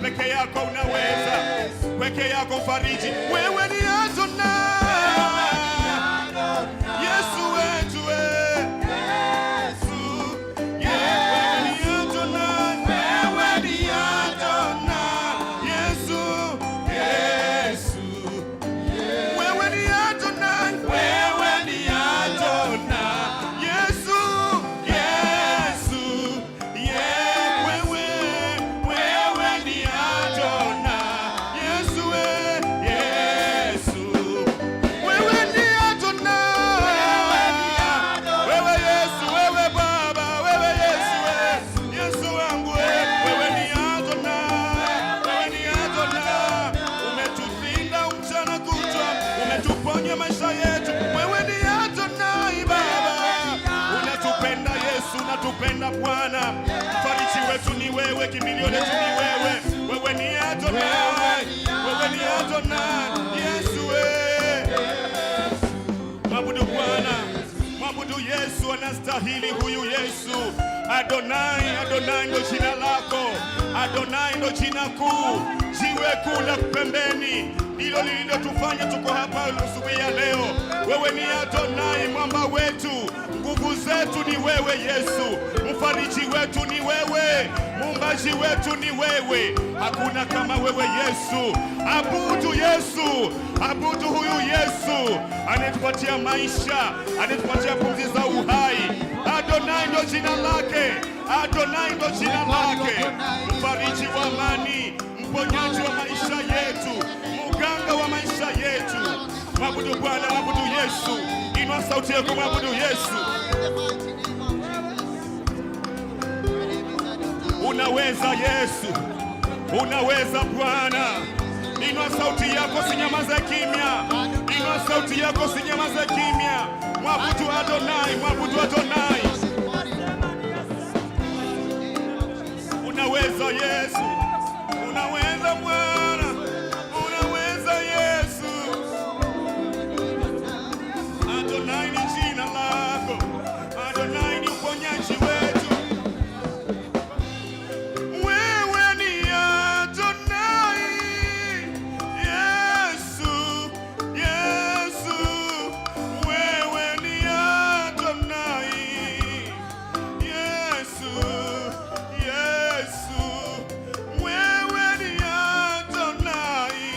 Peke yako unaweza, peke yako mfariji. Wewe ni Adonai, Yesu wetu, we. Yesu, yeah, wewe ni Adonai, wewe ni Adonai, Yesu, Yesu. Wewe ni Adonai, wewe ni Adonai, Yesu, Yesu, yeah, wewe, wewe ni Adonai, Yesu, we, Yesu. Wewe ni Adonai, wewe Yesu, wewe Baba, wewe Yesu, wewe Yesu wangu, wewe ni Adonai, wewe ni Adonai, umetulinda mchana kutwa, umetuponya maisha yetu, wewe ni Adonai Baba, unatupenda Yesu, unatupenda Bwana, mfariji wetu ni wewe, kimbilio letu ni wewe, wewe ni Adonai, wewe ni Adonai, Yesu wewe. Mwabudu Bwana, mwabudu Yesu, anastahili huyu Yesu. Adonai, Adonai ndo jina lako, Adonai ndo jina kuu, jiwe kuu la pembeni, ndilo lililotufanya tuko hapa asubuhi ya leo. Wewe ni Adonai, mwamba wetu, nguvu zetu ni wewe Yesu, mfariji wetu ni wewe, muumbaji wetu ni wewe, hakuna kama wewe Yesu. Abudu Yesu, abudu huyu Yesu anayetupatia maisha, anayetupatia pumzi za uhai. Adonai ndo jina lake, Adonai ndo jina lake, mfariji wa amani, mponyaji wa maisha yetu, muganga wa maisha yetu. Mwabudu Bwana, mwabudu Yesu. Inua sauti yako, mwabudu Yesu. In the mighty name of Jesus. Your name is Adonai. Unaweza Yesu, unaweza Bwana. Inua sauti yako, sinyamaze kimya. Inua sauti yako, sinyamaze kimya. Mwabudu Adonai, mwabudu Adonai. Unaweza Yesu, unaweza Bwana, unaweza Yesu. Adonai ni jina lako, Adonai ni uponyaji wetu. Wewe ni Adonai, Yesu, Yesu. Wewe ni Adonai, Yesu, Yesu. Wewe ni Adonai,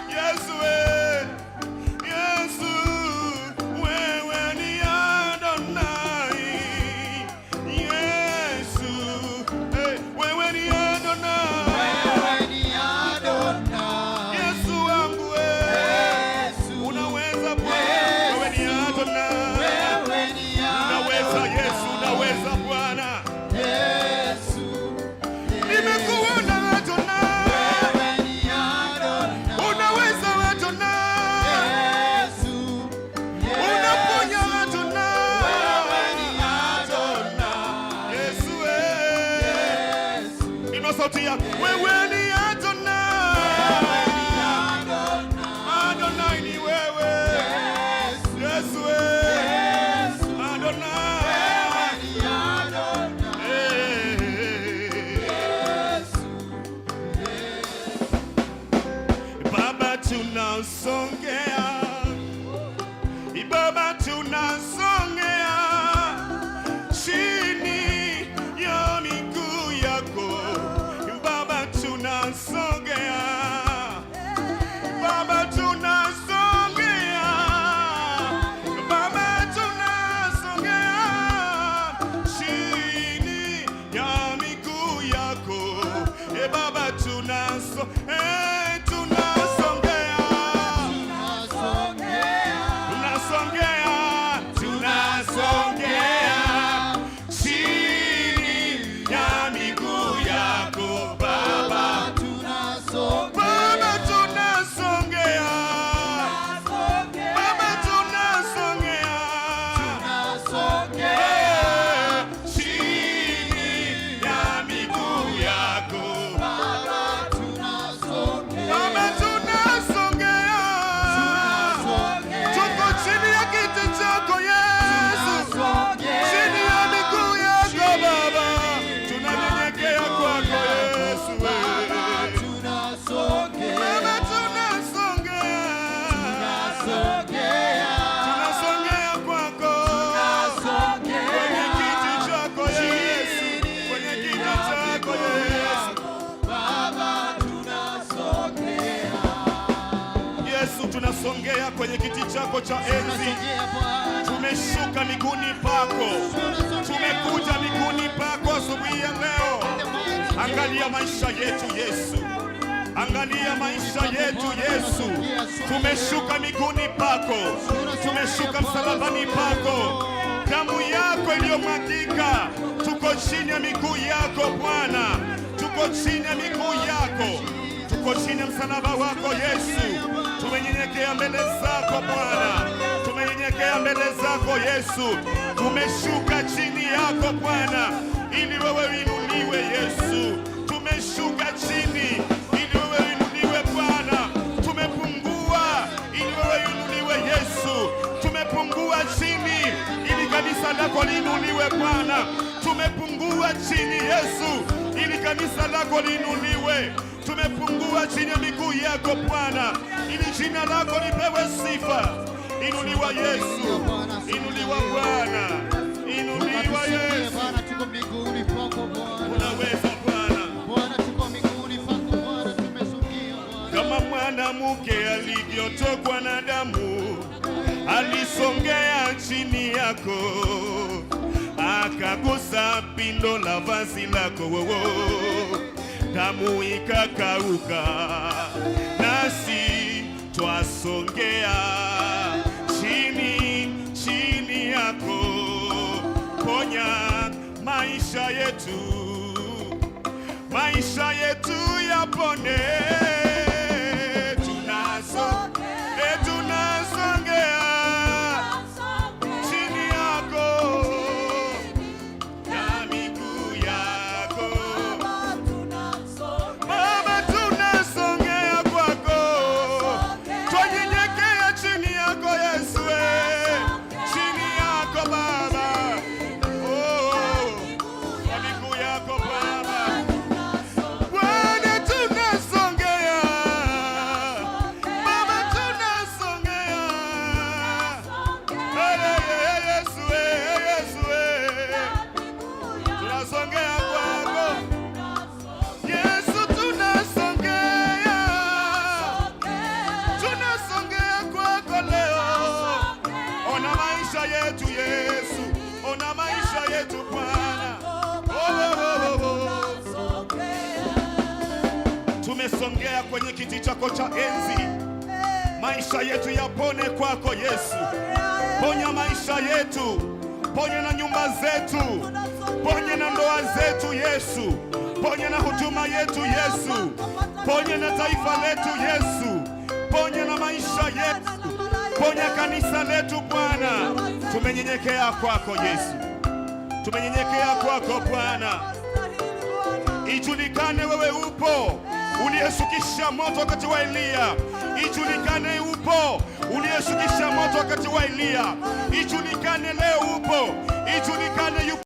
Yesu, Yesu. Wewe ni Adonai, Yesu. Hey, wewe ni Adonai. Wewe ni Adonai. Yesu wangu wewe. Unaweza Bwana, wewe ni Adonai. Wewe ni Unaweza Yesu, unaweza Bwana. Yesu. Nimekuona Adonai. Wewe ni Adonai. Unaweza Adonai. Yesu. Unaponya Adonai. Wewe ni Adonai. Yesu wewe. Inua sauti yako. Wewe ni Adonai. Adonai ni wewe. Yesu wewe. Adonai. Eh. Baba tunasongea, Baba tunasongea chini ya miguu yako. Baba tunasongea, Baba tunasongea, Baba tunasongea chini ya miguu yako. E Baba tunasongea, tunasongea, tunasongea chini ya miguu yako Baba. Baba tunasongea, Baba tunasongea, chini ya miguu yako. Tumesongea kwenye kiti chako cha enzi, Tunasongea Bwana. Tumeshuka miguuni pako, tumekuja miguuni pako asubuhi ya leo. Angalia maisha yetu Yesu, angalia maisha yetu Yesu. Tumeshuka miguuni pako, tumeshuka msalabani pako, damu yako iliyomwagika, tuko chini ya miguu yako Bwana, tuko chini ya miguu yako, tuko chini ya msalaba wako Yesu. Tumenyenyekea mbele zako Bwana, tumenyenyekea mbele zako Yesu, tumeshuka chini yako Bwana, ili wewe uinuliwe Yesu. Tumeshuka chini ili wewe uinuliwe Bwana, tumepungua ili wewe uinuliwe Yesu, tumepungua chini ili kanisa lako liinuliwe Bwana, tumepungua chini Yesu, ili kanisa lako liinuliwe. Tumepungua chini ya miguu yako Bwana, ili jina lako lipewe sifa. Inuliwa Yesu, inuliwa Bwana, inuliwa Ukatusikie Yesu. Bwana, tuko miguuni pako Bwana. Unaweza Bwana. Bwana, tuko miguuni pako Bwana, tumesongea Bwana. Kama mwanamke alivyotokwa na damu, alisongea chini yako, akagusa pindo la vazi lako, wowo, damu ikakauka. Nasi twasongea chini chini yako, ponya maisha yetu, maisha yetu yapone. Tunasongea chini yako na miguu yako Baba, tunasongea kwako, twanyenyekea chini yako Yesu, chini yako Baba, oh, kwa miguu yako Baba. Bwana tunasongea, Baba tunasongea, Yesu, Yesu, tunasongea kwako Yesu, tunasongea, tunasongea kwako leo. Ona maisha yetu Yesu, ona maisha yetu Bwana. Oh, oh, oh, oh. Tumesongea kwenye kiti chako cha enzi, maisha yetu yapone kwako Yesu. Ponya maisha yetu, ponya na nyumba zetu, ponya na ndoa zetu Yesu, ponya na huduma yetu Yesu, ponya na taifa letu Yesu, ponya na maisha yetu, ponya kanisa letu Bwana. Tumenyenyekea kwako Yesu, tumenyenyekea kwako Bwana. Ijulikane wewe upo uliyeshukisha moto wakati wa Eliya. Ijulikane upo uliyeshukisha moto wakati wa Eliya. Ijulikane leo upo, ijulikane yupo.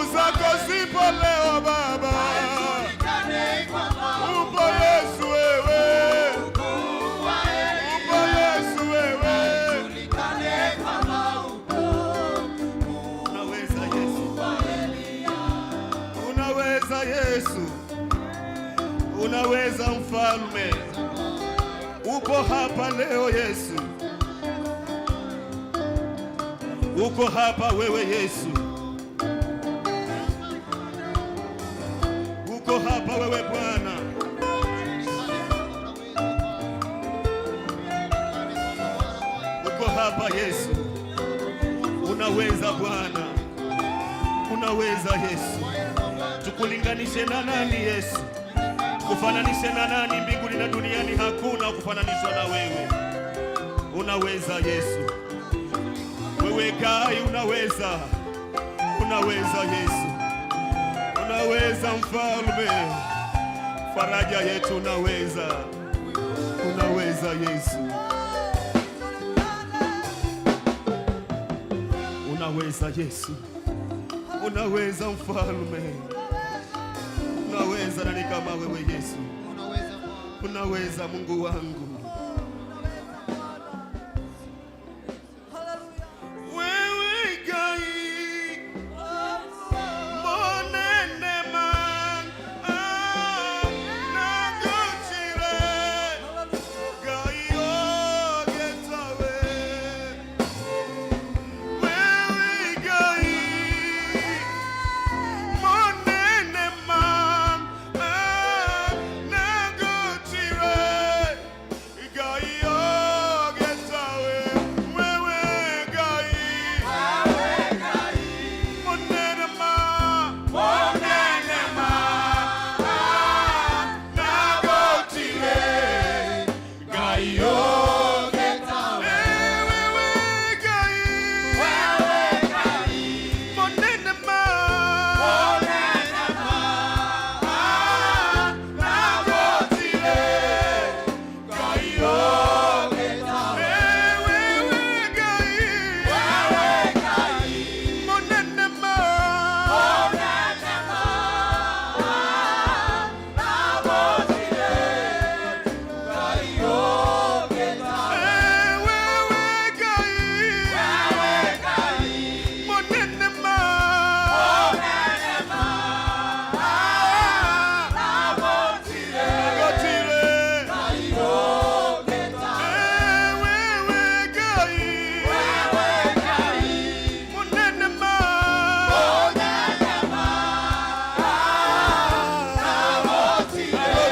Nguvu zako zipo leo Baba. Upo Yesu wewe. Upo Yesu wewe. Unaweza Yesu. Unaweza Yesu. Unaweza mfalme. Upo hapa leo Yesu. Uko hapa wewe Yesu. Uko hapa wewe Bwana. Uko hapa Yesu. Unaweza Bwana. Unaweza Yesu. Tukulinganishe na nani Yesu? Tukufananishe na nani mbinguni na duniani? Hakuna kufananishwa na wewe. Unaweza Yesu. Wewe Kai unaweza. Unaweza Yesu. Unaweza mfalme. Faraja yetu unaweza. Unaweza Yesu. Unaweza Yesu. Unaweza mfalme. Unaweza, nani kama wewe Yesu? Unaweza Bwana. Unaweza Mungu wangu. Wewe Ngai monene ma nagotire Ngai ogetawe. Wewe Ngai monene ma nagotire Ngai ogetawe. Wewe Ngai monene ma, monene ma nagotire Ngai ogetawe. Wewe Ngai monene ma, nagotire Ngai ogetawe. Wewe Ngai monene ma, wewe Ngai monene ma, nagotire. Wewe Ngai monene ma, nagotire. Wewe Ngai monene ma, nagotire.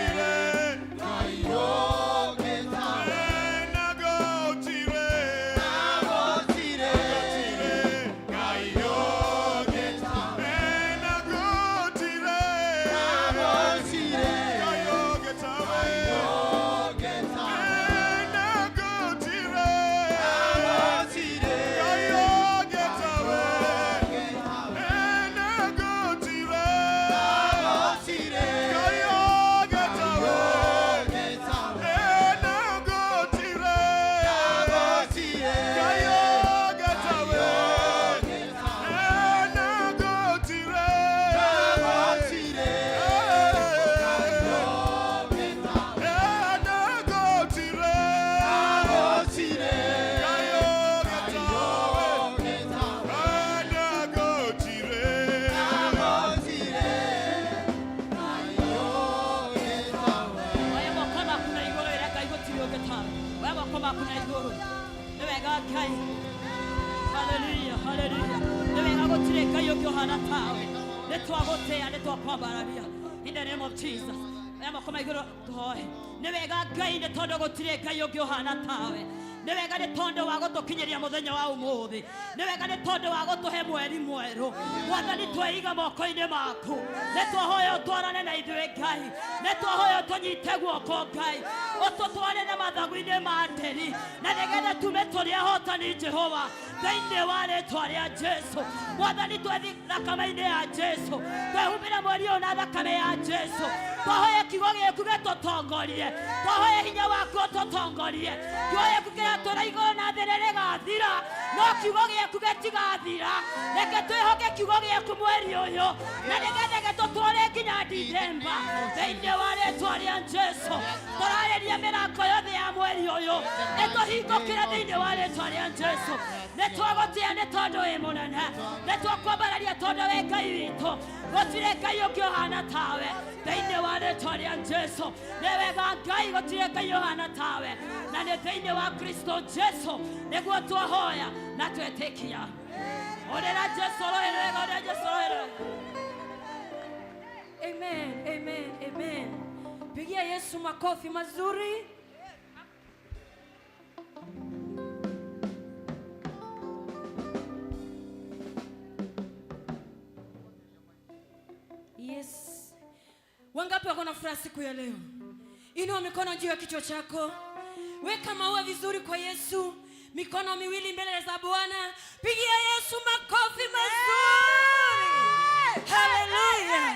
Nagotire. Ngai ogetawe. Nagotire. Ngai ogetawe. Nagotire. Ngai ogetawe. Nagotire. Ngai ogetawe. Nagotire. Ngai ogetawe. Nagotire. Nagotire. Ngai ogetawe. Nagotire. Oya moko maku na igũrũ ĩrĩa Ngai gũtirĩ ũngĩ tawe. Oya moko maku na igũrũ. Nĩ wega Ngai. Haleluya, haleluya. Nĩ wega gũtirĩ Ngai ũngĩ ũhana tawe. Nĩ twagũtĩĩa, nĩ twakwambararia. In the name of Jesus. Oya moko ma igũrũ tũhoe. Nĩ wega Ngai nĩ tondũ gũtirĩ Ngai ũngĩ ũhana tawe. Nĩ wega nĩ tondũ wa gũtũkinyĩria mũthenya wa ũmũthĩ. Nĩ wega nĩ tondũ wa gũtũhe mweri mwerũ. Mwathani tweiga moko-inĩ maku. Nĩ twahoya ũtwarane na ithuĩ Ngai. Nĩ twahoya ũtũnyite guoko Ngai. Ũtũtware na mathagu-inĩ ma nderi. Na nĩgetha tume tũrĩ ahotani Jehova. Thĩinĩ wa rĩtwa rĩa Jesu. Mwathani twethi thakame-inĩ ya Jesu. Twehumbĩra mweri ũyũ na thakame ya Jesu. Twahoya kiugo gĩaku gĩtũtongorie. Twahoya hinya waku ũtũtongorie. Kiugo gĩaku kĩratũra igũrũ na thĩ nĩrĩgathira. No kiugo gĩaku gĩtigathira. Reke twĩhoke kiugo gĩaku mweri ũyũ. Na nĩgetha gĩtũtware nginya Dithemba. Thĩinĩ wa rĩtwa rĩa Jesu. Tũrarĩria mĩrango yothe ya mweri ũyũ. Ĩtũhingũkĩre thĩinĩ wa rĩtwa rĩa Jesu. Nĩ twagũtĩa nĩ tondũ wĩ mũnene. Nĩ twakwambararia tondũ wĩ Ngai witũ. Gũtirĩ Ngai ũngĩ ũhana tawe. Thĩinĩ wa rĩtwa rĩa Jesu. Nĩ wega Ngai gũtirĩ Ngai ũhana tawe. Na nĩ thĩinĩ wa Kristo Jesu nĩguo twahoya na twetĩkia. Ũrĩra Jesu rũĩ rwega, ũrĩra Jesu rũĩ rwega. Amen, amen, amen. Pigia Yesu makofi mazuri. Yes. Wangapi wako na furaha siku ya leo? Inua mikono juu ya kichwa chako. Weka maua vizuri kwa Yesu. Mikono miwili mbele za Bwana. Pigia Yesu makofi mazuri. Haleluya.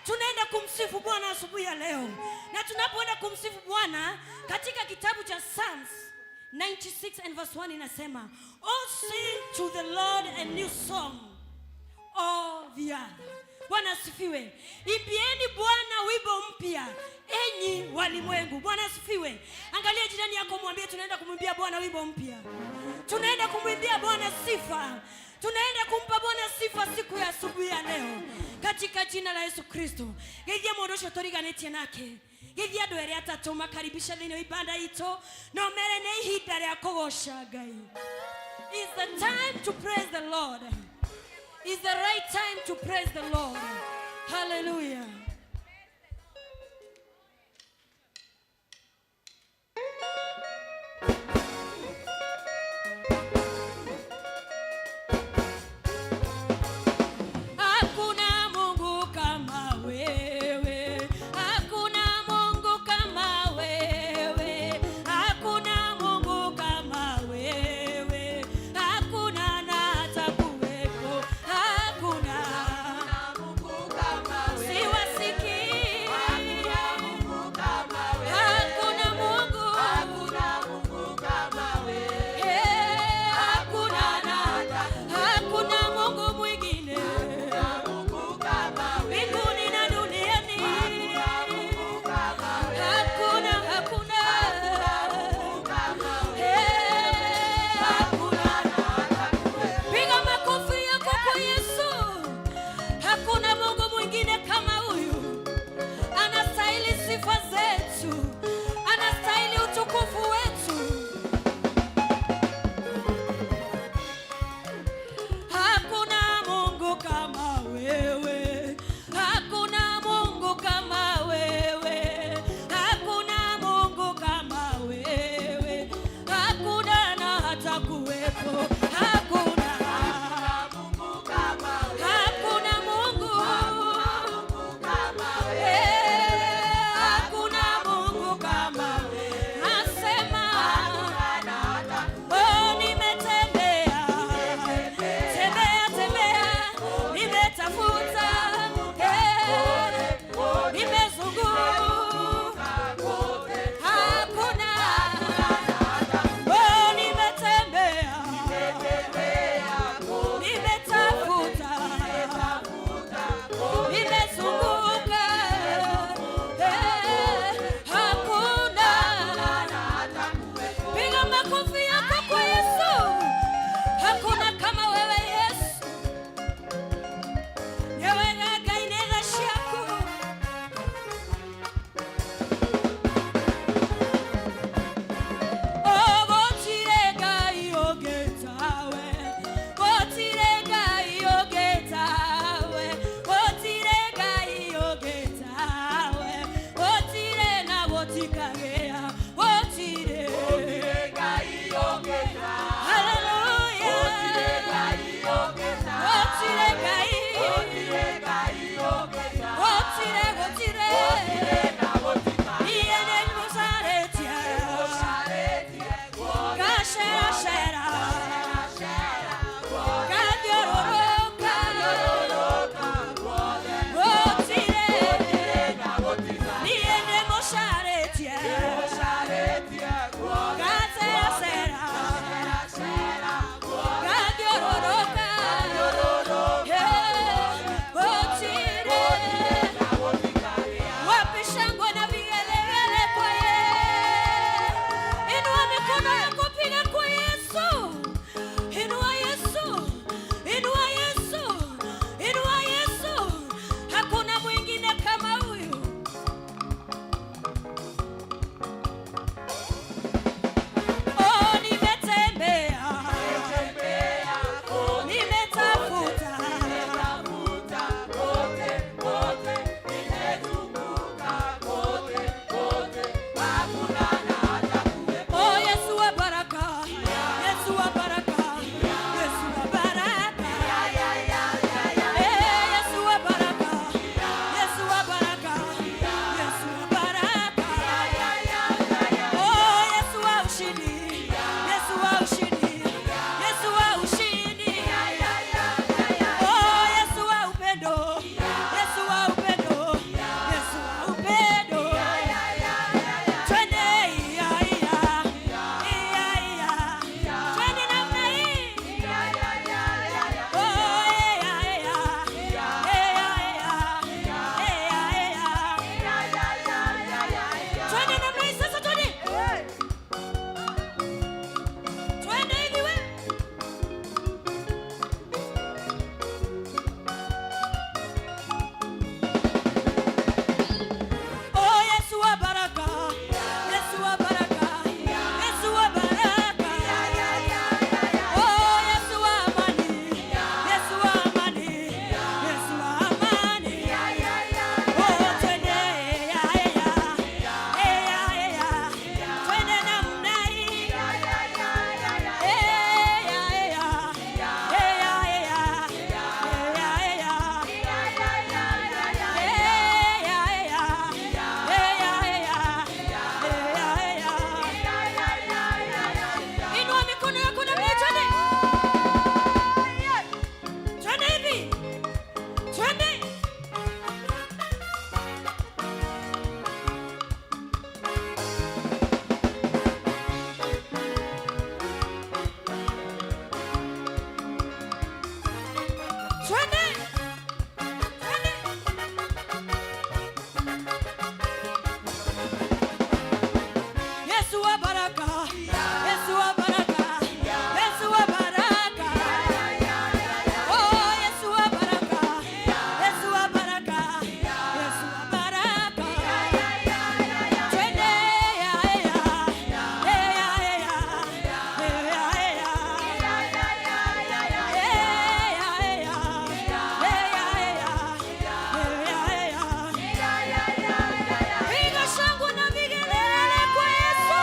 Tunaenda kumsifu Bwana asubuhi ya leo. Na tunapoenda kumsifu Bwana katika kitabu cha Psalms 96 and verse 1 inasema, "Oh, sing to the Lord a new song, all the earth." Bwana asifiwe. Imbieni Bwana wimbo mpya, enyi walimwengu. Bwana asifiwe. Angalia jirani yako, mwambie tunaenda kumwimbia Bwana wimbo mpya. Tunaenda kumwimbia Bwana sifa. Tunaenda kumpa Bwana sifa siku ya asubuhi ya leo katika jina la Yesu Kristo. Geithia mũndũ ũcio tũriganĩtie nake. Geithia andũ erĩ atatũ makaribisha thĩinĩ wa ibanda itũ no mere nĩ ihinda rĩa kũgoca Ngai. It's the time to praise the Lord. It's the right time to praise the Lord. Hallelujah. Hakuna Mungu kama wewe, hakuna Mungu kama wewe, hakuna Mungu kama wewe, hakuna na hata kuwepo, hakuna. Siwa baraka, Yesu wa baraka, Yesu wa baraka. Oh, Yesu wa baraka, Yesu wa baraka, Yesu wa baraka. Twende ya ya ya ya ya ya ya. Piga shangwe na vigelegele kwa Yesu.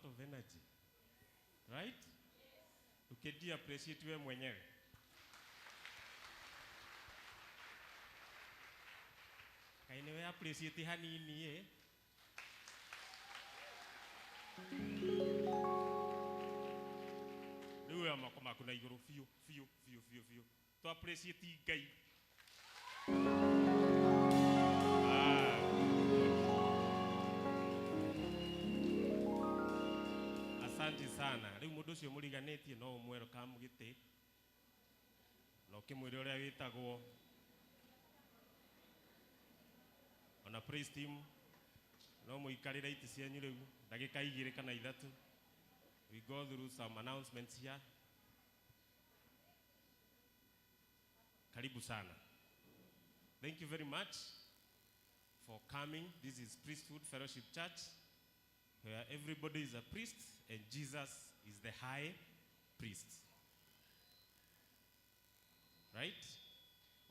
lot of energy, right? Ukedi appreciate wewe mwenyewe. Kaine we appreciate hanini eh. Rĩu oya moko maku na igũrũ biũ biũ biũ biũ biũ. To appreciate Ngai. Ah, asante sana. Rĩu mũndũ ũcio mũriganĩtie no ũmwero kamũgĩtĩ na ũkĩmwĩre ũrĩa wĩtagwo. Ona praise team no mũikarĩre itĩ cianyu rĩu ndagĩka igĩrĩ kana ithatũ. We go through some announcements here. Karibu sana. Thank you very much for coming. This is Priesthood Fellowship Church, where everybody is a priest and Jesus is the high priest. Right?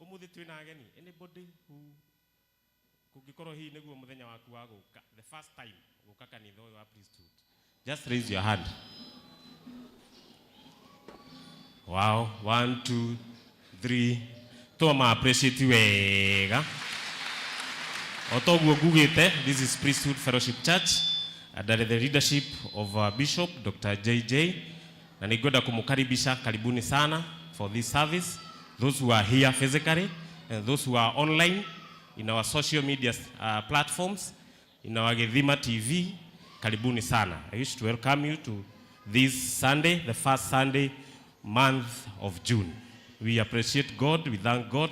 Umuthi twina ageni. Anybody who kũngĩkorwo hihi nĩguo mũthenya waku wa gũka, the first time gũka kanitha ũyũ wa priesthood, just raise your hand. Wow, 1 2 3. Toma appreciate wega. O toguo ngugĩte, this is Priesthood Fellowship Church under the leadership of our Bishop Dr. JJ, na ningwenda kumukaribisha, karibuni sana for this service, those who are here physically and those who are online in our social media platforms, in our Githima TV, karibuni sana. I wish to welcome you to this Sunday, the first Sunday month of June. We appreciate God, we thank God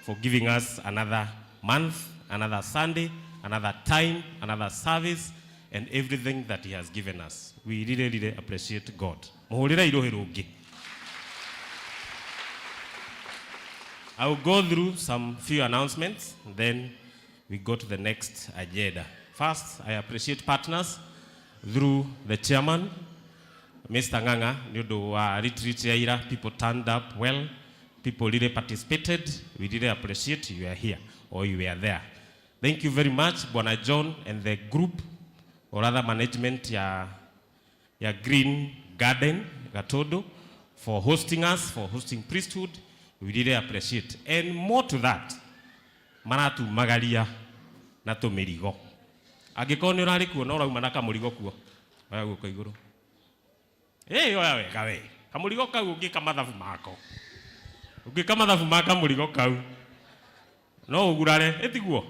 for giving us another month, another Sunday, another time, another service, and everything that he has given us. We really, really appreciate God. Muhurire iruhi rungi. I will go through some few announcements, then we go to the next agenda. First, I appreciate partners through the chairman, Mr. Nganga, nĩ ũndũ wa retreat ya ira. People turned up well. People really participated. We really appreciate you are here or you were there. Thank you very much, Bwana John and the group, or rather management ya Green Garden, Gatodo, for hosting us, for hosting priesthood. We really appreciate. And more to that, maratumagaria na tũmĩrigo. Angĩkorwo nĩ ũrarĩ kuo na ũrauma na kamũrigo kuo, oya guoko igũrũ. Ĩ, oya wega we. Kamũrigo kau ũngĩka mathabu mako. Ũngĩka mathabu ma kamũrigo kau, no ũgurare, ĩtiguo?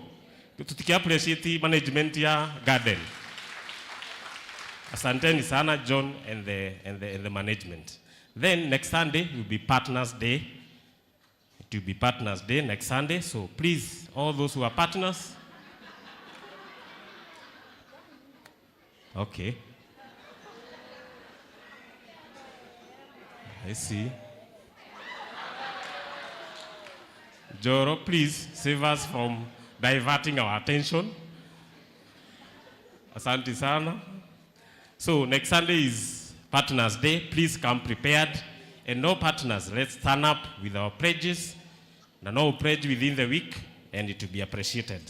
Tũtikĩ appreciate management ya garden. Asanteni sana John and the management. Then next Sunday will be Partners Day. It will be Partners Day next Sunday. So please, all those who are partners. Okay. I see. Joro, please save us from diverting our attention. Asante sana. So next Sunday is Partners Day. Please come prepared. And no partners, let's turn up with our pledges. Na no pledge within the week, and it will be appreciated.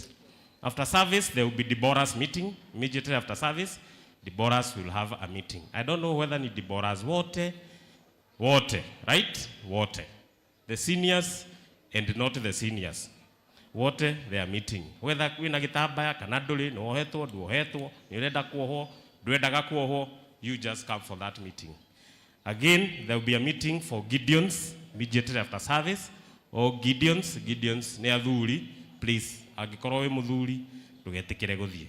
After service, there will be Deborah's meeting. Immediately after service, Deborah's will have a meeting. I don't know whether ni Deborah's wote, right? Wote. The seniors and not the seniors. Wote, they are meeting. Whether wina gitambaya kana nduri, ni wohetwo, nduohetwo, ni urenda kuohwo, ndwendaga kuohwo, you just come for that meeting. Again, there will be a meeting for Gideons immediately after service. Or Gideons, Gideons nĩ athuri, please, angĩkorwo wĩ mũthuri, ndũgetĩkĩre gũthiĩ.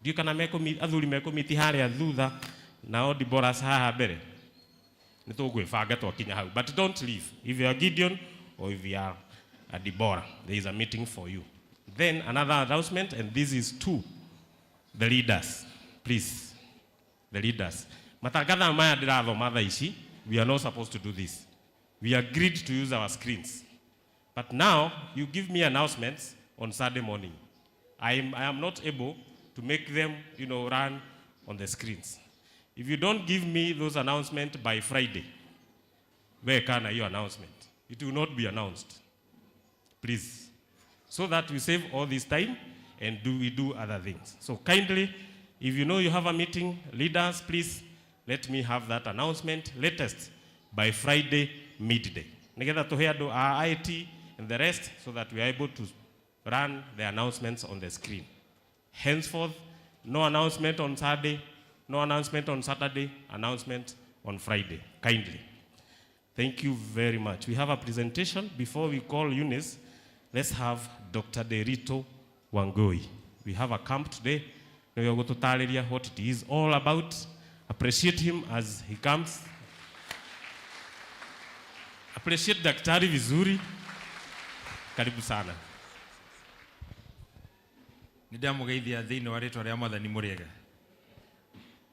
Ndiũĩ kana athuri mekũmiti harĩa thutha, nao Deborahs haha mbere. Nĩ tũgwĩbanga twakinya hau. But don't leave. If you are Gideon or if you are a Deborah, there is a meeting for you. Then another announcement, and this is to the leaders. Please, the leaders. Matangatha maya ndĩrathoma thaa ici, we are not supposed to do this. We agreed to use our screens. But now, you give me announcements on Sunday morning. I am not able to make them, run on the screens. If you don't give me those announcements by Friday, where can I your announcement? It will not be announced. Please. So that we save all this time and we do other things. So kindly, If you know you have a meeting, leaders, please let me have that announcement latest by Friday midday. Nigetha tuhe andu a IT and the rest so that we are able to run the announcements on the screen. Henceforth, no announcement on Sunday, no announcement on Saturday, announcement on Friday, kindly. Thank you very much. We have a presentation. Before we call Eunice, let's have Dr. Derito Wangoi. We have a camp today. We are going to tell you what it is all about. Appreciate him as he comes. Appreciate Daktari vizuri. Karibu sana. Nĩndamũgeithia thĩinĩ wa rĩtwa rĩa mwathani mũrĩega.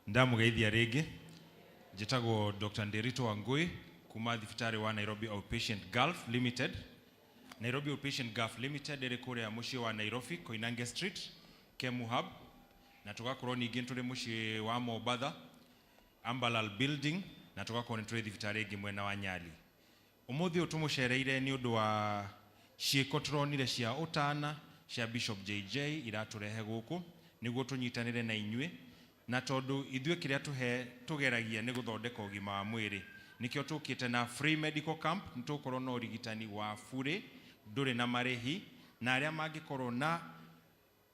Ndamũgeithia rĩngĩ. Njĩtagwo Dr. Nderito Wangui kuma thibitarĩ wa Nairobi Outpatient Gulf Limited. Nairobi Outpatient Gulf Limited ĩrĩ kũrĩa mũciĩ wa Nairobi, Koinange Street, Kemu Hub, na tũgakorwo ningĩ tũrĩ mũciĩ wa Mombatha, Ambalal Building, na tũgakorwo nĩ tũrĩ thibitarĩ ĩngĩ mwena wa Nyali. Ũmũthĩ ũyũ tũmũcereire nĩ ũndũ wa ciĩko tũronire cia ũtana cia Bishop JJ iratũrehe gũkũ nĩguo tũnyitanĩre na inyuĩ, na tondũ ithuĩ kĩrĩa tũgeragia nĩ gũthondeka ũgima wa mwĩrĩ, nĩkĩo tũkĩte na free medical camp. Nĩ tũgũkorwo na ũrigitani wa bure ndũrĩ na marĩhi, na arĩa mangĩkorwo na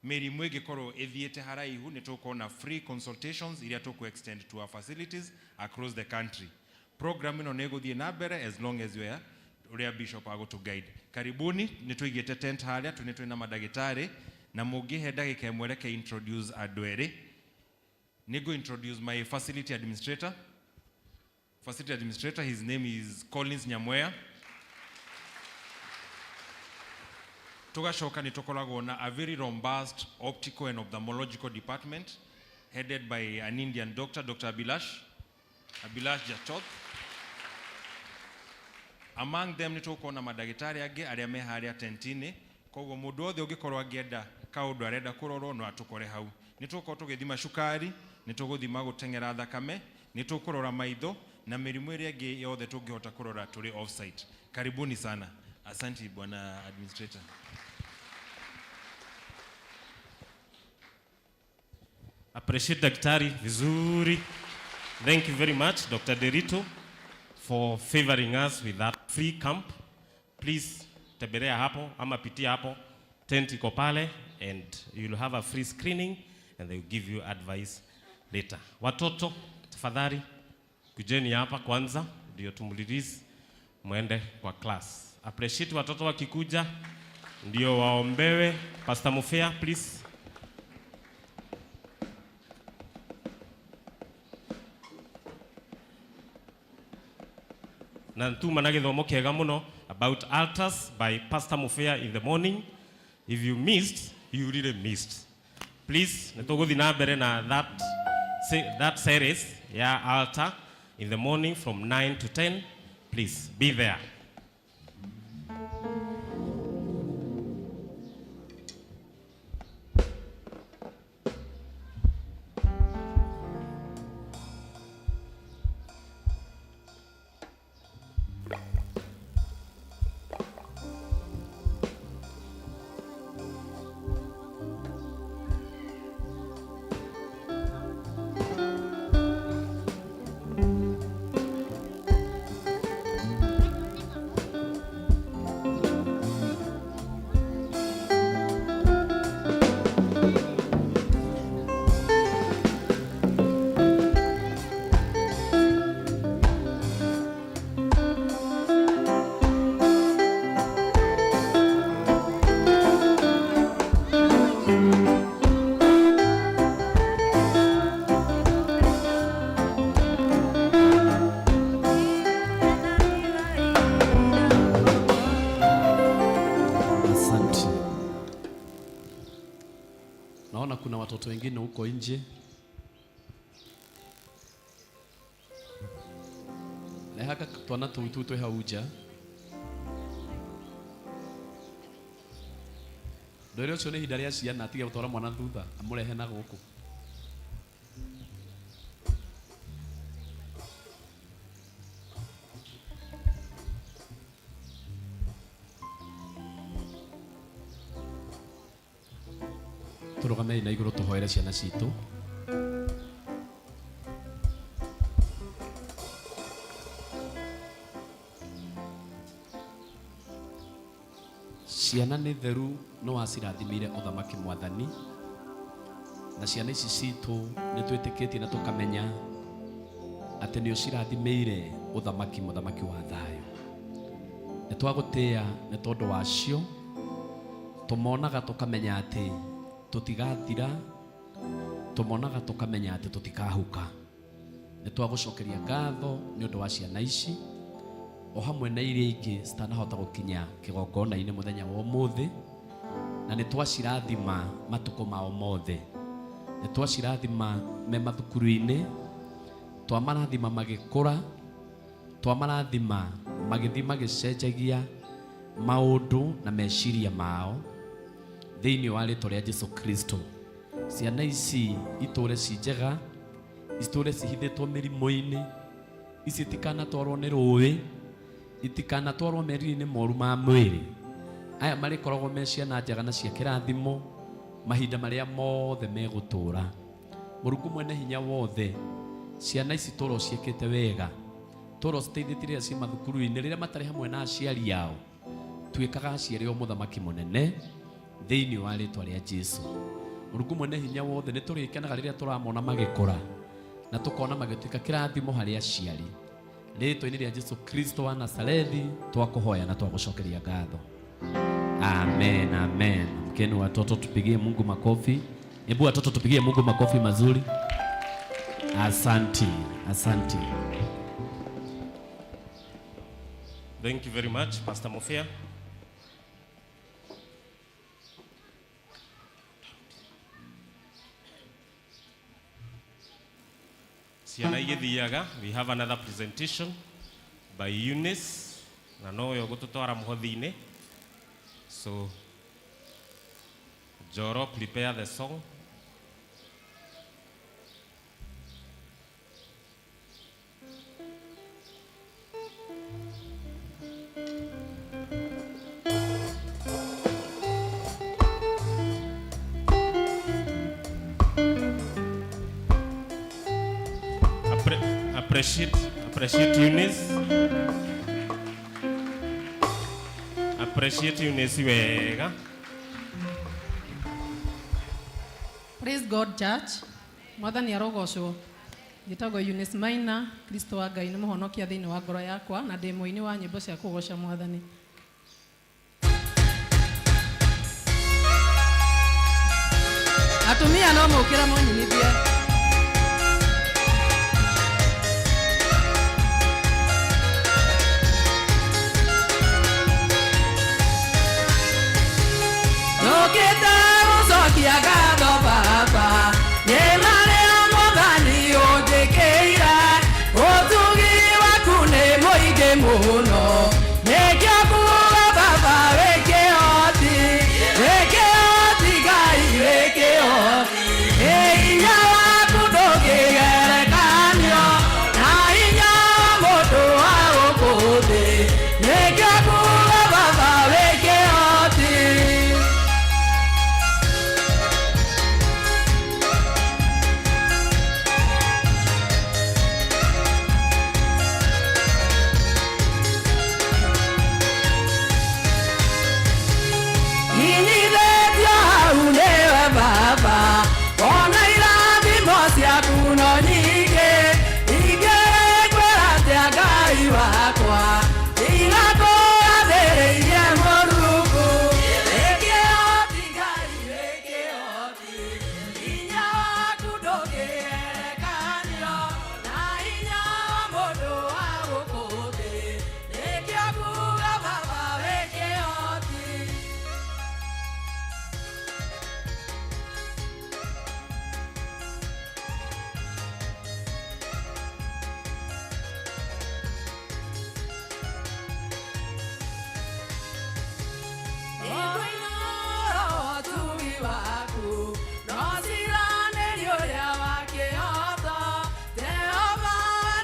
mĩrimũ ĩngĩkorwo ĩthiĩte haraihu nĩ tũgũkorwo na free consultations iria tũkũ extend to our facilities across the country. Program ĩno nĩ ĩgũthiĩ na mbere as long as we are ũrĩa bishop agũtũ guide. Karibuni, nĩ tũigĩte tent harĩa, tũ nĩ twĩna mandagĩtarĩ, na mũngĩhe ndagĩka ĩmwe reke introduce andũ erĩ. Nĩ ngũ introduce my facility administrator. Facility administrator, his name is Collins Nyamweya. Tugacoka nĩ tũkoragwo na a very robust optical and ophthalmological department headed by an Indian doctor, Dr. Abhilash Jatoth. Among them nĩ tũgũkorwo na mandagĩtarĩ angĩ arĩa me harĩa tent-inĩ, koguo mũndũ wothe ũngĩkorwo angĩenda kaũndũ arenda kũrorwo no atũkore hau. Nĩ tũgũkorwo tũgĩthima cukari, nĩ tũgũthima gũteng'era thakame, nĩ tũkũrora maitho na mĩrimũ ĩrĩa ĩngĩ yothe tũngĩhota kũrora tũrĩ off-site. Karibuni sana. Asante bwana administrator. Appreciate Daktari vizuri. Thank you very much, Dr. Derito, for favoring us with that free camp. Please tembelea hapo ama pitia hapo, tent iko pale, and you'll have a free screening and they will give you advice later. Watoto, tafadhali kujeni hapa kwanza ndio tumrelease muende kwa class. Appreciate watoto wakikuja ndio waombewe. Pastor Mufea, please. Na ntuma na githomo kiega muno about altars by Pastor Mufea in the morning. If you missed, you really missed. Please, nituguthi na mbere na that series ya altar in the morning from 9 to 10. Please be there. Naona kuna watoto wengine huko nje. Lehaka twana tuitu twe hau nja. Ndwere ucio nĩ ihinda rĩa ciana, atige gũtwara mwana thutha, amũrehe na gũkũ. Tũrũgamei na igũrũ tũhoere ciana citũ. Ciana nĩ theru nĩ wacirathimire ũthamaki mwathani, na ciana ici citũ nĩ twĩtĩkĩtie na tũkamenya atĩ nĩ ũcirathimĩire ũthamaki, mũthamaki wa thayũ. Nĩ twagũtĩĩa nĩ tondũ wacio, tũmonaga tũkamenya atĩ tũtigathira, tũmonaga tũkamenya atĩ tũtikahuka. Nĩ twagũcokeria ngatho nĩ ũndũ wa ciana ici o hamwe na iria ingĩ citanahota gũkinya kĩgongona-inĩ mũthenya wa ũmũthĩ, na nĩ twacirathima matukũ mao mothe. Nĩ twacirathima me mathukuru-inĩ, twamarathima magĩkũra, twamarathima magĩthiĩ magĩcenjagia maũndũ na meciria mao thĩinĩ wa rĩtwa rĩa Jesu Kristo. Ciana ici itũre ci njega, itũre cihithĩtwo mĩrimũ-inĩ, ici itikanatwarwo nĩ rũĩ, itikanatwarwo meri-inĩ moru ma mwĩrĩ. Aya marĩkoragwo me ciana njega na cia kĩrathimo mahinda marĩa mothe megũtũra. Mũrungu mwene hinya wothe, ciana ici tũro ciĩkĩte wega, tũro citeithĩtie rĩrĩa ciĩ mathukuru-inĩ, rĩrĩa matarĩ hamwe na aciari ao, tuĩkaga aciari o mũthamaki mũnene thĩinĩ wa rĩtwa rĩa Jesu. Mũrungu mwene hinya wothe, nĩ tũrĩkenaga rĩrĩa tũramona magĩkũra na tũkona magĩtuĩka kĩrathimo harĩ aciari. Rĩtwa-inĩ rĩa Jesu Kristo wa Nazarethi twakũhoya na twagũcokeria ngatho. Amen, amen. Mkeni watoto, tupigie Mungu makofi. Hebu watoto tupigie Mungu makofi mazuri. Asanti, asanti. Thank you very much, Pastor Mofia. Ciana igĩthiaga, we have another presentation by Eunice, na nowe ũgũtũtwara mũhothi-inĩ. So, Joro, prepare the song. Appreciate, appreciate Eunice. Appreciate Eunice wega. Praise God Church. Mwathani arogocwo. Njĩtagwo Eunice Maina, Kristo wa Ngai nĩ mũhonokia thĩinĩ wa ngoro yakwa na ndĩ mũini wa nyĩmbo cia kũgoca Mwathani. Atumia no mũkĩra mũnyinithie. Njũkĩte gũcokia ngatho Baba, nĩ marĩa Mwathani ũnjĩkĩire, ũtugi waku nĩ mũingĩ mũno, nĩkĩo nguga Baba wĩ kĩhoti, wĩ kĩhoti Ngai wĩ kĩhoti, ĩ hinya waku ndũngĩgerekanio na hinya wa mũndũ wa gũkũ thĩ, nĩkĩo nguga Baba wĩ kĩhoti. Inyithĩtio hau nĩwe Baba, ona irathimo ciaku no nyingĩ, ingĩkwĩra atĩa Ngai wakwa, ingakũrathĩrĩirie Mũrungu. Wĩ kĩhoti Ngai wĩ kĩhoti, hinya waku ndũngĩgerekanio na hinya wa mũndũ wa gũkũ thĩ, nĩkĩo nguga Baba wĩ kĩhoti. Nĩngũinũra ũtugi waku, no ciranĩrio ũrĩa wa kĩhooto. Jehova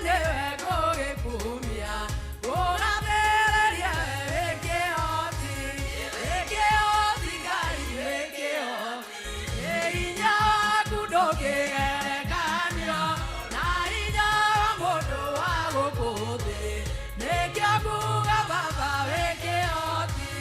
nĩwe ngũgĩkumia, ngũgathĩrĩria we wĩ kĩhoti. Wĩ kĩhoti Ngai wĩ kĩhoti, ĩ hinya waku ndũngĩgerekanio na hinya wa mũndũ wa gũkũ thĩ, nĩkĩo nguga Baba wĩ kĩhoti.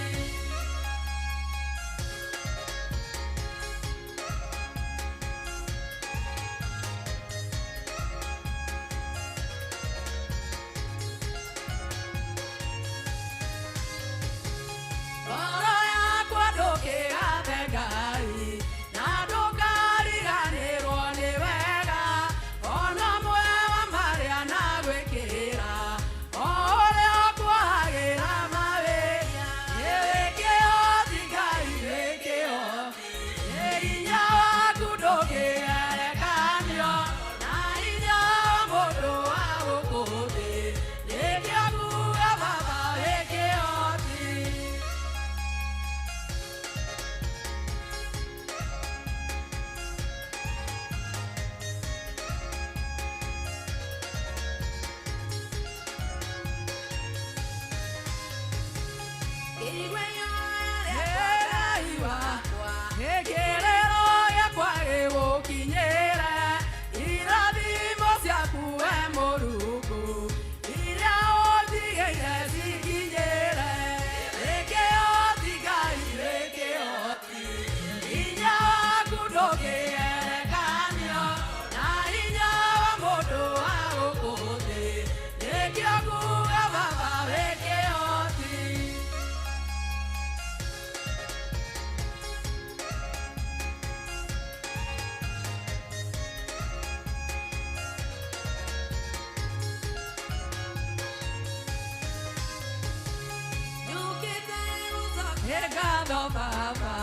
Nĩ ngatho Baba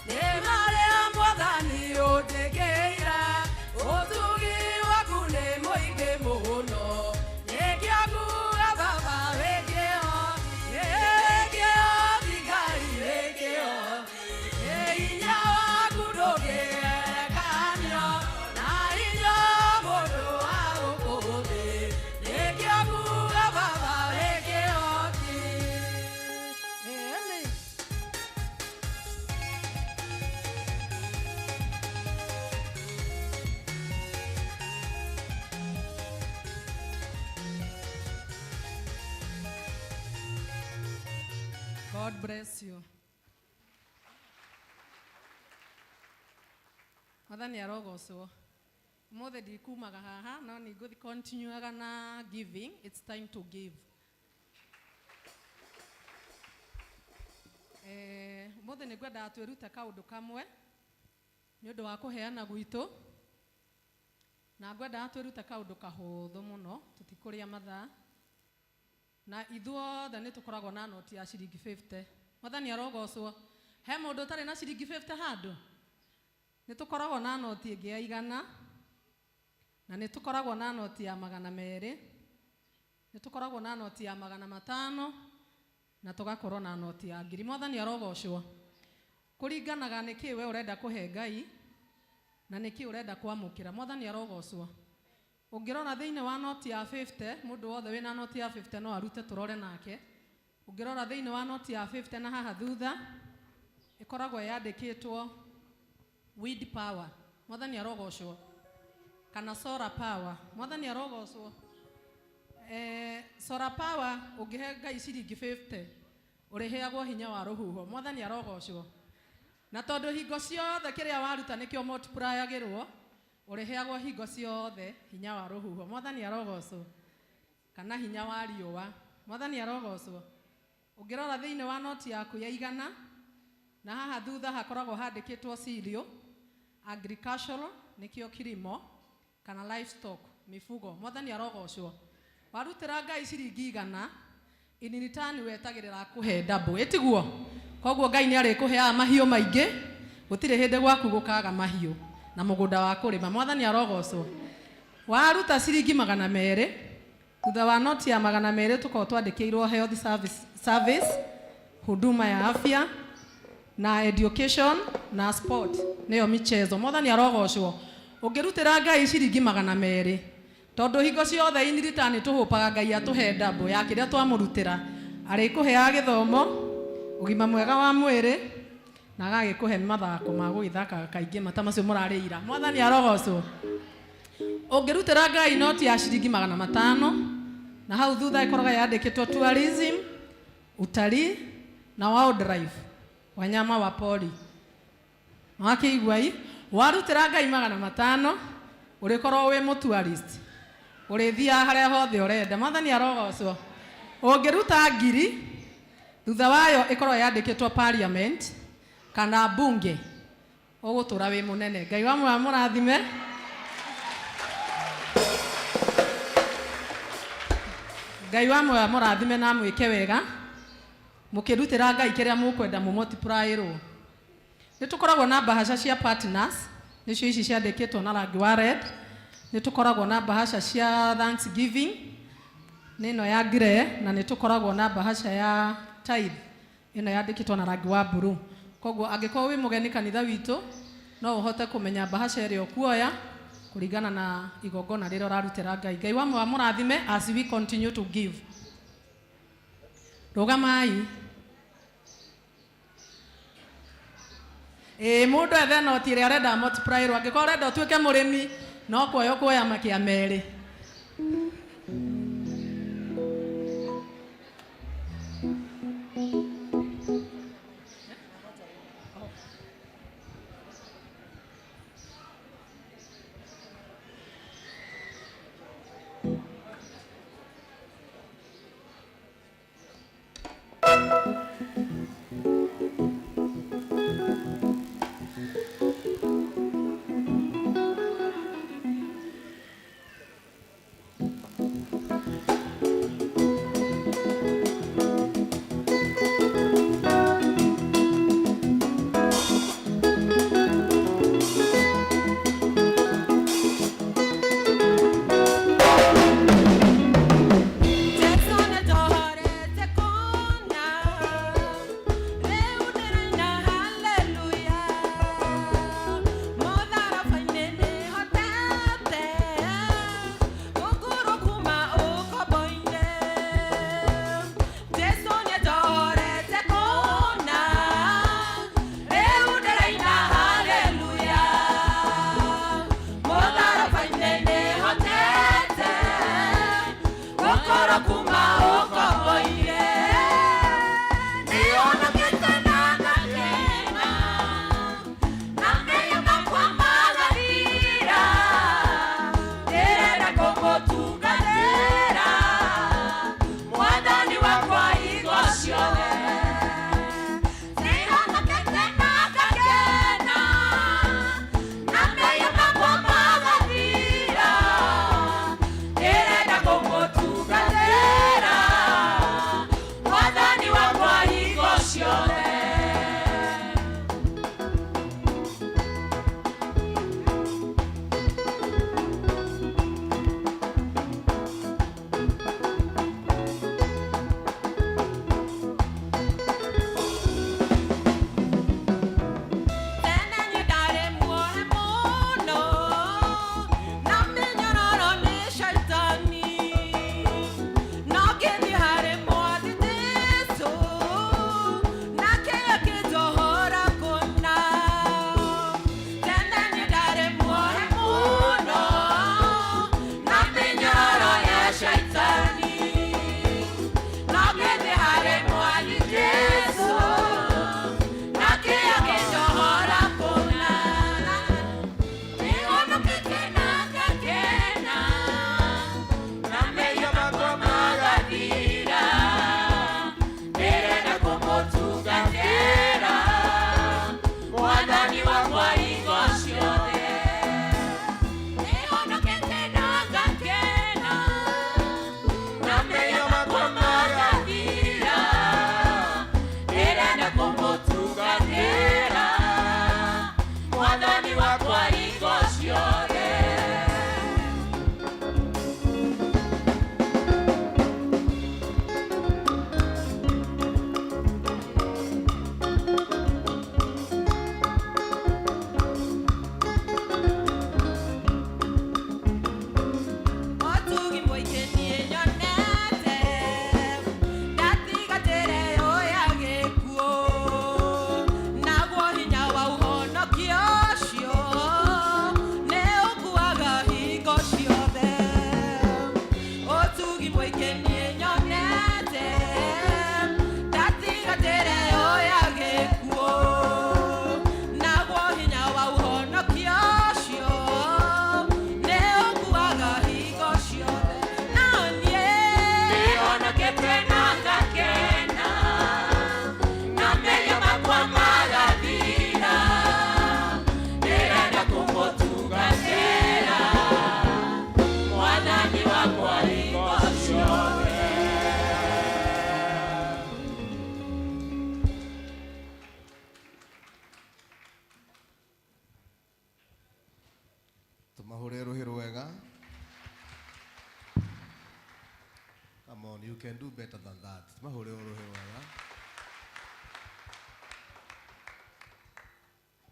nĩ marĩa Mwathani ũnjĩkĩire. Ũtugi waku nĩ mũingĩ mũno. Nĩkĩo nguga Baba wĩ kĩo. Wĩ kĩo Ngai wĩ kĩo. Nĩ hinya waku ndũngĩgerekanio na hinya mũndũ wa gũkũ thĩ. Nĩkĩo nguga Baba wĩ kĩhoti. Amen. God bless you. Mwathani arogocwo. Ũmũthĩ ndikumaga haha no nĩ ngũthi continuaga na giving. It's time to give. Ũmũthĩ nĩ ngwendaga twĩrute kaũndũ kamwe nĩ ũndũ wa kũheana gwitũ, na ngwendaga twĩrute kaũndũ kahũthũ mũno, tũtikũrĩa mathaa, na ithuothe nĩ tũkoragwo na noti ya ciringi 50. Mwathani arogocwo. He mũndũ ũtarĩ na ciringi 50 handũ? Nĩ tũkoragwo na noti ĩngĩ ya 100, na nĩ tũkoragwo na noti ya 200, nĩ tũkoragwo na noti ya 500, na tũgakorwo na noti ya 1000. Mwathani arogocwo. Kũringanaga nĩ kĩĩ we ũrenda kũhe Ngai na nĩ kĩĩ ũrenda kwamũkĩra. Mwathani arogocwo. Ũngĩrora thĩinĩ wa noti ya 50, mũndũ wothe wĩna noti ya 50 no arute tũrore nake. Ũngĩrora thĩinĩ wa noti ya 50 na haha thutha ĩkoragwo yandĩkĩtwo wind power. Mwathani arogocwo. Kana solar power. Mwathani arogocwo. Solar power ũngĩhe Ngai ciringi 50 ũrĩheagwo hinya wa rũhuho. Mwathani arogocwo. Na tondũ hingo ciothe kĩrĩa waruta nĩkĩo multiplyagĩrwo, ũrĩheagwo hingo ciothe hinya wa rũhuho. Mwathani arogocwo. Kana hinya wa riũa. Mwathani arogocwo. Ũngĩrora thĩinĩ wa noti yaku ya 100, na haha thutha hakoragwo handĩkĩtwo cereal, agricultural nĩkĩo kilimo, kana livestock mifugo. Mwathani arogocwo. Warutĩra Ngai ciringi 100, in return wetagĩrĩra kũhe double. Ĩtiguo? Koguo Ngai nĩ arĩkũheaga mahiũ maingĩ, gũtirĩ hĩndĩ gwaku gũkaga mahiũ na mũgũnda wa kũrĩma. Mwathani arogocwo. Waruta ciringi 200, thutha wa noti ya 200 tũkoragwo twandĩkĩirwo health service, huduma ya afya na education na sport, nĩyo michezo. Mwathani arogocwo. Ũngĩrutĩra Ngai ciringi 200, tondũ hingo ciothe in return tũhũpaga Ngai atũhe double ya kĩrĩa twamũrutĩra, arĩkũheaga gĩthomo, ũgima mwega wa mwĩrĩ, na agagĩkũhe mathako ma gũgĩthakaga kaingĩ mata macio mũrarĩira. Mwathani arogocwo. Ũngĩrutĩra Ngai noti ya ciringi 500, na hau thutha ĩkoragwo yandĩkĩtwo tourism, utalii na wildlife, wanyama wa pori. Wakĩigua i? Warutĩra Ngai 500, ũrĩkorwo wĩ mũtourist, ũrĩthiaga harĩa hothe ũrenda. Mwathani arogocwo. Ũngĩruta 1000, thutha wayo ĩkorwo yandĩkĩtwo parliament kana bunge, ũgũtũra wĩ mũnene. Ngai wa muoyo amũrathime. Ngai wa muoyo amũrathime na amwĩke wega. Mũkĩrutĩra Ngai kĩrĩa mũkwenda mũmultiplyĩrwo. Nĩ tũkoragwo na mbahaca cia partners, nĩcio ici ciandĩkĩtwo na rangi wa red. Nĩ tũkoragwo na mbahaca cia thanksgiving, nĩ ĩno ya grey, na nĩ tũkoragwo na mbahaca ya tithe, ĩno yandĩkĩtwo na rangi wa blue. Koguo angĩkorwo wĩ mũgeni kanitha witũ, no ũhote kũmenya mbahaca ĩrĩa ũkuoya kũringana na igongona rĩrĩa ũrarutĩra Ngai. Ngai wa muoyo amũrathime as we continue to give. Rũgamai. Ĩĩ, mũndũ ethe noti ĩrĩa arenda multiplyĩrwo. Angĩkorwo ũrenda ũtuĩke mũrĩmi, no kuoya ũkuoya makia merĩ. Mahũre rũhĩ rwega. Come on, you can do better than that. Mahũre rũhĩ rwega.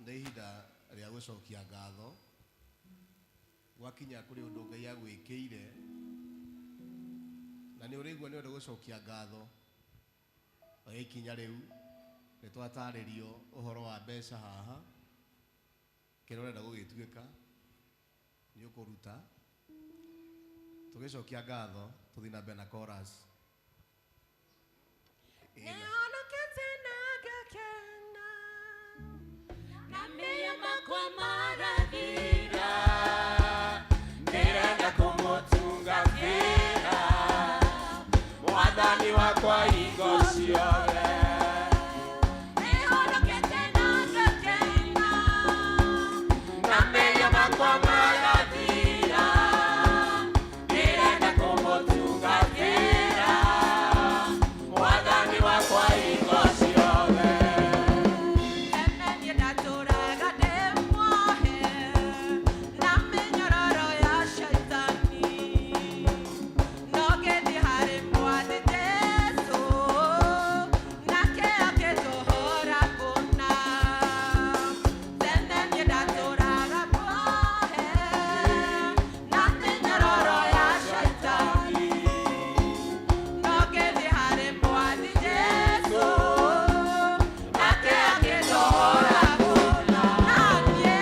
Nĩ ihinda rĩa gũcokia ngatho. Gwakinya kũrĩ ũndũ Ngai agwĩkĩire na nĩ ũrĩigua nĩ ũndũ gũcokia ngatho. Oya ikinya rĩu nĩ twatarĩrio ũhoro wa mbeca haha kĩrĩa ũrenda gũgĩtuĩka nĩ ũkũruta. Tũgĩcokia ngatho tũthiĩ na mbere na chorus. Nĩhonokete na ngakena, na mehia makwa marathira. Ndĩrenda kũmũtungatĩra Mwathani wakwa hingo ciothe. Nĩhonokete na ngakena, na mehia makwa marathira. Ndĩrenda kũmũtungatĩra Mwathani wakwa hingo ciothe. Tene niĩ ndatũraga ndĩ muohe na mĩnyororo ya shaitani, no ngĩthiĩ harĩ Mwathi Jesũ, nake akĩnjohora kũna. Tene niĩ ndatũraga muohe na mĩnyororo ya shaitani, no ngĩthiĩ harĩ Mwathi Jesũ, nake akĩnjohora kũna. Na niĩ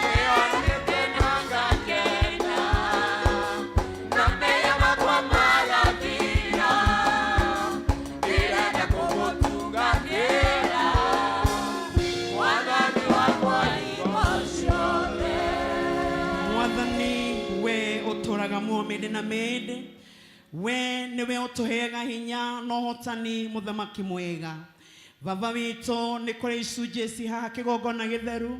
Nĩhonokete na ngakena, na mehia makwa marathira. Ndĩrenda kũmũtungatĩra Mwathani wakwa hingo ciothe. Mwathani, we ũtũraga muoyo mĩndĩ na mĩndĩ, we nĩwe ũtũheaga hinya na ũhotani, mũthamaki mwega. Baba witũ, nĩ kũrĩ icunjĩ ci haha kĩgongona gĩtheru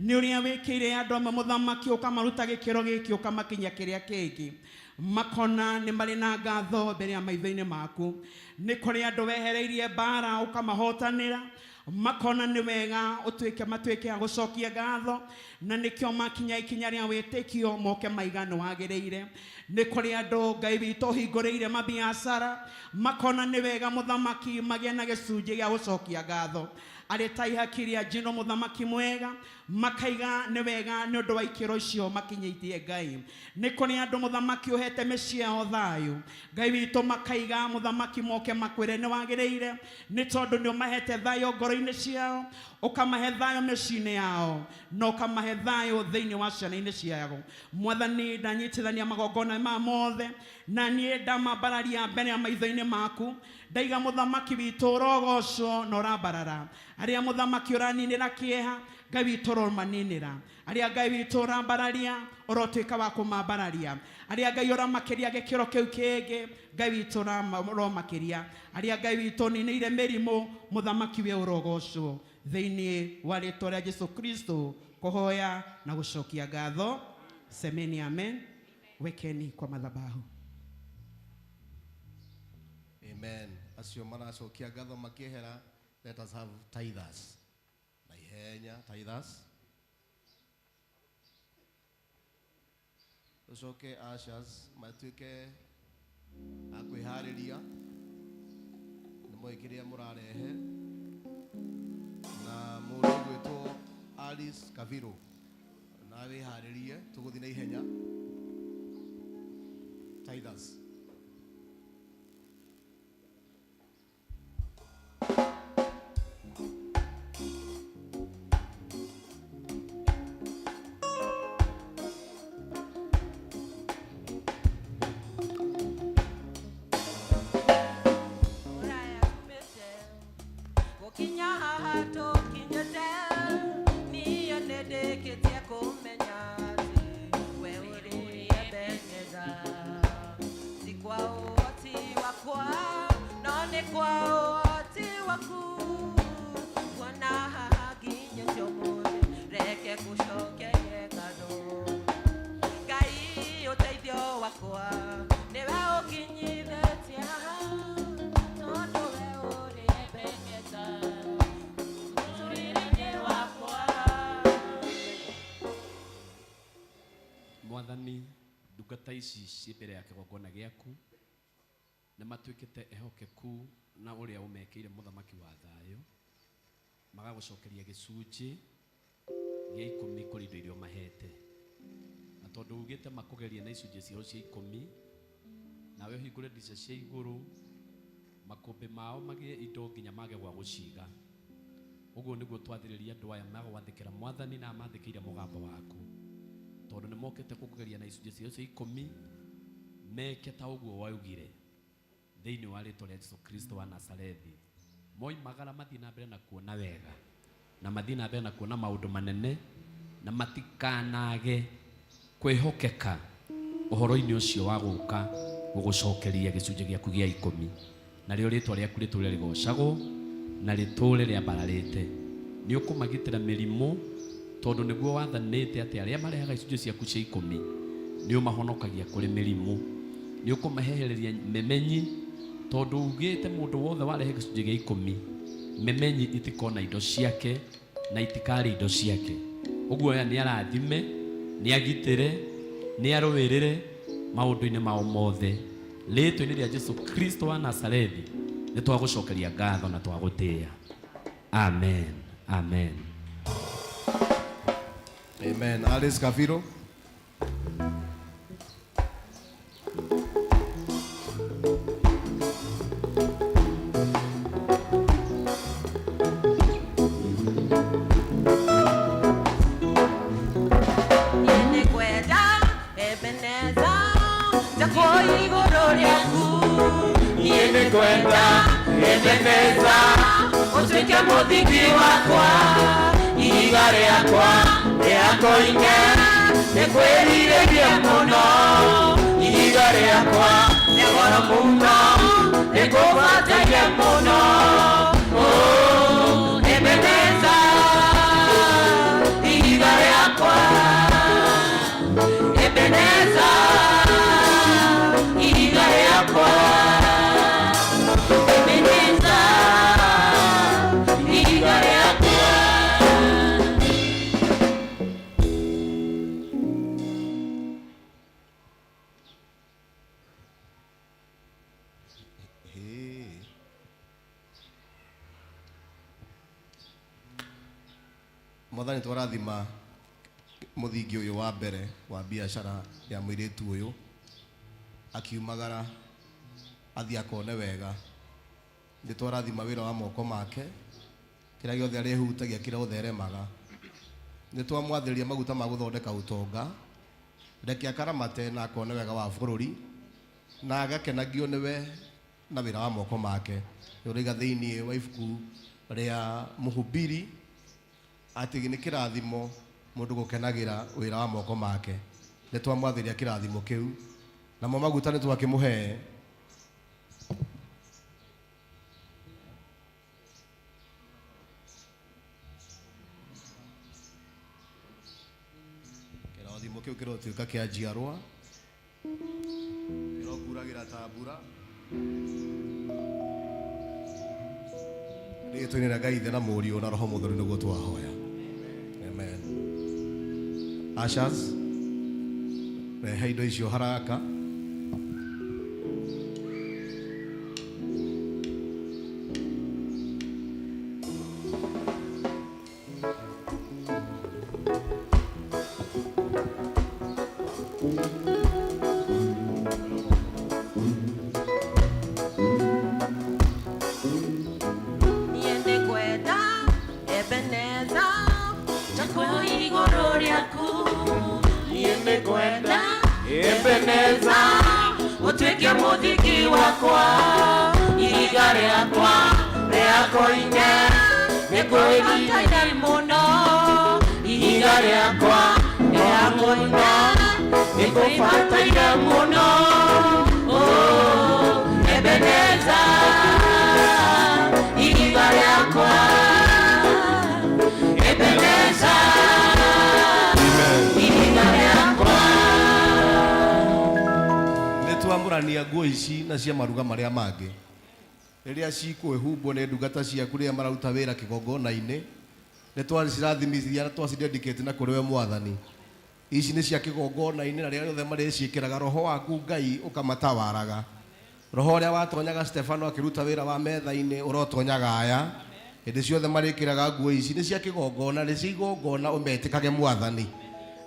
nĩ ũrĩa wĩkĩire andũ amwe, mũthamaki, ũkamaruta gĩkĩro gĩkĩ ũkamakinyia kĩrĩa kĩngĩ, makona nĩ marĩ na ngatho mbere ya maitho-inĩ maku. Nĩ kũrĩ andũ wehereirie mbara ũkamahotanĩra, makona nĩ wega ũtuĩke matuĩke a gũcokia ngatho, na nĩkĩo makinya ikinya rĩa wĩtĩkio moke maiga nĩ wagĩrĩire. Nĩ kũrĩ andũ Ngai witũ ũhingũrĩire mabiacara, makona nĩ wega, mũthamaki, magĩe na gĩcunjĩ gĩa gũcokia ngatho arĩ ta ihaki rĩa njino, mũthamaki mwega, makaiga nĩ wega nĩ ũndũ wa ikĩro icio makinyĩtie. Ngai, nĩ kũrĩ andũ, mũthamaki, ũhete mĩciĩ yao thayũ, Ngai witũ, makaiga, mũthamaki, moke makwĩre nĩ wagĩrĩire nĩ tondũ nĩ ũmahete thayũ ngoro-inĩ ciao, ũkamahe thayũ mĩciĩ-inĩ yao, na ũkamahe thayũ thĩinĩ wa ciana-inĩ ciao. Mwathani, ndanyitithania magongona maya mothe na niĩ ndamambararia mbere ya maitho-inĩ maku, ndaiga, mũthamaki witũ, ũrogocwo na ũrambarara. Arĩa, mũthamaki, ũraninĩra kĩeha, Ngai witũ, ũromaninĩra. Arĩa, Ngai witũ, ũrambararia, ũrotuĩka wa kũmambararia. Arĩa, Ngai, ũramakĩria gĩkĩro kĩu kĩngĩ, Ngai witũ, ũromakĩria. Arĩa, Ngai witũ, ũninĩire mĩrimũ, mũthamaki, we ũrogocwo. Thĩinĩ wa rĩtwa rĩa Jesu Kristo kũhoya na gũcokia ngatho, semeni amen. Wekeni kwa madhabahu. Amen. Acio maracokia ngatho makĩehera, let us have tithers na ihenya. Tithers, ũcoke ushers matuĩke a kwĩharĩria nĩ moĩ kĩrĩa mũrarehe, na mũndũ ũgwĩtwo Alice Kaviro na wĩharĩrie, tũgũthiĩ na ihenya. Tithers. Ũraya tumĩte gũkinya haha tũkinyĩte, niĩ nĩndĩkĩtie kũmenya atĩ we ũrĩ Ebeneza. Mwathani, ndungata ici ciĩ mbere ya kĩgongona gĩaku nĩ matuĩkĩte ehokeku na ũrĩa ũmekĩire mũthamaki wa thayũ, magagũcokeria gĩcunjĩ gĩa ikũmi kũrĩ indo iria ũmahete, na tondũ ugĩte makũgerie na icunjĩ ciao cia ikũmi, nawe ũhingũre ndica cia igũrũ, makũmbĩ mao magĩe indo nginya mage gwa gũciga. Ũguo nĩguo twathĩrĩria andũ aya magwathĩkĩra Mwathani na mathĩkĩire mũgambo waku, tondũ nĩ mokĩte gũkũgeria na icunjĩ ciao cia ikũmi, meke ta ũguo waugire thĩinĩ wa rĩtwa rĩa Jesu Kristo wa Nazarethi. Moimagara mathiĩ na mbere na kuona wega, na mathiĩ na mbere na kuona maũndũ manene, na matikanage kwĩhokeka ũhoro-inĩ ũcio wa gũka gũgũcokeria gĩcunjĩ gĩaku gĩa ikũmi, narĩo rĩtwa rĩaku rĩtũre rĩgocagwo na rĩtũre rĩambararĩte. Nĩ ũkũmagitĩra mĩrimũ, tondũ nĩguo wathanĩte atĩ arĩa marehaga icunjĩ ciaku cia ikũmi nĩ ũmahonokagia kũrĩ mĩrimũ. Nĩ ũkũmahehereria memenyi, tondũ ugĩte mũndũ wothe warehe gĩcunjĩ gĩa ikũmi, memenyi itikona indo ciake na itikarĩ indo ciake. Ũguo aya nĩ arathime, nĩ agitĩre, nĩ arũĩrĩre maũndũ-inĩ mao mothe. Rĩĩtwa-inĩ rĩa Jesu Kristo wa Nazarethi nĩ twagũcokeria ngatho na twagũtĩĩa. Amen. Amen. Amen. Alice Kafiro. Nĩngwenda Ebeneza njakwo igũrũ rĩaku. Niĩ nĩngwenda Ebeneza ũtuĩke mũthingi wakwa, ihiga rĩakwa rĩa koine nĩngwĩrirĩria mũno, ihiga rĩakwa rĩa goro mũno nĩngũbataire mũno. Oh, Ebeneza ihiga rĩakwa, Ebeneza ihiga rĩakwa, Ebeneza ihiga rĩakwa. Hey. Mwathani, twarathima mũthingi ũyũ wa mbere wa biacara ya mũirĩtu ũyũ, akiumagara athiĩ akone wega. Nĩ twarathima wĩra wa moko make, kĩrĩa gĩothe arĩhutagia kĩrotheremaga. Nĩ twamwathĩrĩria maguta ma gũthondeka ũtonga, reke akaramate na akone wega wa bũrũri, na agakenagio nĩwe na wĩra wa moko make. Nĩ ũraiga thĩinĩ wa ibuku rĩa Mũhubiri atĩ nĩ kĩrathimo mũndũ gũkenagĩra wĩra wa moko make. Nĩ twamwathĩrĩria kĩrathimo kĩu, namo maguta nĩ twakĩmũhe. Kĩrathimo kĩu kĩrotuĩka kĩa njiarwa, kĩrokuragĩra ta mbura. Rĩĩtwa-inĩ rĩa Ngai Ithe na Mũriũ na Roho Mũtheru nĩguo twahoya. Amen. Ushers, rehe indo icio haraka. Niĩ nĩngwenda Ebeneza njakwo igũrũ rĩaku. Niĩ nĩngwenda Ebeneza ũtuĩke mũthingi wakwa, ihiga rĩakwa rĩa koine nĩngwĩrirĩria mũno, ihiga rĩakwa rĩa koine nĩngũbataire mũno. Oh, Ebeneza ihiga rĩakwa, Ebeneza ihiga rĩakwa. Nĩ twamũrania nguo ici na cia maruga marĩa mangĩ, rĩrĩa cikwĩhumbwo nĩ ndungata ciaku rĩrĩa mararuta wĩra kĩgongona-inĩ. Nĩ twacirathimithia na twacidedicate na kũrĩ we Mwathani, Ici nĩ cia kĩgongona-inĩ na rĩrĩa rĩothe marĩciĩkĩraga roho waku Ngai ũkamatawaraga. Roho ũrĩa watonyaga Stefano akĩruta wĩra wa metha-inĩ ũrotonyaga aya. Hĩndĩ ciothe marĩkĩraga nguo ici nĩ cia kĩgongona, nĩ cia igongona ũmetĩkage Mwathani.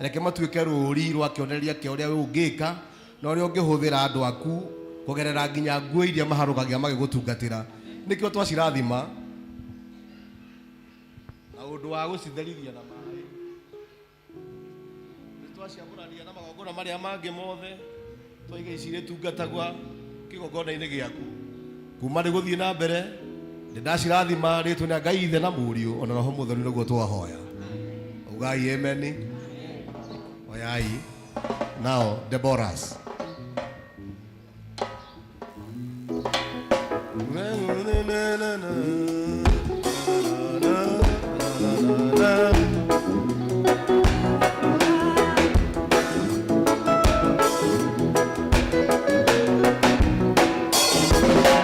Reke matuĩke rũri rwa kĩonereria kĩa ũrĩa we ũngĩka na ũrĩa ũngĩhũthĩra andũ aku kũgerera nginya nguo iria maharũkagia magĩgũtungatĩra. Nĩkĩo twacirathima na ũndũ wa gũcitherithia na maĩ. Nĩ twaciamũrania na magongona marĩa mangĩ mothe twaiga ici irĩtungatagwa kĩgongona-inĩ gĩaku kuma rĩ gũthiĩ na mbere nĩ ndacirathima rĩtwa rĩa Ngai Ithe na Mũriũ ona Roho Mũtheru nĩguo twahoya. Ugai amen. Oyai nao Deborahs.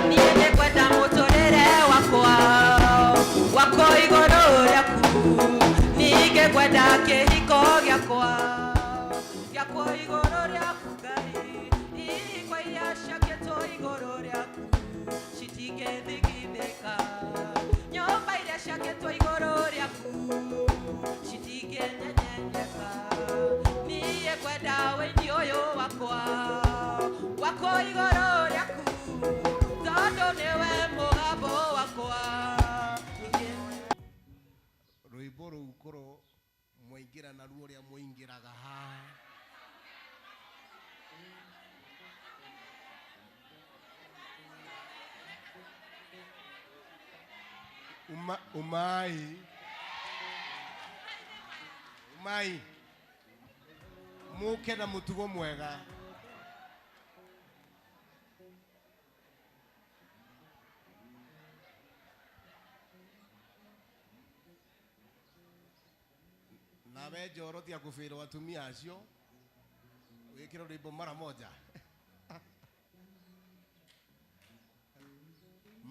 Niĩ nĩngwenda mũtũrĩre wakwa wakwo igũrũ rĩaku ningĩ ngwenda kĩhiko gĩakwa gĩakwo igũrũ rĩaku Ngai ihiko iria ciakĩtwo igũrũ rĩaku citingĩthingithĩka nyũmba iria ciakĩtwo igũrũ rĩaku citingĩnyenyenyeka niĩ ngwenda wĩini ũyũ wakwa wakwo igũrũ rĩaku tondũ nĩwe mũgambo wakwa. Rwĩmbo rũu korwo mwaingĩra naruo ũrĩa mũingĩraga haha. Uma, umai umai muke na mutugo mwega. Nawe njoro tia kubĩrwo atumia acio wĩkĩre rwĩmbo mara moja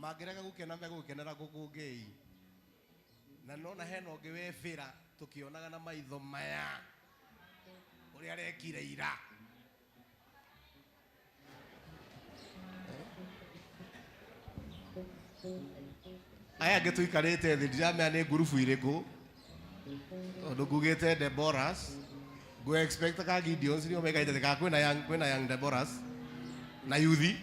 mangĩrega gũkena megũkenera gũkũngĩi na nona hena ũngĩ webĩra tũkĩonaga na maitho maya ũrĩa arekire ira. Aya angĩ tũikarĩte thĩ ndiramenya nĩ ngurubu irĩkũ tondũ ngugĩte Deborahs ngũ expect ka Gideons nĩo maikarĩte thĩ kana kwĩna young, kwĩna young Deborahs na yuthi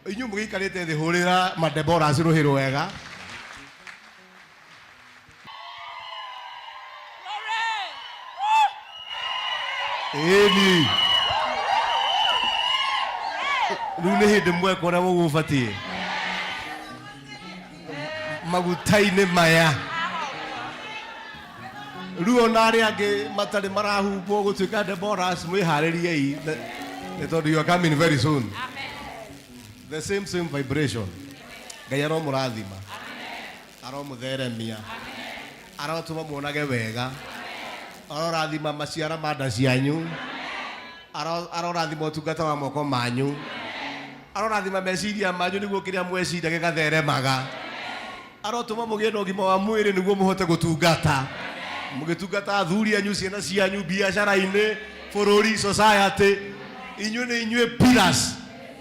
inyuĩ mũgĩikarĩte thĩ hũrĩra ma Deborahs rũhĩ rwega. Ĩni rĩu nĩ hĩndĩ mweka ũrĩa mũgũbatiĩ maguta-inĩ maya rĩu ona arĩa angĩ matarĩ marahumbwo gũtuĩka Deborahs mwĩharĩriei nĩ tondũ you are coming very soon. The same same vibration. Ngai aromũrathima, aromũtheremia, arotũma muonage wega, arorathima maciara ma nda cianyu, arorathima ũtungata wa moko manyu, arorathima meciria manyu nĩguo kĩrĩa mweciria gĩgatheremaga, arotũma mũgĩe na ũgima wa mwĩrĩ nĩguo mũhote gũtungata mũgĩtungata athuri anyu, ciana cianyu, biacara-inĩ, bũrũri, society. Inyuĩ nĩ inyuĩ pillars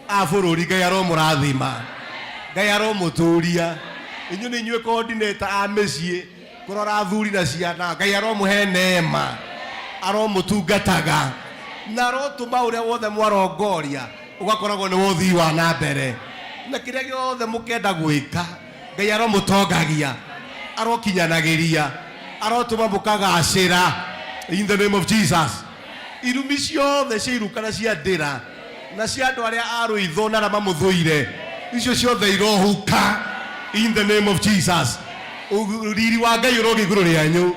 a bũrũri. Ngai aromũrathima, Ngai aromũtũria. Inyuĩ nĩ inyuĩ coordinator a mĩciĩ kũrora athuri na ciana. Ngai aromũhe neema, aromũtungataga na arotũma ũrĩa wothe mwarongoria ũgakoragwo nĩ ũthii wa na mbere, na kĩrĩa gĩothe mũkenda gwĩka Ngai aromũtongagia, arokinyanagĩria, arotũma mũkagacĩra in the name of Jesus. Irumi ciothe cia iruka na cia ndĩra na cia andũ arĩa a rũitho na arĩa mamũthũire, icio ciothe irohuka in the name of Jesus. Riri wa Ngai ũrogĩa igũrũ rĩanyu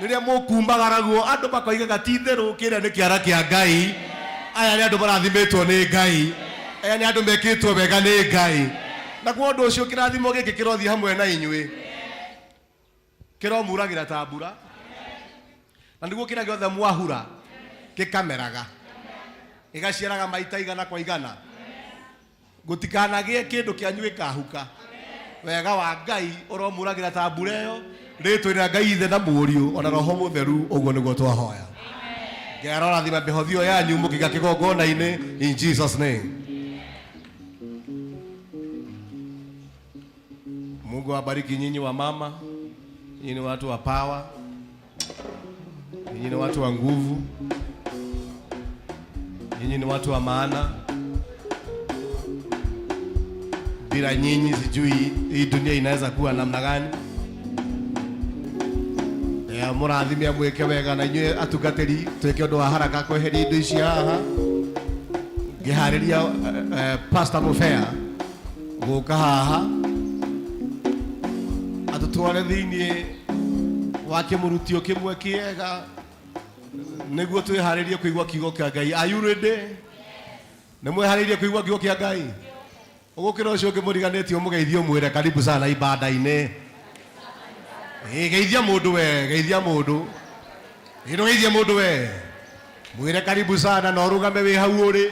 rĩrĩa mũkumagaraguo andũ makoigaga ti itherũ kĩrĩa nĩ kĩara kĩa Ngai, aya nĩ andũ marathimĩtwo nĩ Ngai, aya nĩ andũ mekĩtwo wega nĩ Ngai. Na kwa ũndũ ũcio kĩrathimo gĩkĩ kĩrothiĩ hamwe na inyuĩ, kĩromuragĩra ta mbura, na nĩguo kĩrĩa gĩothe mwahura gĩkameraga, gĩgaciaraga maita igana kwa igana. Gũtikanagĩe kĩndũ kĩanyu gĩkahuka. Wega wa Ngai ũromuragĩra ta mbura ĩyo, rĩtwa rĩa Ngai Ithe na Mũriũ ona Roho Mũtheru, ũguo nĩguo twahoya. Ngai arorathima mĩhothi ĩyo yanyu mũkĩiga kĩgongona-inĩ in Jesus name. Mungu awabariki nyinyi wa mama, nyinyi ni watu wa power, nyinyi ni watu wa nguvu, nyinyi ni watu wa maana. Bila nyinyi sijui hii dunia inaweza kuwa namna gani. Ya mũrathime amwĩke wega na inyuĩ atungatĩri twĩke ũndũ wa haraka kweheria indo ici haha ngĩharĩria Pastor Mubea gũka haha atũtware thĩinĩ wa kĩmũrutio kĩmwe kĩega nĩguo twĩharĩrie kũigua kiugo kĩa Ngai. Are you ready? Nĩ mwĩharĩirie kũigua kiugo kĩa Ngai? Ũgũkĩra ũcio ũngĩ mũriganĩtie ũmũgeithie ũmwĩre karibu sana ibada-inĩ. Ĩ geithia mũndũ we, geithia mũndũ. Ĩ ndũgeithie mũndũ we. Mwĩre karibu sana na ũrũgame wĩ hau ũrĩ.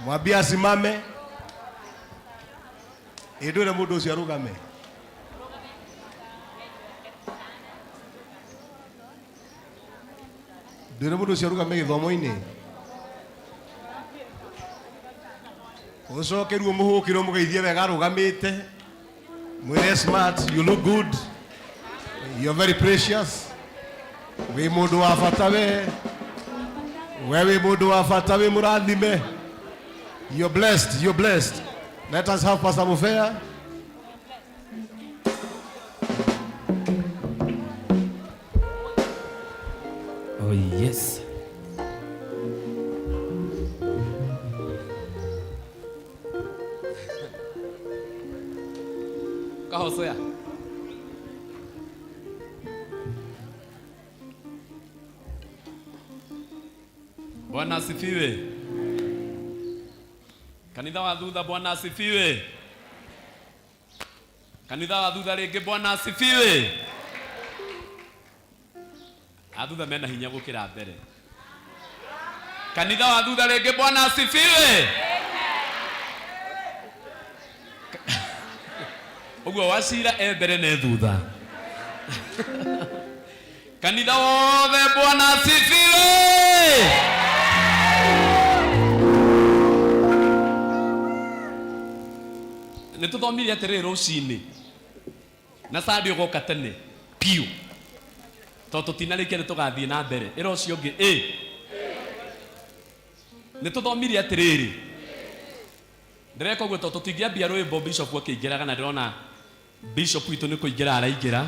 Mwambie asimame. Ĩ ndwĩre mũndũ ũcio arũgame. Ndwĩre mũndũ ũcio arũgame gĩthomo-inĩ. Ũcoke rĩu ũmũhũkĩre ũmũgeithie wega arũgamĩte. Mwĩre smart, you look good. You're very precious. Wĩ mũndũ wa bata we. We wĩ mũndũ wa bata wĩ mũrathime. You're blessed, you're blessed. Let us have Pastor Mufea. Oh yes. Kahosea. Bwana asifiwe. Kanitha wa thutha Bwana asifiwe. Kanitha wa thutha rĩngĩ Bwana asifiwe. A thutha mena hinya gũkĩra mbere. Kanitha wa thutha rĩngĩ Bwana asifiwe. Ũguo wacira e mbere na e thutha. Kanitha wothe Bwana asifiwe. Nĩ tũthomire atĩrĩrĩ rũcinĩ na Sunday ũgoka tene piũ tondũ tũtinarĩkia nĩ tũgathiĩ na mbere ĩra ũcio ũngĩ ĩ nĩ tũthomire atĩrĩrĩ ndĩreka ũguo tondũ tũtingĩambia rwĩmbo bishop akĩingĩraga na ndĩrona bishop witũ nĩ kũingĩra araingĩra.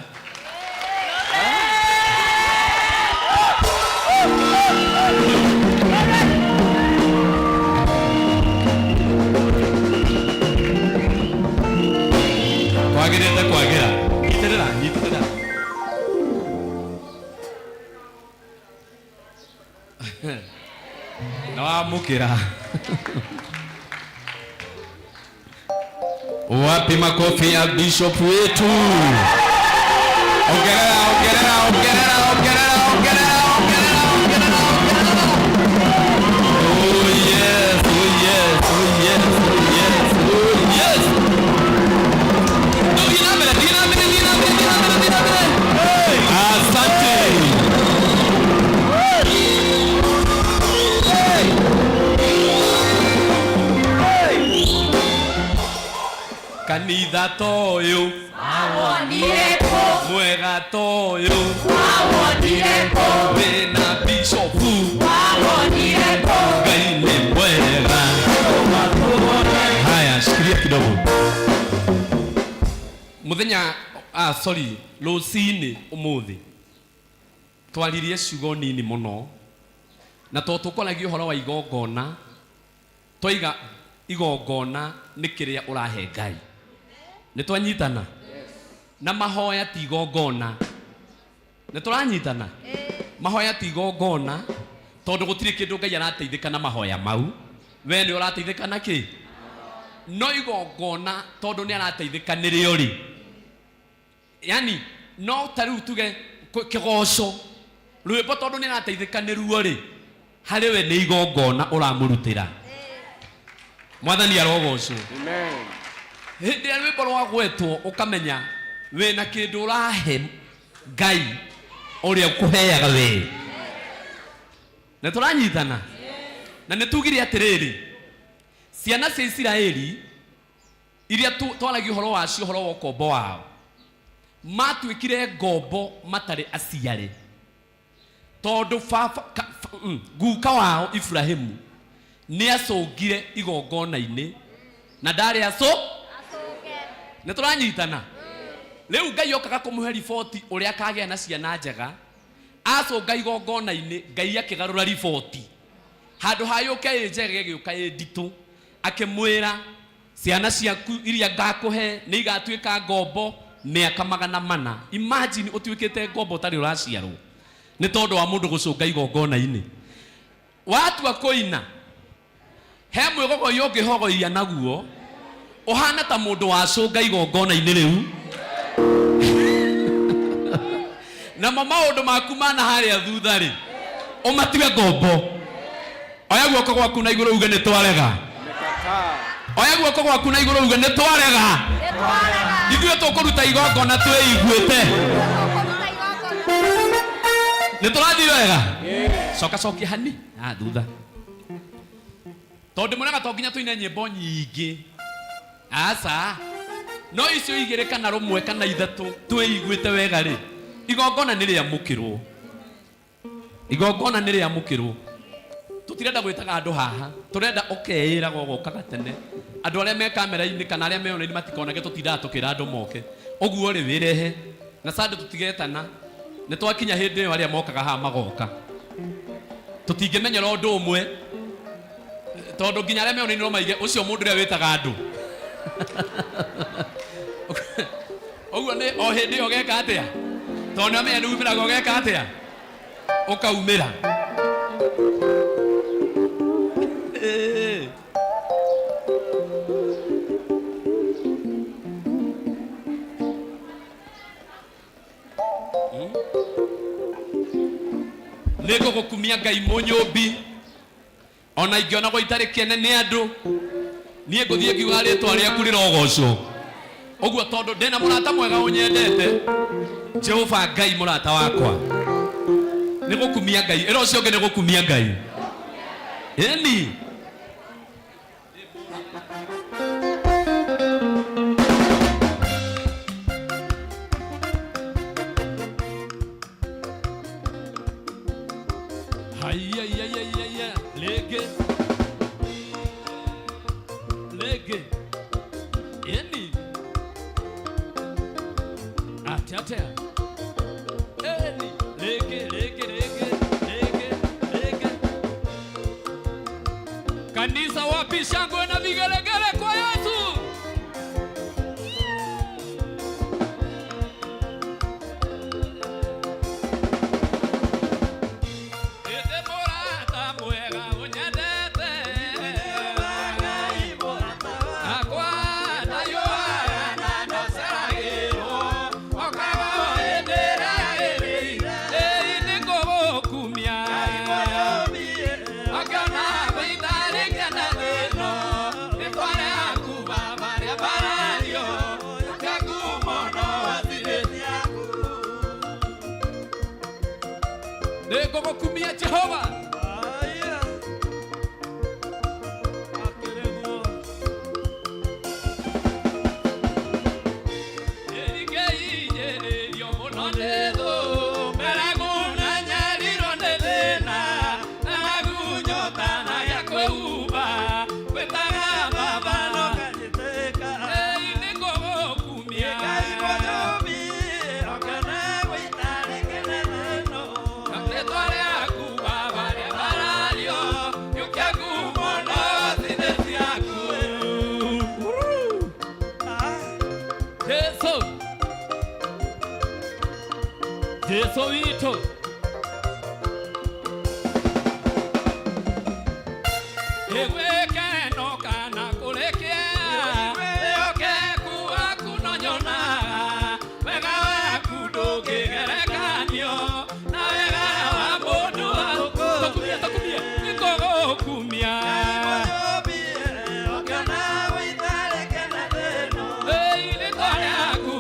Kwagĩrĩte kwagĩra nyitĩrĩra nyitĩrĩra na wamũkĩra. Wapi makofi ya bishop wetu? Ongerera, ongerera, ongerera, ongerera, ongerera, ongerera, ongerera, ongerera. Oh yes, oh yes, oh yes, oh yes, oh yes. Thiĩ na mbere, thiĩ na mbere, thiĩ na mbere, thiĩ na mbere, thiĩ na mbere. Asante. Kanitha toyo Wawonire kũ? Mwega toyo Wawonire kũ? Wĩna bishopu Wawonire kũ? Ngai nĩ mwega. Haya, shikilia kidogo. Muthenya sorry, rũcinĩ ũmũthĩ twaririe ciugo nini mũno na to tũkoragia ũhoro wa igongona twaiga igongona nĩ kĩrĩa ũrahe Ngai. Nĩ twanyitana na mahoya ti igongona. Nĩ tũranyitana mahoya ti igongona tondũ gũtirĩ kĩndũ Ngai arateithĩka na mahoya mau. We nĩ ũrateithĩka na kĩ? No igongona tondũ nĩ arateithĩka nĩrĩo rĩ, yani no ta rĩu tuge kĩgoco rwĩmbo tondũ nĩ arateithĩka nĩruo rĩ, harĩ we nĩ igongona ũramũrutĩra. Mwathani arogocwo. Hĩndĩ ĩrĩa rwĩmbo rwagwetwo ũkamenya wĩna kĩndũ ũrahe Ngai ũrĩa ũkũheaga we. Nĩ tũranyitana? Na nĩ tugire atĩrĩrĩ, ciana cia Isiraeli iria twaragia ũhoro wacio, ũhoro wa ũkombo wao, matuĩkire ngombo matarĩ aciare, tondũ baba guka wao Ibrahimu nĩ acũngire igongona-inĩ na ndarĩ acũ. Nĩ tũranyitana? Rĩu Ngai okaga kũmũhe riboti ũrĩa akagĩa na ciana njega. Acũnga igongona-inĩ, Ngai akĩgarũra riboti, handũ ha yũke ĩ njega ĩgĩũka ĩ nditũ, akĩmwĩra ciana ciaku iria ngakũhe nĩ igatuĩka ngombo mĩaka 400. Imagine ũtuĩkĩte ngombo ũtarĩ ũraciarwo nĩ tondũ wa mũndũ gũcũnga igongona-inĩ. Watua kũina, he mwĩgogoio ũngĩhogoiya naguo ũhana ta mũndũ wacũnga igongona-inĩ rĩu, namo maũndũ maku mana harĩa thutha rĩ ũmatue ngombo. Oya guoko gwaku na igũrũ uge nĩ twarega. Oya guoko gwaku na igũrũ uge nĩ twarega. Ithuĩ tũkũruta igongona twĩiguĩte. Nĩ tũrathiĩ wega? Coka cokia hani thutha, tondũ mũrega to nginya tũine nyĩmbo nyingĩ, aca, no icio igĩrĩ kana rũmwe kana ithatũ twĩiguĩte wega rĩ, igongona nĩ rĩamũkĩrwo, igongona nĩ rĩamũkĩrwo. Tũtirenda gwĩtaga andũ haha, tũrenda ũkeĩraga ũgokaga tene. Andũ arĩa me kamera-inĩ kana arĩa me online matikonage tũtindaga tũkĩra andũ moke. Ũguo rĩ, wĩrehe na sande, tũtigetana. Nĩ twakinya hĩndĩ ĩyo arĩa mokaga haha magoka, tũtingĩmenyera ũndũ ũmwe, tondũ nginya arĩa me online no maige ũcio mũndũ ũrĩa wĩtaga andũ. Ũguo nĩ o hĩndĩ ĩyo ũgeka atĩa? Tondũ nĩ amenya nĩ umĩraga, ũgeka atĩa? Ũkaumĩra. Ĩĩ. Nĩ ngũgũkumia Ngai mũnyũmbi, ona ingĩonagwo itarĩ kĩene nĩ andũ, niĩ ngũthiĩ ngiuga rĩtwa rĩaku rĩrogocwo. Ũguo tondũ ndĩna mũrata mwega ũnyendete, Jehova Ngai mũrata wakwa, nĩ gũkumia Ngai. Ĩra ũcio ũngĩ nĩ gũkumia Ngai. Ĩni. Haiya, iya, iya, iya, iya. Rĩngĩ, rĩngĩ. Ĩni. Atĩa, atĩa? Ĩni. Rĩngĩ, rĩngĩ, rĩngĩ, rĩngĩ, rĩngĩ. Kanisa, wapi shangwe na vigelegele kwa Yesu? Ĩndĩ mũrata mwega ũnyendete akwa ndayũaga na ndaceragĩrwo, okaga hĩndĩ ĩrĩa yagĩrĩire. Ĩĩ, nĩngũgũkumia akĩona gũitarĩ kĩana thĩno rĩtwa rĩaku Baba rĩambarario rĩaku mũno wathirĩ. Nĩngũgũkumia Jehova. Ĩringĩinyĩrĩrio mũno nĩ thũ, ng'aragu na nyarirwo nĩ thĩna, ng'aragu nyota na gĩa kwĩhumba, ngwĩtaga Baba no Ĩĩ, nĩngũgũkumia. Rĩtwa rĩaku Baba rĩambarario, rĩũke mũno thine ciaku. Jesu, Jesu witũ. Ĩgwĩkeno kana kũrĩ kĩeha, wĩhokeku waku no nyonaga, wega waku ndũngĩgerekanio na wega wa mũndũ wa. Tũkumie, tũkumie, nĩngũgũkumia. Ĩĩ, rĩtwa rĩaku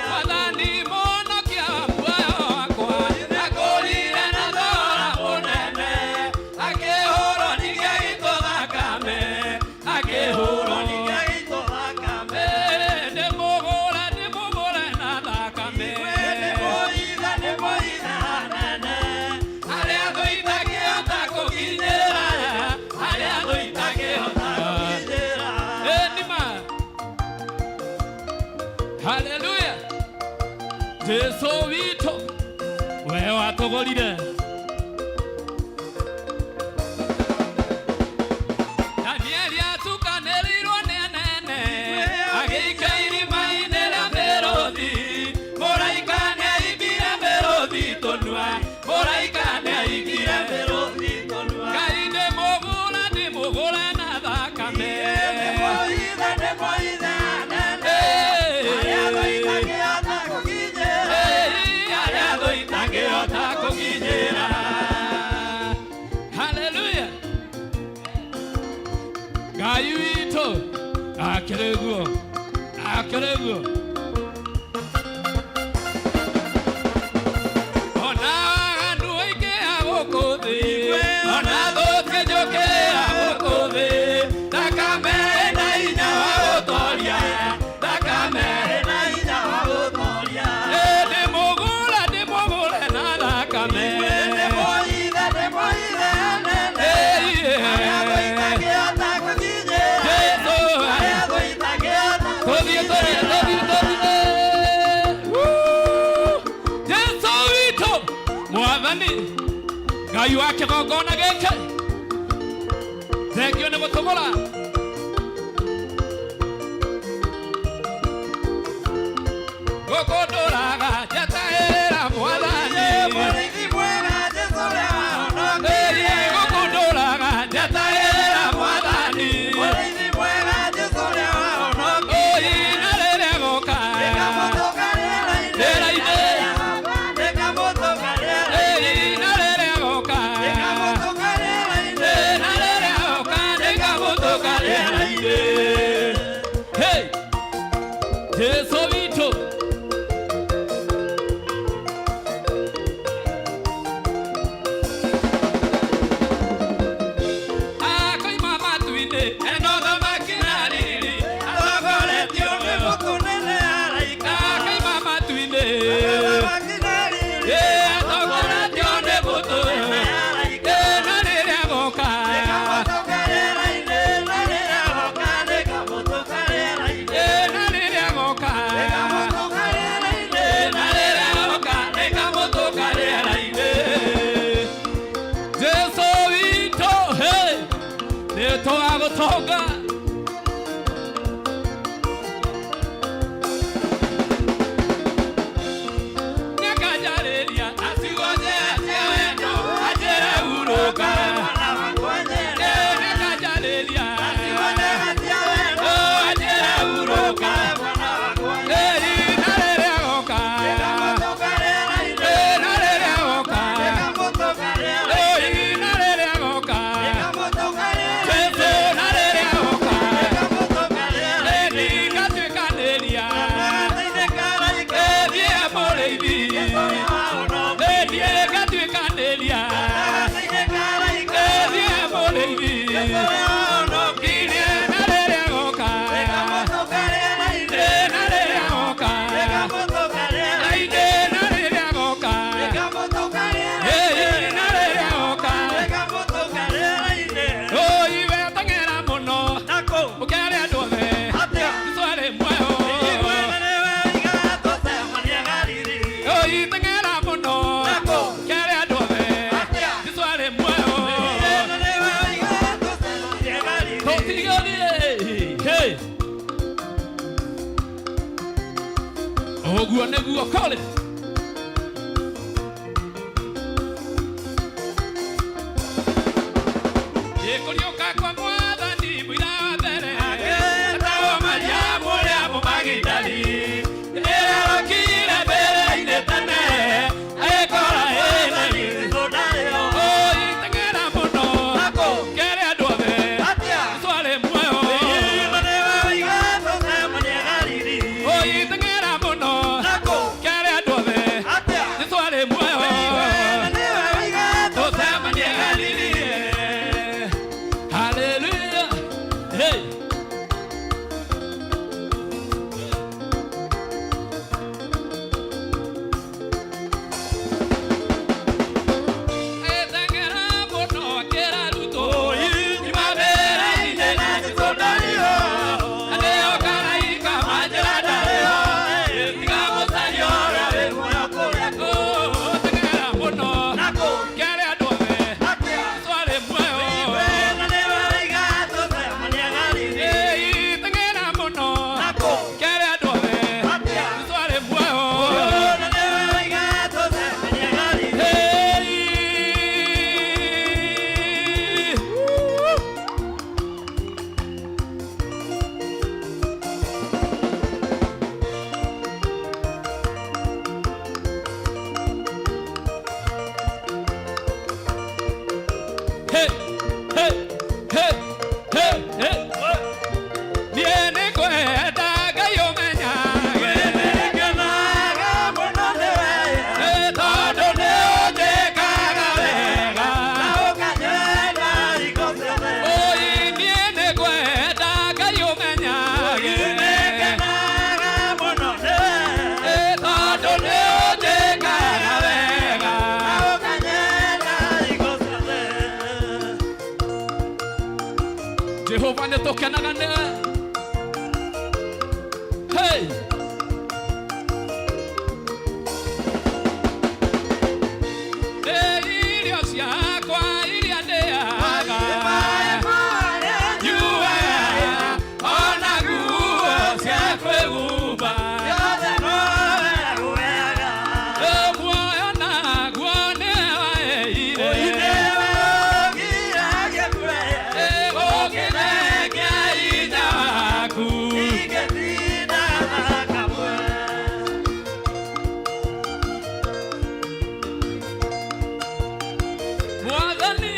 Mwathani, mũhonokia wa muoyo. Jesu witũ we watũgũrire. Danieli atukanĩrĩirwo nĩ anene, agĩika irima-inĩ rĩa mĩrũthi. Mũraika nĩaimbire mĩrũthi tũnua, mũraika nĩaimbire mĩrũthi tũnua. Ngai ndĩmũgũre, ndĩmũgũre na thakame. Arĩa thũ itangĩhota kũkinyĩra. Hallelujah. Ngai witũ akĩrĩ guo, akĩrĩ guo. Ona andũ aingĩ a gũkũ thĩ, ona thũ njũkĩ a gũkũ thĩ, thakame ĩna hinya wa gũtoria, thakame ĩna hinya wa gũtoria. Ĩ, ndĩmũgũre, ndĩmũgũre na thakame. Jesũ, tũthiĩ, tũthiĩ, tũthiĩ, tũthiĩ. Woo! Jesũ witũ mwathani Ngai wa kĩgongona gĩkĩ, thengio nĩ gũtũgũra. Gũkũ ndũraga njetagĩrĩra mwathani. Ĩĩ, gũkũ ndũraga njetagĩrĩra mwathani. Ĩĩ, na rĩrĩa agoka rĩera-inĩ. Ĩĩ, na rĩrĩa agoka. Ĩĩ, na rĩrĩa agoka nĩngamũtũnga rĩera-inĩ. Hey! Jesũ witũ. Akoima matu-inĩ ena ũthamaki na riri, atongoretio nĩ Akoima matu-inĩ. Ĩ, atongoretio nĩ mbũtũ. Ĩ, na rĩrĩa agoka. Ĩ, na rĩrĩa agoka. Ĩ, na rĩrĩa agoka nĩngamũtũnga rĩera-inĩ. Jesũ witũ, hey, nĩtũgagũtũnga. Nĩakanjarĩria na ciugo njega cia wendo, anjĩre hurũka. Ĩ, nĩakanjarĩria. Oh, anjĩre hurũka. Ĩ, na rĩrĩa agoka. Ĩ, na rĩrĩa agoka. Ĩ, na rĩrĩa agoka. Jesũ, na rĩrĩa agoka. Ĩ, nĩngatuĩkanĩria. Ĩ, thiĩ mũrĩithi. Ĩ, thiĩ ngatuĩkanĩria. Ĩ, thiĩ mũrĩithi. Nginya na rĩrĩa agoka. Ĩ, na rĩrĩa agoka. Ĩ, na rĩrĩa agoka. Ĩ, na rĩrĩa agoka. Oi, we teng'era mũno ũkere andũ othe Jesũ arĩ muoyo. Oi, teng'era mũno ũkere andũ othe Jesũ arĩ muoyo. Tũtigĩthiĩ. Hey! Ũguo nĩguo kũrĩ. Ĩkũriũka kwa mwathani mũira wa mbere, etagwo Mariamu ũrĩa Mũmagidali, ĩrĩa rokire mbere-inĩ tene, agĩkora ĩna riri. Oi, teng'era mũno kere andũ othe Jesũ arĩ muoyo. Oi, teng'era mũno kere andũ Tũkenaga nĩwe. Hey! Irio ciakwa iria ndĩaga, nyuaga, ona nguo cia kwĩhumba. Muoyo naguo nĩwe waheire. Ũkĩnengera hinya waku. Mwathani.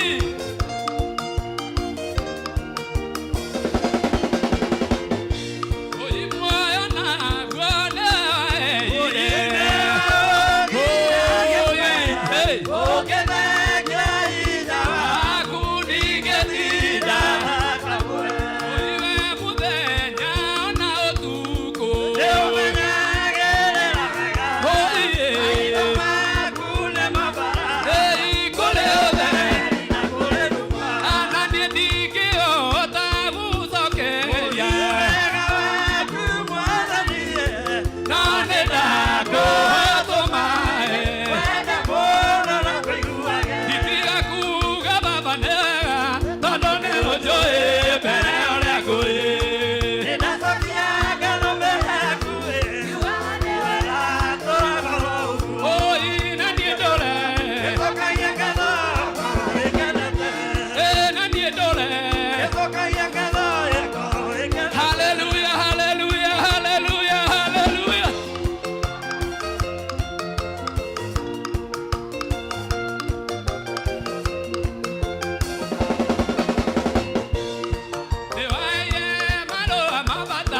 Oi, muoyo naguo nĩwe waheire. Oi, hey. Waku ndingĩtinda. Oi, we mũthenya ona ũtukũ. Oi, Ei, kũrĩ ũtheri. Ana niĩ ndingĩhota gũcokeria. No nĩ ndakũhotũma, Nditiga kuga baba nĩ wega, tondũ nĩ ũnjũĩ mbere ũrĩa ngũĩ. Oi, na niĩ ndũre. Na niĩ ndũre. Hallelujah, hallelujah, hallelujah, hallelujah. Nĩwaye marũa ma bata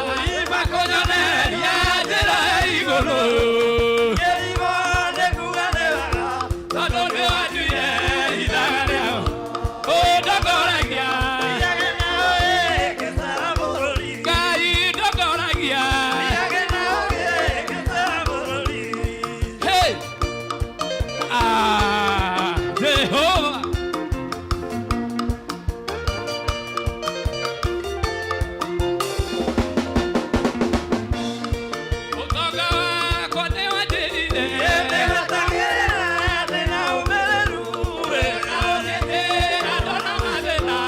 makũnyoneria njĩra ya igũrũ. Tondũ nĩwanduire ithaga rĩao. Ũndongoragia. Ngai ndongoragia. Hey! Ah, Jehova. Ũtonga wakwa nĩwanjĩrire. Ndona mathĩna.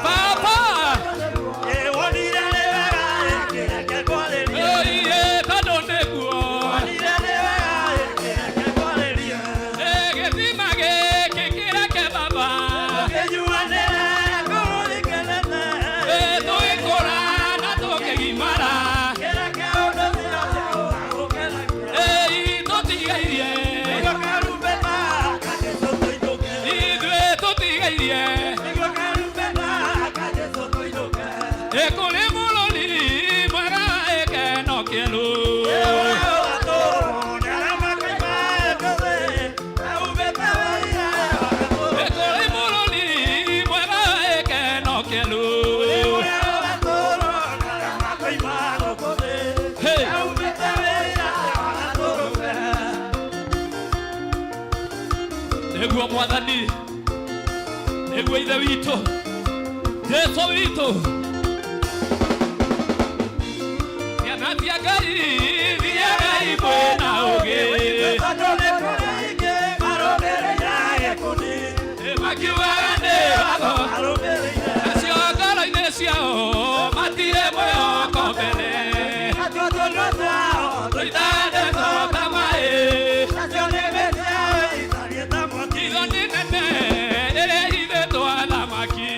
Baba. Oiye, tondũ nĩguo. Gĩthima gĩkĩ kĩreke baba. Tũgĩkũra na tũkĩgimara. Tũtigairie. Ithuĩ tũtigairie. Kũrĩ mũrori mwega wa gĩkeno kĩerũ. Kũrĩ mũrori mwega wa gĩkeno kĩerũ. Hey! Nĩguo Mwathani, nĩguo Ithe witũ, Jesũ witũ. Ciana cia Ngai, thiagai mwĩna ũũgĩ. Makiugaga nĩ watho, nacio ngoro-inĩ ciao matirĩ mwĩhoko mbere. Tũitane ta maĩ. Ithoni nene ĩrĩa ithĩtwo athamaki.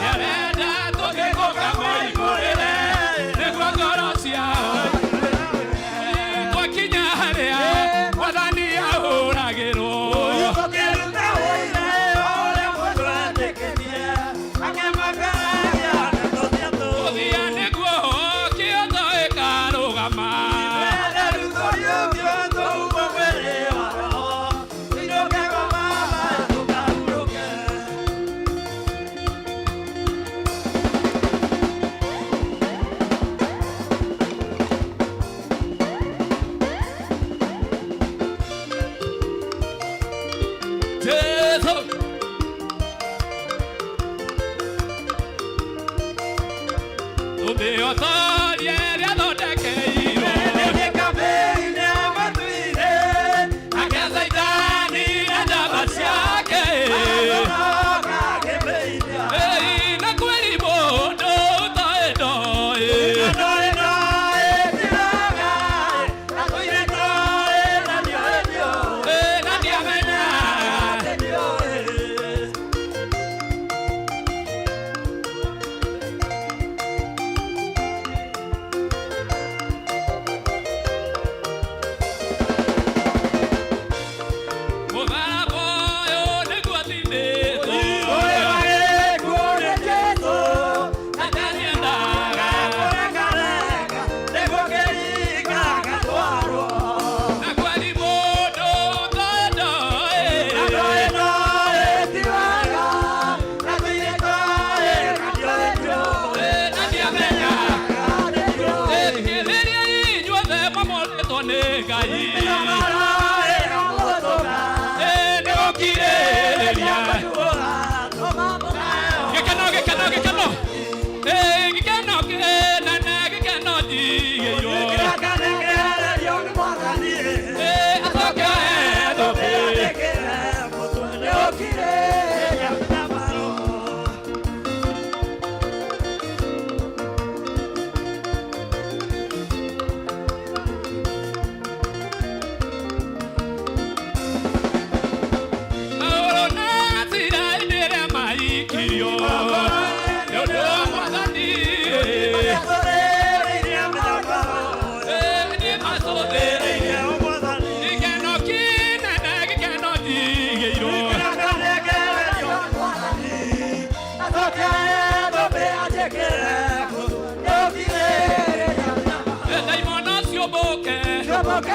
Nĩarenda tũgĩkũka moimũrĩre nĩguo ngoro ciao.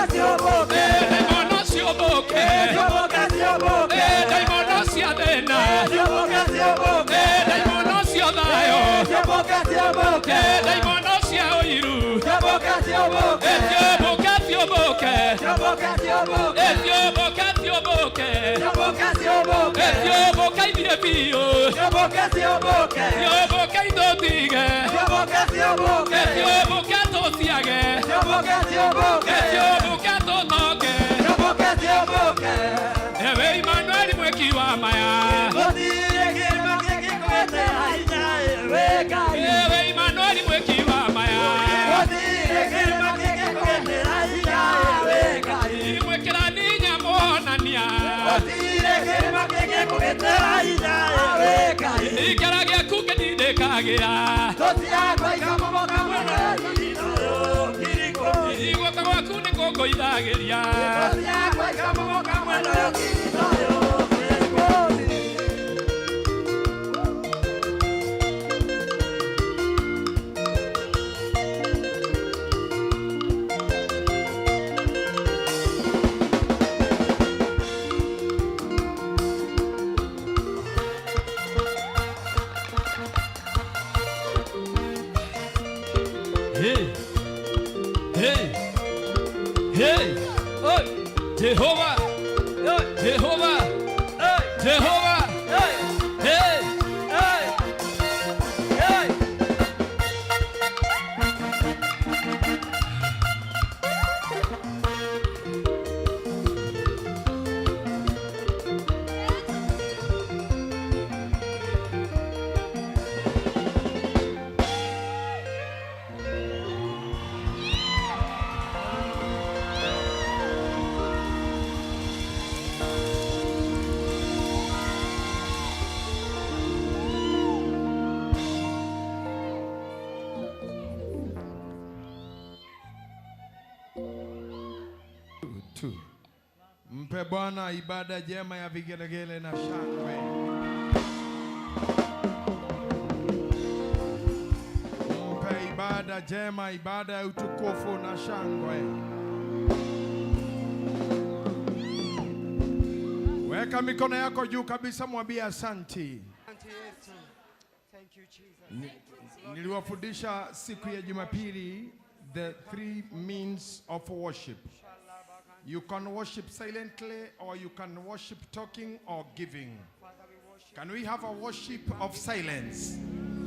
Ndaimono ciũmbũke. Ndaimono cia thĩna. Ndaimono cia thayũ. Ndaimono cia ũiru. Ciũmbũke, ciũmbũke. Ciũmbũke, ciũmbũke. Ciũmbũke ithiĩ biũ. Ciũmbũke itũtige. Ciũmbũke tũciage. Ciũmbũke tũtoke. Ewe Emmanuel mwĩki wa maya. Ewe Emmanuel mwĩki wa maya. Mwĩkĩrani nyamuonania. Ikara gĩaku kĩndindĩkagĩra. Guoko gwaku nĩ kũngũithagĩria. Hey, hey, hey, oi, Jehovah, oi, Jehovah, oi, Jehovah, hey, hey, hey, hey. Two. Mpe Bwana ibada jema ya vigelegele na shangwe. Mpe ibada jema, ibada ya utukufu na shangwe. Weka mikono yako juu kabisa, mwambie asanti. Niliwafundisha siku ya Jumapili the three means of worship. You can worship silently, or you can worship talking or giving. Can we have a worship of silence?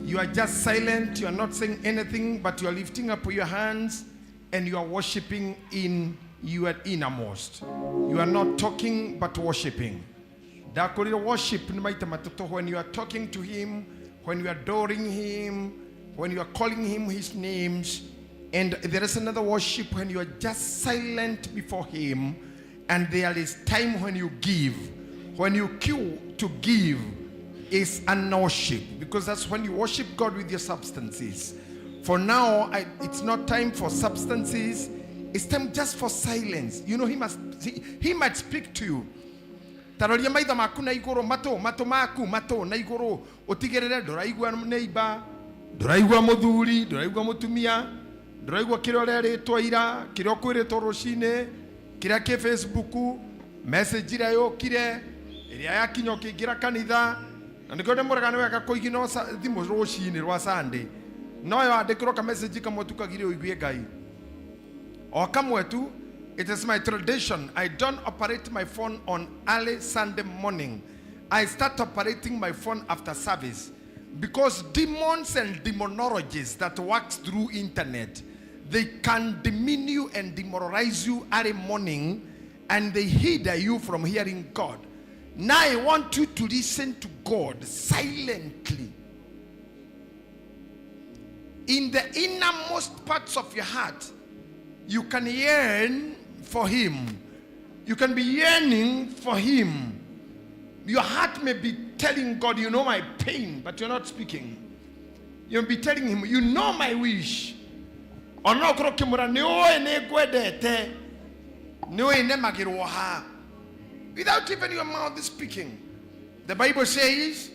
You are just silent, you are not saying anything, but you are lifting up your hands and you are worshiping in your innermost. You are not talking but worshiping. Dakorire worship ni maita matatu when you are talking to him, when you are adoring him, when you are calling him his names. And there is another worship when you are just silent before him. And there is time when you give. When you queue to give is an worship, because that's when you worship God with your substances. For now, it's not time for substances. It's time just for silence. You know, he might speak to you. Taroria maitho maku na igũrũ, matũ matũ maku matũ na igũrũ, ũtigĩrĩre ndũraigua neighbor, ndũraigua mũthuri, ndũraigua mũtumia, ndũraigua kĩrĩa ũrerĩtwo ira, kĩrĩa ũkwĩrĩtwo rũcinĩ, kĩrĩa kĩ Facebook, message ĩrĩa yũkire, ĩrĩa yakinya ũkĩingĩra kanitha. Na nĩkĩo ndĩmũraga nĩ wega kũigina thimũ rũcinĩ rwa Sunday. No yandĩkĩrwo ka message kamwe tu kagire ũigue Ngai. O kamwe tu. It is my tradition. I don't operate my phone on early Sunday morning. I start operating my phone after service, because demons and demonologists that work through internet, they can demean you and demoralize you early morning, and they hinder you from hearing God. Now I want you to listen to God silently. In the innermost parts of your heart, you can yearn for him. You can be yearning for him. Your heart may be telling God, you know my pain, but you're not speaking. You'll be telling him, you know my wish. Ona okorwo ũkĩmwĩra, nĩ ũĩ nĩ ngwendete, nĩ ũĩ nemagĩrwo ha. Without even your mouth speaking. The Bible says,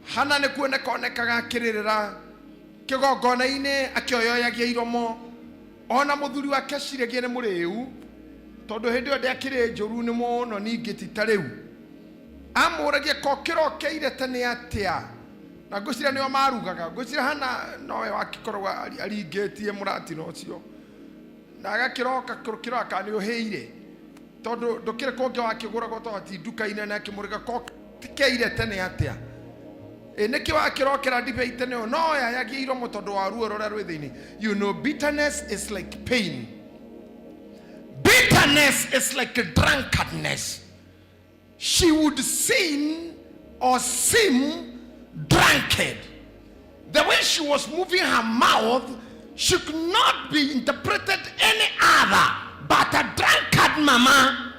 Hana nĩ kuoneka onekaga akĩrĩrĩra kĩgongona-inĩ akĩoyoyagia iromo. Ona mũthuri wake aciragia nĩ mũrĩu, Tondũ hĩndĩ ĩyo ndĩakĩrĩ njũru nĩ mũno ningĩ ti ta rĩu. Amũragia ko kĩrokeire tene atĩa? Na ngwĩciria nĩo marugaga. Ngwĩciria Hana nowe wakĩkoragwo aringĩtie mũratina ũcio. Na agakĩroka kĩroka kana nĩ ũhĩire. Tondũ ndũkĩrĩ kũngĩ wakĩgũragwo tondũ ti nduka-inĩ na akĩmũrĩga ko keire tene atĩa? Ĩ nĩkĩ wakĩrokera ndibei tene ũũ? No yayagia iromo tondũ wa ruo rũrĩa rwĩ thĩinĩ. You know, bitterness is like pain. Bitterness is like drunkenness. She would sin or seem drunkard. The way she was moving her mouth, she could not be interpreted any other but a drunkard mama.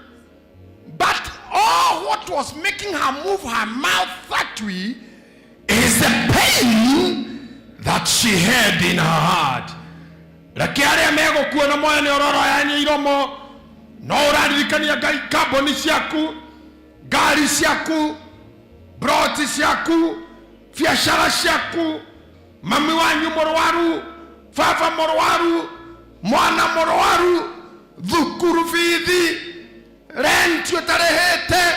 But all what was making her move her mouth that way is the pain that she had in her heart. Reke arĩa megũkuona moya nĩ ũroroyania iromo no ũraririkania Ngai kambuni ciaku, ngari ciaku, broti ciaku, biacara ciaku, mami wanyu mũrwaru, baba mũrwaru, mwana mũrwaru, thukuru bithi, rent ũtarĩhĩte.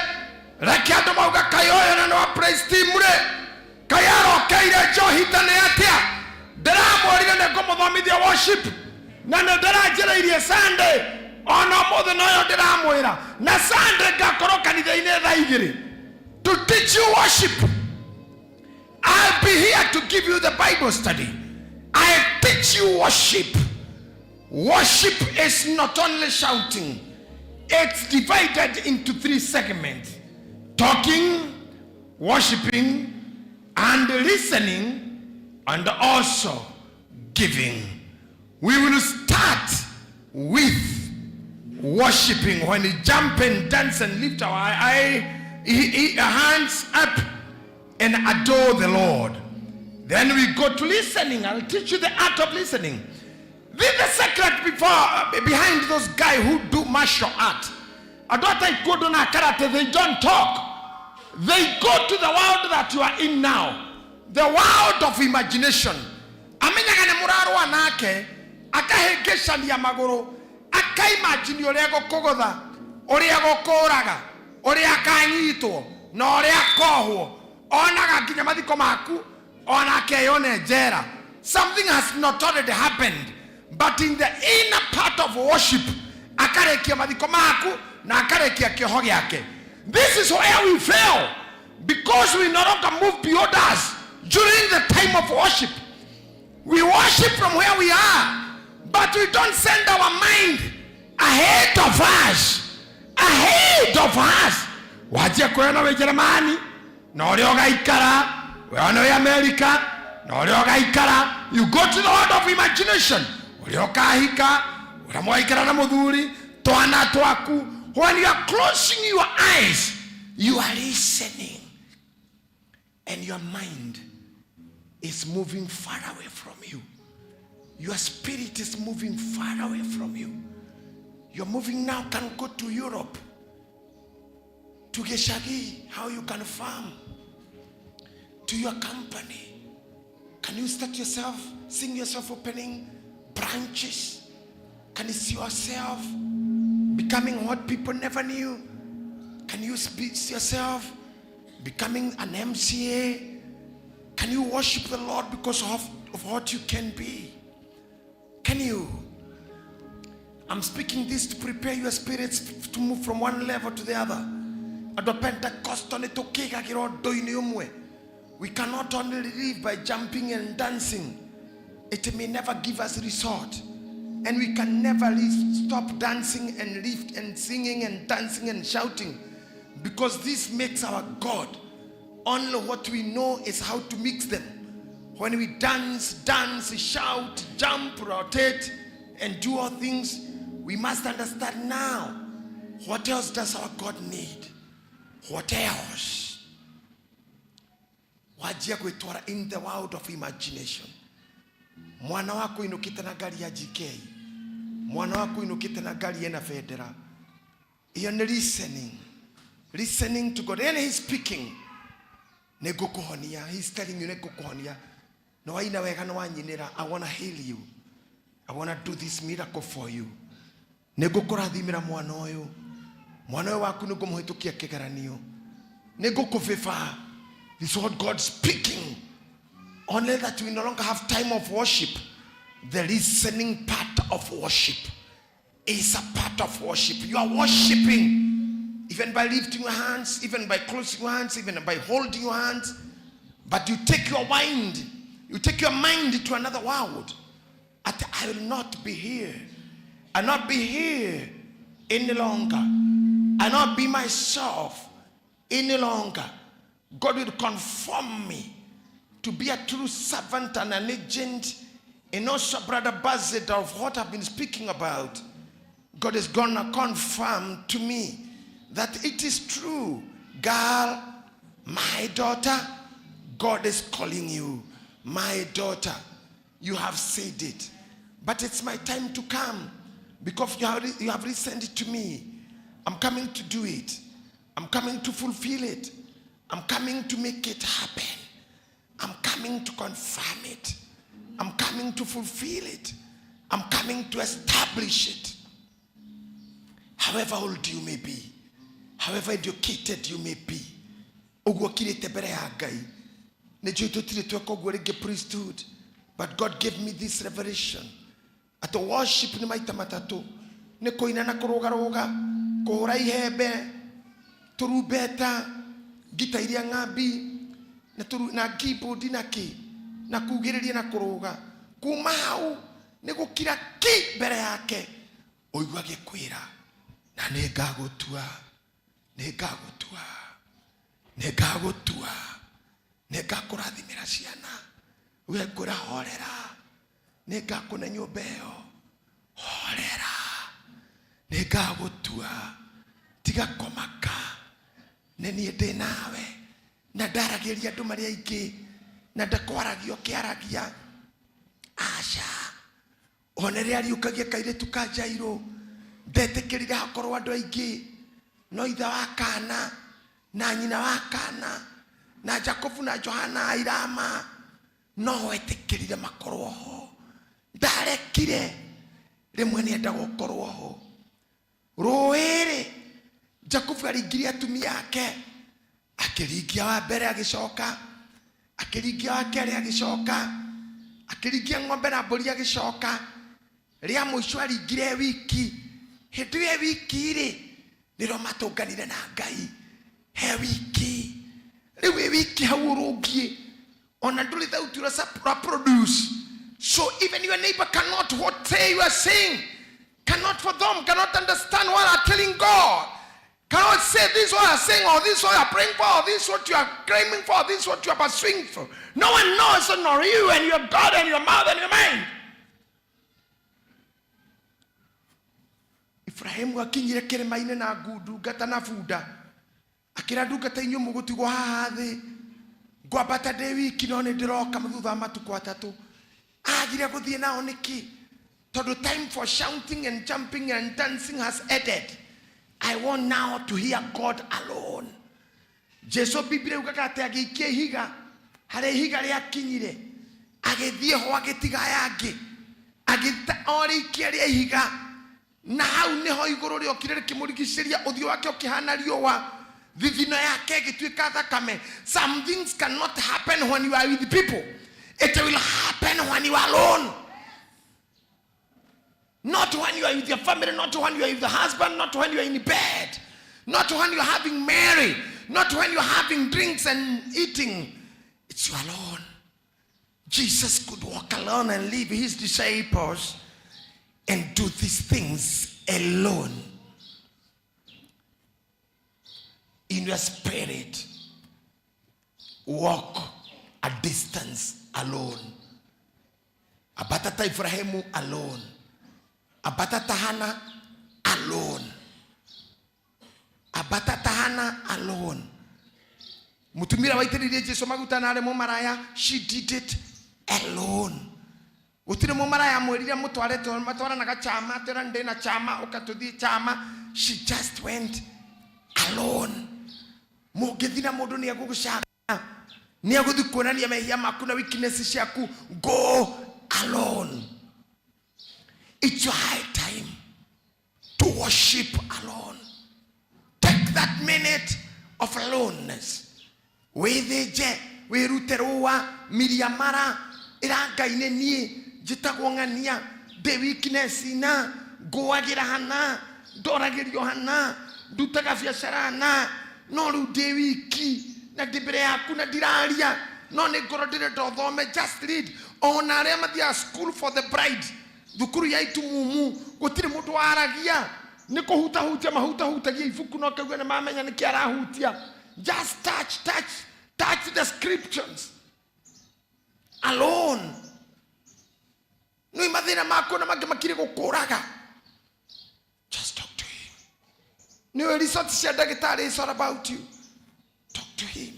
Reke andũ mauga kaĩ ũyũ na nĩ wa praise team rĩ, kaĩ arokeire njohi tene atĩa? Ndĩramwĩrire nĩ ngũmũthomithia worship na nĩ ndĩranjĩrĩirie Sunday, ona ũmũthĩ noyo ndĩramwĩra, na Sunday ngakorwo kanitha-inĩ thaa igĩrĩ to teach you worship. I'll be here to give you the Bible study. I teach you worship. Worship is not only shouting. It's divided into three segments: talking, worshiping, and listening, and also giving. We will start with worshiping. When we jump and dance and lift our hands up and adore the Lord. Then we go to listening. I'll teach you the art of listening. This is the secret behind those guys who do martial art. Andũ a taekwondo na karate, they don't talk. They go to the world that you are in now, the world of imagination. Amenyaga nĩ mũrarũa nake, akahĩngĩcania magũrũ, akaimagine ũrĩa egũkũgũtha, ũrĩa egũkũraga, ũrĩa akanyitwo, na ũrĩa akohwo. Onaga nginya mathiko maku, ona akeyone njera. Something has not already happened, but in the inner part of worship, akarĩkia mathiko maku na akarĩkia kĩoho gĩake. This is where we fail, because we no longer move beyond us during the time of worship. We worship from where we are, but we don't send our mind ahead of us. Ahead of us. Wajia kwĩona wĩ Jeremani, na ũrĩa ũgaikara, wĩone wĩ Amerika, na ũrĩa ũgaikara. You go to the world of imagination. Ũrĩa ũkahika, ũrĩa mũgaikara na mũthuri, twana twaku. When you are closing your eyes, you are listening, and your mind is moving far away from you. Your spirit is moving far away from you. You're moving now, can go to Europe, to Geshagi, how you can farm, to your company. Can you start yourself, seeing yourself opening branches? Can you see yourself becoming what people never knew? Can you see yourself becoming an MCA? Can you worship the Lord because of what you can be? Can you? I'm speaking this to prepare your spirits to move from one level to the other. Andũ a Pentecostal nĩ tũkĩgagĩra ũndũ-inĩ ũmwe. We cannot only live by jumping and dancing. It may never give us result. And we can never stop dancing and lift and singing and dancing and shouting, because this makes our God. Only what we know is how to mix them. When we dance, dance, shout, jump, rotate, and do all things, we must understand now, what else does our God need? What else? Wajia gwĩtwara in the world of imagination. Mwana waku inũkĩte na ngari ya GK. Mwana waku inũkĩte na ngari ĩna bendera. Iyo nĩ listening. Listening to God. And he's speaking. Nĩngũkũhonia. He's telling you nĩngũkũhonia. Nĩ waina wega, nĩ wanyinĩra. I want to heal you. I want to do this miracle for you. Nĩ ngũkũrathimĩra mwana ũyũ. Mwana ũyũ waku nĩ ngũmũhĩtũkia kĩgeranio. Nĩ ngũkũbĩba. This is what God speaking. Only that we no longer have time of worship. The listening part of worship is a part of worship. You are worshiping even by lifting your hands, even by closing your hands, even by holding your hands. But you take your mind, you take your mind to another world. At I will not be here. I'll not be here any longer. I'll not be myself any longer. God will conform me to be a true servant and an agent, and also brother Bazzett of what I've been speaking about. God is gonna confirm to me that it is true. Girl, my daughter, God is calling you. My daughter, you have said it. But it's my time to come because you have, you have listened to me. I'm coming to do it. I'm coming to fulfill it. I'm coming to make it happen. I'm coming to confirm it. I'm coming to fulfill it. I'm coming to establish it. However old you may be, however educated you may be, ũguo kirĩte mbere ya Ngai nĩ njũĩ tũtirĩ tweka ũguo rĩngĩ priesthood, but God gave me this revelation atĩ worship nĩ maita matatũ, nĩ kũina na kũrũgarũga, kũhũra ihembe, tũrumbeta, ngita iria ng'ambi na, tũru, na keyboard na kĩ na kugĩrĩria na kũrũga. Kuma hau nĩ gũkira ki mbere yake, ũigua agĩkwĩra na nĩ ngagũtua, nĩ ngagũtua, nĩ ngagũtua, nĩ ngakũrathimĩra ciana, we ngwĩra horera, nĩ ngakũne nyũmba ĩyo, horera, nĩ ngagũtua, tiga kũmaka, nĩ niĩ ndĩ nawe. Na ndaragĩria andũ marĩa aingĩ na ndakwaragia ũkĩaragia, aca. Ona rĩrĩa ariũkagia kairĩtu ka Jairũ, ndetĩkĩrire hakorwo andũ aingĩ, no ithe wa kana na nyina wa kana na Jakubu na Johana airama no wetĩkĩrire makorwo ho. Ndarekire rĩmwe nĩendaga ũkorwo ho. Rũĩ-rĩ, Jakubu aringirie atumia ake, akĩringia wa mbere agĩcoka, akĩringia wa kerĩ agĩcoka, akĩringia ng'ombe na mbũri agĩcoka, rĩa mũico aringire wiki. Hĩndĩ ĩyo wiki rĩ, nĩrĩo matũnganire na Ngai he wiki. Rĩu wĩ wiki hau ũrũngiĩ, ona ndũrĩ thauti ũra produce. So even your neighbor cannot what say you are saying, cannot for them, cannot understand what are telling God, cannot say this what you are saying, or this what you are praying for, or this what you are claiming for, or this what you are pursuing for. No one knows, nor you and your God and your mouth and your mind. Ibrahimu akinyire kĩrĩma-inĩ na ndungata na bunda, akĩra ndungata, inyuĩ mũgũtigwo haha thĩ, ngwambata ndĩ wiki, no nĩ ndĩroka thutha wa matukũ atatũ. Agire gũthiĩ nao nĩkĩ? Tondũ time for shouting and jumping and dancing has ended. I want now to hear God alone. Jesu Biblia yugaga atĩ agĩikia ihiga harĩa ihiga rĩakinyire, agĩthiĩ ho agĩtiga aya angĩ, agĩta o rĩikia rĩa ihiga, na hau nĩho igũrũ rĩokire rĩkĩmũrigicĩria, ũthiũ wake ũkĩhana riũa, thithino yake ĩgĩtuĩka thakame. Some things cannot happen when you are with people. It will happen when you are alone. Not when you are with your family, not when you are with the husband, not when you are in bed, not when you are having Mary, not when you are having drinks and eating. It's you alone. Jesus could walk alone and leave his disciples and do these things alone. In your spirit, walk a distance alone. Abatata Ibrahimu alone. Abatata Hana alone. Abatata Hana alone. Mutumira waitĩrĩirie Jesu maguta na arĩ mũmaraya, she did it alone. Gũtirĩ mũmaraya mwĩrire mũtware, matwaranaga chama, atĩra ndĩ na chama, ũka tũthiĩ chama. She just went alone. Mũngĩthiĩ na mũndũ nĩ egũgũcanga, nĩ egũthiĩ kuonania mehia maku na weakness ciaku. Go alone. It's your high time. to worship alone. Take that minute of aloneness. Wĩthĩnje, wĩrute rũa, miria mara, ĩra Ngai nĩ niĩ, njĩtagwo ng'ania, ndĩ weakness na, ngũagĩra hana, ndoragĩrio hana, ndutaga biacara hana, no rĩu ndĩ wiki, na ndĩ mbere yaku na ndiraria, no nĩ ngoro ndĩrenda ũthome, just read. Ona arĩa mathiaga school for the bride, thukuru ya itumumu, gũtirĩ mũndũ waragia, nĩ kũhutahutia mahutahutagia ibuku na ũkaigua nĩ mamenya nĩkĩ arahutia. Just touch, touch, touch the scriptures alone. Nĩ mathĩna maku na mangĩ makiri gũkũraga. Just talk to him. Nĩ results cia ndagĩtarĩ is all about you. Talk to him.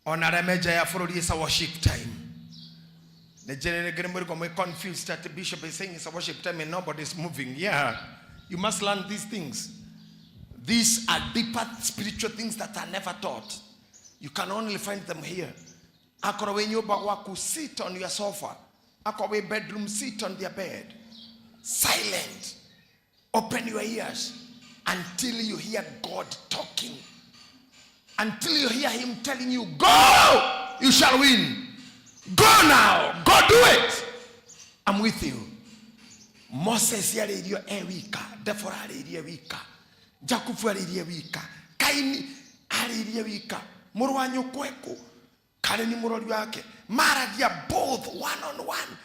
Ona arĩa me nja ya bũrũri, it's a worship time. Nĩnjĩrĩgĩrĩ mwĩ confused that the bishop is saying it's a worship time and nobody is moving. Yeah, you must learn these things. These are deeper spiritual things that are never taught. You can only find them here. Akorwo wĩ nyũmba gwaku, sit on your sofa. Akorwo wĩ bedroom, sit on their bed. Silent. Open your ears until you hear God talking. Until you hear him telling you, go, you shall win. Go now, go do it. I'm with you. Moses arĩirio e wika, Deborah arĩirie wika, Jakubu arĩirie wika, Kaini arĩirie wika, mũrũ wa nyũkwa ekũ, Kareni mũrori wake, maragia both one on one.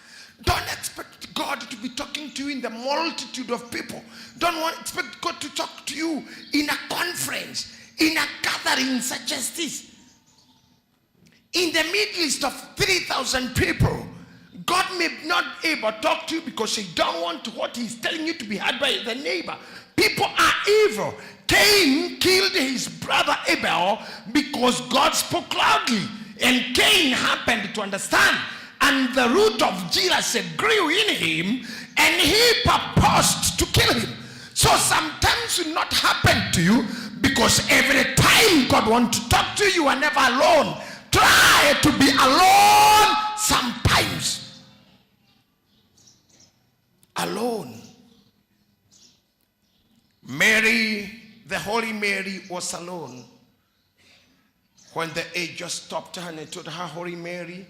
Don't expect God to be talking to you in the multitude of people. Don't expect God to talk to you in a conference, in a gathering such as this. In the midst of 3,000 people, God may not able to talk to you because he don't want what he's telling you to be heard by the neighbor. People are evil. Cain killed his brother Abel because God spoke loudly. And Cain happened to understand. And the root of jealousy grew in him, and he purposed to kill him. So sometimes it will not happen to you because every time God wants to talk to you, you are never alone. Try to be alone sometimes. Alone. Mary, the Holy Mary, was alone. When the angel stopped her and told her, Holy Mary,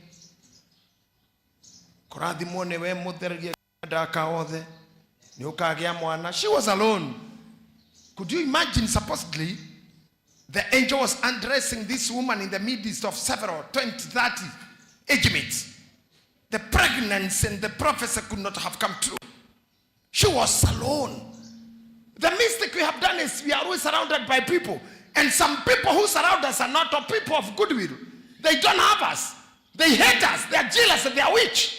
kũrathimwo nĩwe mũthereria ndaka othe, nĩ ũkagĩa mwana. She was alone. Could you imagine? Supposedly, the angel was undressing this woman in the midst of several, 20, 30 age mates. The pregnancy and the prophecy could not have come true. She was alone. The mistake we have done is we are always surrounded by people. And some people who surround us are not people of goodwill. They don't have us. They hate us. They are jealous and they are witch.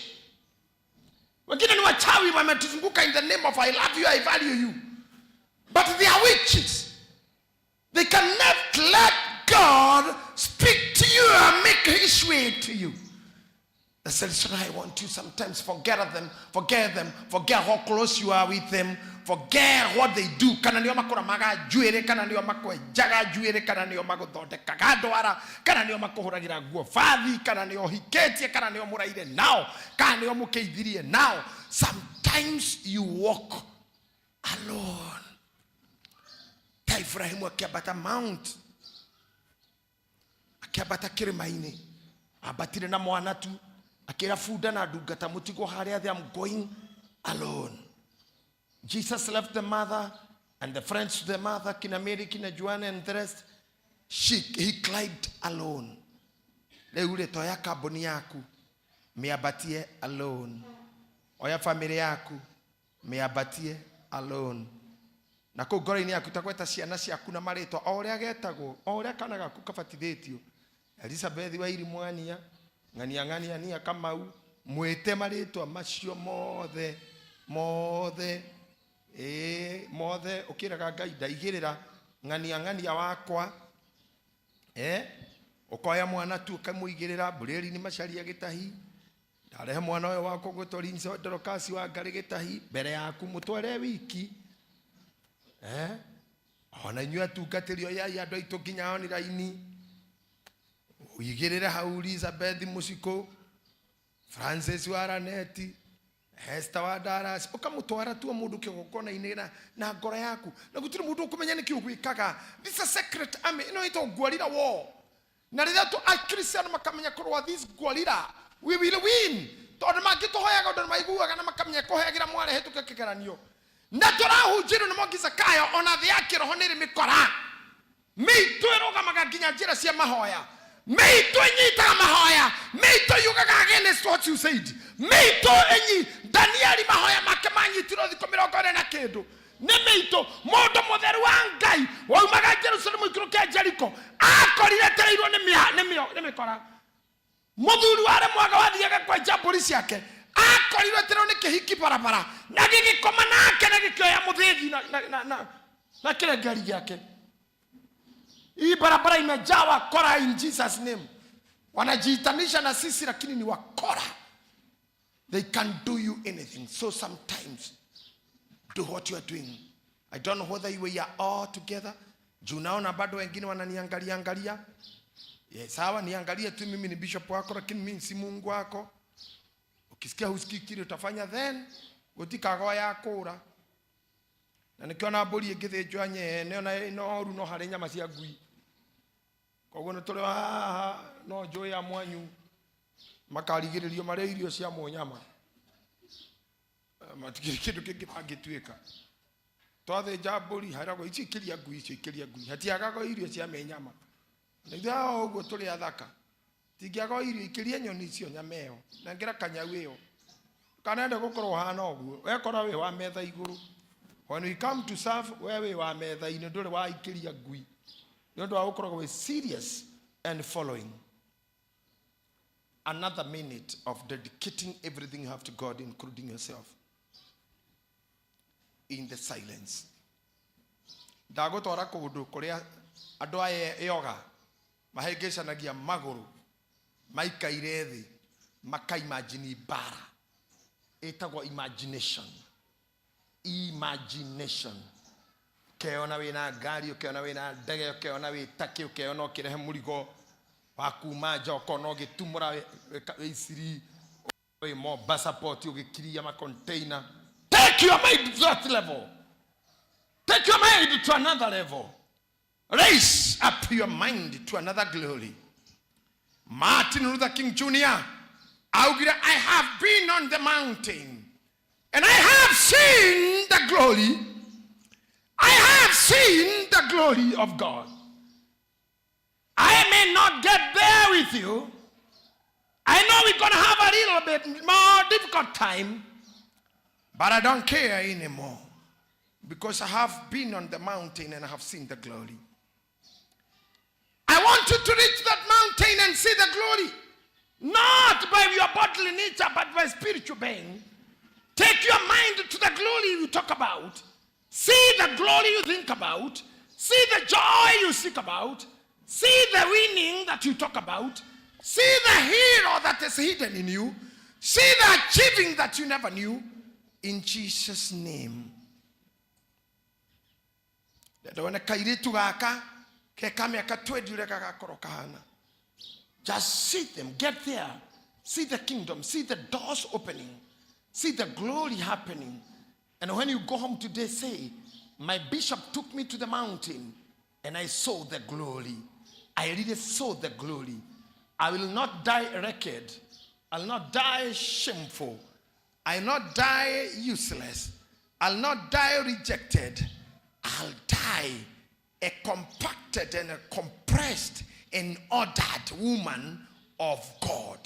Wengine ni wachawi wametuzunguka in the name of I love you, I value you. But they are witches. They cannot let God speak to you and make his way to you. The solution I want you sometimes forget them, forget them, forget how close you are with them, forget what they do. Kana nio makũramaga njuĩrĩ, kana nio makwenjaga njuĩrĩ, kana nio magũthondekaga ndwara, kana nio makũhũragĩra nguo bathi, kana nio ũhikĩtie, kana nio mũraire nao, kana nio mũkĩithirie nao. Sometimes you walk alone. Ta Ibrahimu akĩambata mount, akĩambata kĩrĩma-inĩ, ambatire na mwana tu, akĩra bunda na ndungata mũtigwo harĩa thĩ, I'm going alone. Jesus left the mother and the friends to the mother, kina Mary, kina Joanna and the rest. He climbed alone. Rĩu rĩ, toya kambuni yaku, mĩambatie alone. Oya family yaku, mĩambatie alone. Na kũu ngoro-inĩ yaku tagweta ciana ciaku na marĩtwa o ũrĩa getagwo, o ũrĩa kana gaku kabatithĩtio. Elizabeth wa Irimwania, ng'ania ng'ania nia Kamau, mwĩte marĩtwa macio mothe, mothe, ĩĩ, mothe, ũkĩraga Ngai ndaigĩrĩra ng'ania ng'ania wakwa. Ũkoya mwana tu ũkamũigĩrĩra mburĩri nĩ macaria gĩtahi. Ndarehe mwana ũyũ wakwa gwĩtwo Lindsay Dorokasi wa Ngarĩ gĩtahi mbere yaku mũtware wiki. Eh? Ona inyuĩ atungatĩri oyai andũ aitũ nginya online. Ũigĩrĩre hau Elizabeth Mũcikũ, Francis wa Raneti, Esther wa Dallas, ũkamũtwara tu mũndũ kĩgongona-inĩ na, na ngoro yaku na gũtirĩ mũndũ ũkũmenya nĩkĩ ũgwĩkaga. This is a secret army. Ĩno ĩtagwo guerrilla war. Na rĩrĩa tu Akristiano makamenya kũrũa this guerrilla, we will win. Tondũ mangĩtũhoyaga ũndũ nĩmaiguaga na makamenya kũhoyagĩra mwarĩ hĩtũke kĩgeranio. Na tũrahunjĩrio nĩ Mwangi Zakayo ona thĩ ya kĩroho nĩ ĩrĩ mĩkora. Mĩitũ ĩrũgamaga nginya njĩra cia mahoya. Mĩitũ ĩnyitaga mahoya. Mĩitũ yugaga against what you said. Mĩitũ ĩnyi Danieli mahoya make manyitirwo thikũ mĩrongo ĩrĩ na kĩndũ. Nĩ mĩitũ mũndũ mũtheru wa Ngai waumaga Jerusalemu ikũrũke Jeriko akorire etereirwo nĩ mĩa- nĩ mĩo- nĩ mĩkora. Mũthuri warĩ mwaga wathiaga kwenja mbũri ciake akorirwo etereirwo nĩ kĩhiki barabara na gĩgĩkoma nake na gĩkĩoya mũthĩgi na, na, na, na, na kĩrengeri gĩake. Hii barabara imejaa wakora in Jesus name. Wanajiitanisha na sisi lakini ni wakora. They can do you anything. So sometimes do what you are doing. I don't know whether we are all together. Juu naona bado wengine wananiangalia angalia. Yeah, sawa niangalie tu mimi ni bishop wako lakini mimi si Mungu wako. Ukisikia husikii kile utafanya then gutikagoa ya kura. Na nikiona mbũri ĩngĩthĩnjwo nyene ona ĩno no harĩ nyama cia ngui. Koguo nĩ tũrĩ haha no njũĩ ya mwanyu makarigĩrĩrio marĩa irio cia mũnyama. Matikĩrĩ kĩndũ kĩngĩ mangĩtuĩka. Twathĩnja mbũri haragwo ici ikĩria ngui icio ikĩria ngui. Hatiagago irio cia mĩnyama. Na ithuĩ haha ũguo tũrĩ athaka. Tingĩaga irio ikĩria nyoni icio nyama ĩyo. Nengera kanyau ĩyo. Kanende gũkorwo ũhana ũguo. Wekora wĩ wa metha igũrũ. When we come to serve, we wĩ wa metha-inĩ ndũrĩ wa ikĩria ngui. Nĩ ũndũ wa gũkoragwo wĩ serious and following. Another minute of dedicating everything you have to God, including yourself. In the silence. Ndagũtwara kũndũ kũrĩa andũ aya yoga mahĩngĩcanagia magũrũ maikaire thĩ makaimagine mbara. Ĩtagwo imagination. Imagination. Ũkeona wĩna ngari, ũkeona wĩna ndege, ũkeona wĩ Turkey, ũkeona ũkĩrehe mũrigo wa kuma nja, ũkona ũgĩtumũra wĩ Isiri, wĩ Mombasa port ũgĩkiria ma container. Take your mind to that level. Take your mind to another level. Raise up your mind to another glory. Martin Luther King Jr. augire, I have been on the mountain and I have seen the glory. I have seen the glory of God. I may not get there with you. I know we're going to have a little bit more difficult time, but I don't care anymore because I have been on the mountain and I have seen the glory. I want you to reach that mountain and see the glory. Not by your bodily nature, but by spiritual being. Take your mind to the glory you talk about. See the glory you think about. See the joy you seek about. See the winning that you talk about. See the hero that is hidden in you. See the achieving that you never knew. In Jesus' name. Ndona kairitu gaka ke ka mĩaka 20 ũrĩa gagakorwo kahana. Just see them, get there. See the kingdom, see the doors opening, see the glory happening. And when you go home today, say, my bishop took me to the mountain and I saw the glory. I really saw the glory. I will not die wrecked. I'll not die shameful. I'll not die useless. I'll not die rejected. I'll die a compacted and a compressed and ordered woman of God.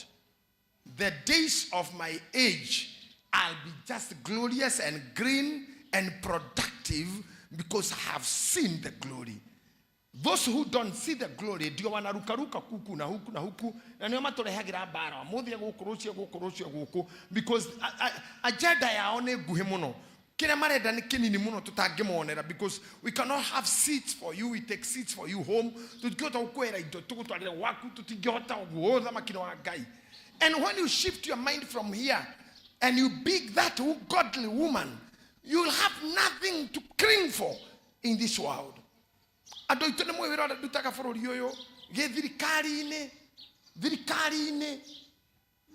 The days of my age, I'll be just glorious and green and productive because I have seen the glory. Those who don't see the glory ndio wanarukaruka kuku na huku na huku na nio matũrehagĩra mbara mũthĩ gũkũ rũciũ gũkũ rũciũ gũkũ because agenda yao nĩ nguhĩ mũno. Kĩrĩa marenda nĩ kĩnini mũno tũtangĩmonera, because we cannot have seats for you. We take seats for you home. Tũtingĩhota gũkwĩra indo tũgũtwarĩre gwaku, tũtingĩhota ũguo. Ũthamaki nĩ wa Ngai. And when you shift your mind from here and you be that godly woman, you'll have nothing to cling for in this world. Andũ aitũ nĩ mũĩ wĩra ũrĩa ndutaga bũrũri ũyũ, gĩthirikari-inĩ, thirikari-inĩ,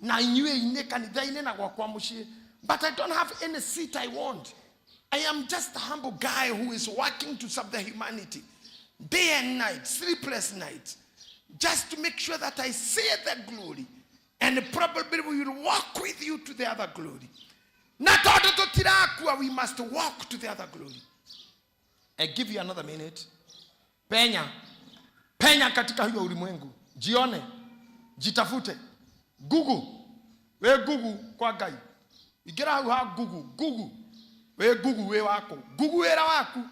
na inyuĩ-inĩ, kanitha-inĩ, na gwakwa mũciĩ. But I don't have any seat I want. I am just a humble guy who is working to serve the humanity day and night, sleepless nights, just to make sure that I see the glory, and probably we will walk with you to the other glory. Na tondũ tũtirakua, we must walk to the other glory. I give you another minute. Penya, penya katika hiyo ulimwengu, jione, jitafute. Google, we Google kwa Ngai, ingĩra hau ha Google. Google, we Google wĩ waku, Google wĩra waku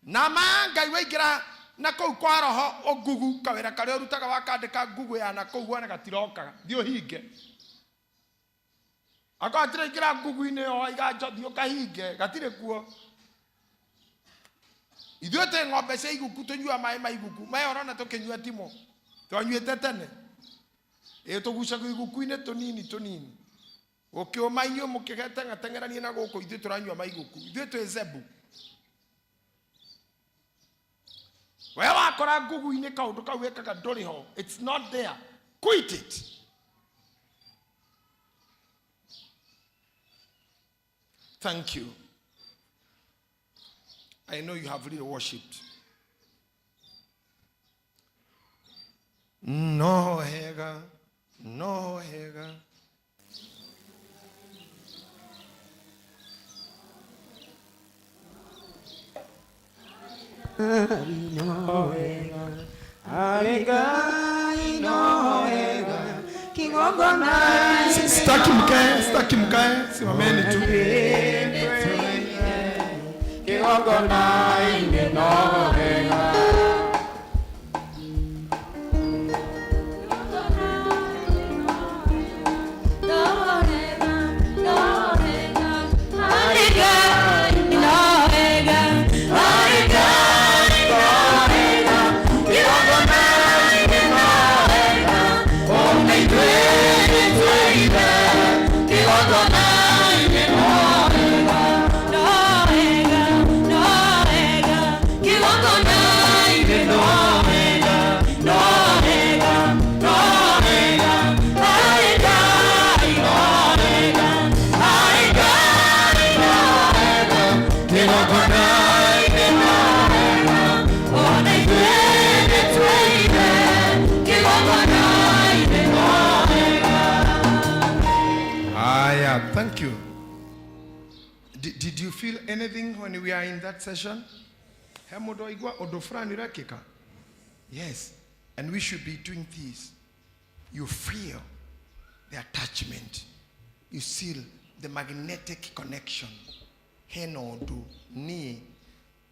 na ma Ngai. Waingĩra na kũu kwa roho, ũgugu kawĩra karĩa ũrutaga, wakandĩka Google ya na kũu, wone gatirokaga. Thiĩ ũhinge. Akorwo hatirĩ ingĩra Google-inĩ ĩyo waiga njo, thiĩ ũkahinge, gatirĩ kuo. Ithuĩ twĩ ng'ombe cia iguku, tũnyua maĩ ma iguku maya ũrona tũkĩnyua timo twanyuĩte tene. Ĩ tũgucagio iguku-inĩ tũnini tũnini, gũkĩũma inyuĩ mũkĩgeteng'ateng'eranie na gũkũ, ithuĩ tũranyua ma iguku. Ithuĩ twĩ zebu. We wakora ngugu-inĩ kaũndũ kau wĩkaga ndũrĩ ho, it's not there, quit it. Thank you. I know you have really worshipped. No hega, no hega. No wega, arĩ Ngai no wega, kĩgongona. Sitaki mkae, sitaki mkae, simameni tu. Kĩgongona-inĩ no wega. Haya, thank you. Did you feel anything when we are in that session? He mũndũ waigua ũndũ fulani ũrekĩka? Yes, and we should be doing this. You feel the attachment. You feel the magnetic connection. Hena ũndũ niĩ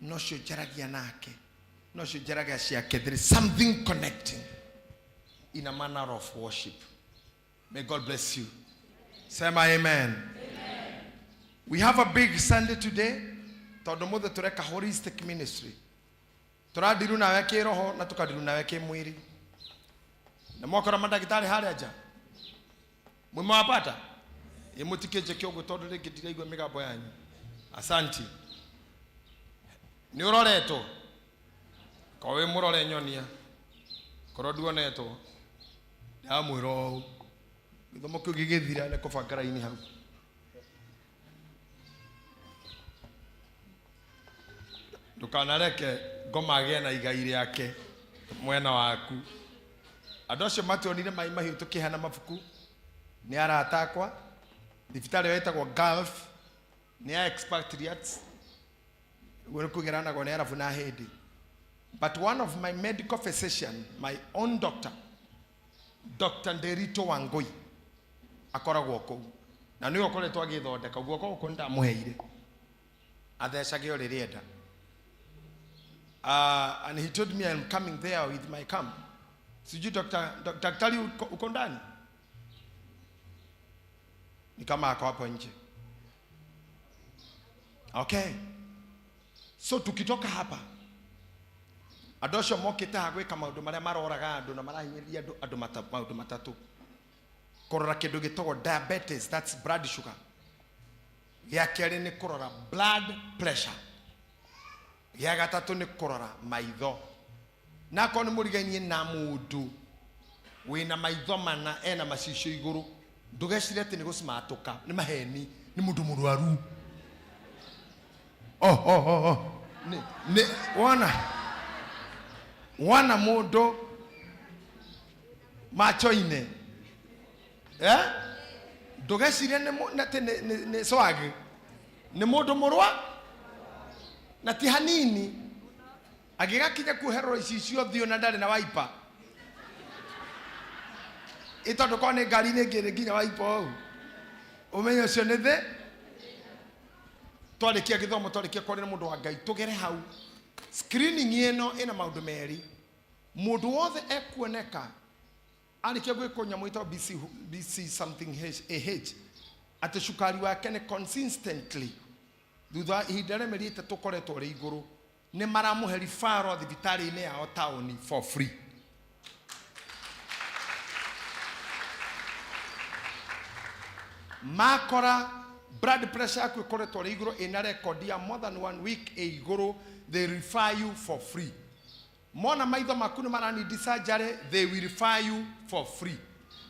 nocio njaragia nake, nocio njaragia ciake. There is something connecting in a manner of worship. May God bless you. Sema amen. We have a big Sunday today. Tondũ mũthĩ tũreka holistic ministry. Tũrandiru nawe kĩroho na tũkandiru nawe kĩmwĩrĩ. Na mwakora mandagĩtarĩ harĩa nja. Mwimewapata? Ĩ mũtikĩnjĩke ũguo tondũ rĩngĩ ndiraigua mĩgambo yanyu. Asanti. Nĩ ũroretwo? Korwo wĩ mũrore nyonia. Korwo nduonetwo. Ndamwĩra ũũ. Gĩthomo kĩu gĩgĩthira nĩ kũbanga raini hau. Ndũkanareke ngoma agĩe na igai rĩake mwena waku. Andũ acio matuonire maĩ mahiũ tũkĩheana mabuku nĩ arata akwa. Thibitarĩ ĩyo ĩtagwo Gulf, nĩ ya expatriates, ũguo nĩ kũgeranagwo nĩ Arabu na Ahĩndĩ. But one of my medical physician, my own doctor, Dr. Nderito Wangui, akoragwo kũu na nĩwe ũkoretwo agĩthondeka guoko gũkũ nĩndamũheire athecage o rĩrĩa enda. And he told me I'm coming there with my camp. Sijui Dr. Daktari uko ndani? Ni kama ako hapo nje. Okay, so tukitoka hapa andå acio mokĩte haha gwĩka maũndũ marĩa maroraga andũ na marahinyĩrĩria andũ andũ maũndũ matatũ kũrora kĩndũ gĩtagwo diabetes, that's blood sugar. Gĩa kerĩ nĩ kũrora blood pressure. Gĩa gatatũ nĩ kũrora maitho. Na akorwo nĩ mũrigainie na mũndũ wĩna maitho mana ena macicio igũrũ, ndũgecire atĩ nĩ gũcimatũka, nĩ maheni, nĩ mũndũ mũrwaru. Oh, oh, oh, oh. Nĩ, nĩ, wona wona mũndũ macho-inĩ, eh? Ndũgecirie nĩ atĩ nĩ swag, nĩ mũndũ mũrwa na ti hanini agĩgakinya kuoherwo icicio ũthiũ na ndarĩ na waipa ĩ tondũ korwo nĩ ngari-inĩ ĩngĩ nginya waipa ũũ ũmenye ũcio nĩ thĩ. Twarĩkia gĩthomo, twarĩkia kwaria na mũndũ wa Ngai, tũgere hau screening ĩno ĩna maũndũ merĩ. Mũndũ wothe ekuoneka arĩkia gwĩkwo nyamũ ĩtagwo BC, BC something H, AH, atĩ cukari wake nĩ consistently thutha wa ihinda rĩa mĩeri 3 ũkoretwo ũrĩ igũrũ, nĩ maramũhe referral thibitarĩ-inĩ yao taũni for free. Makora blood pressure yaku ĩkoretwo ĩrĩ igũrũ, ĩna record ya more than 1 week ĩ igũrũ, they refer you for free. Mona maitho maku nĩ maranindi surgery, they will refer you for free.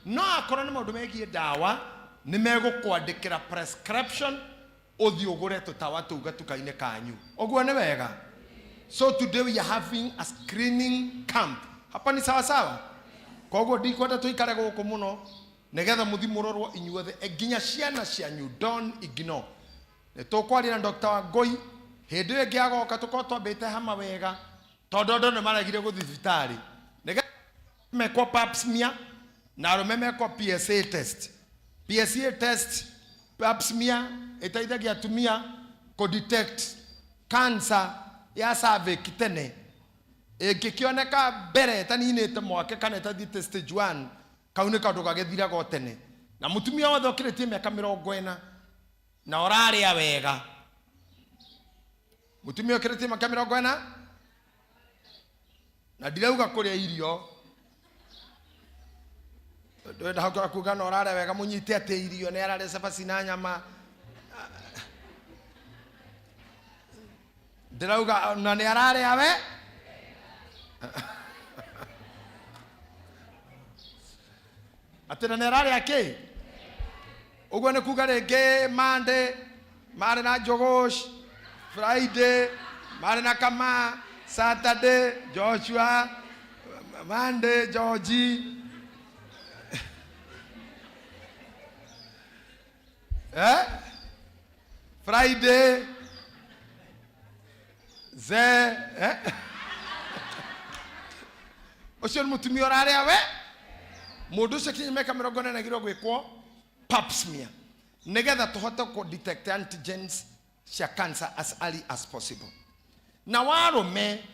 No akorwo nĩ maũndũ megiĩ ndawa, nĩ megũkwandĩkĩra prescription ũthiĩ ũgũre tũtawa tũu gatuka-inĩ kanyu. Ũguo nĩ wega? So today we are having a screening camp. Hapa ni sawa sawa? Koguo ndikwenda tũikare gũkũ mũno nĩgetha mũthi mũrorwo inyuothe, nginya ciana cianyu, don't ignore. Nĩ tũkwaria na Dr. Wangũi hĩndĩ ĩyo ĩngĩ agoka, tũkorwo twambĩte hama wega tondũ andũ nĩ maregire gũthiĩ thibitarĩ nĩgetha mekwo pap smear na arũme mekwo PSA test. PSA test, pap smear ĩteithagia atumia kũ detect cancer ya cervix tene ĩngĩkĩoneka mbere ĩtaninĩte mwake kana ĩtathiĩte stage 1. Kau nĩ kaũndũ gagĩthiraga o tene. Na mũtumia wothe ũkĩrĩtie mĩaka 40 na ũrarĩa wega, mũtumia ũkĩrĩtie mĩaka 40, na ndirauga kũrĩa irio, ndwenda hau kuga na ũrarĩa wega, mũnyite atĩ irio nĩ ararĩa cabaci na nyama, ndĩrauga na nĩ ararĩa we atĩ na nĩ ararĩa kĩ. Ũguo nĩ kuga rĩngĩ Monday marĩ na Njũgũc, Friday marĩ na Kama, Saturday Joshua, Monday Georgie, eh? Friday Ze, eh? Ũcio nĩ mũtumia ũrarĩa we. Mũndũ ũcio kinya mĩaka 40 agĩrĩirwo gwĩkwo pap smear nĩgetha tũhote kũ detect antigens cia cancer as early as possible. Na warũme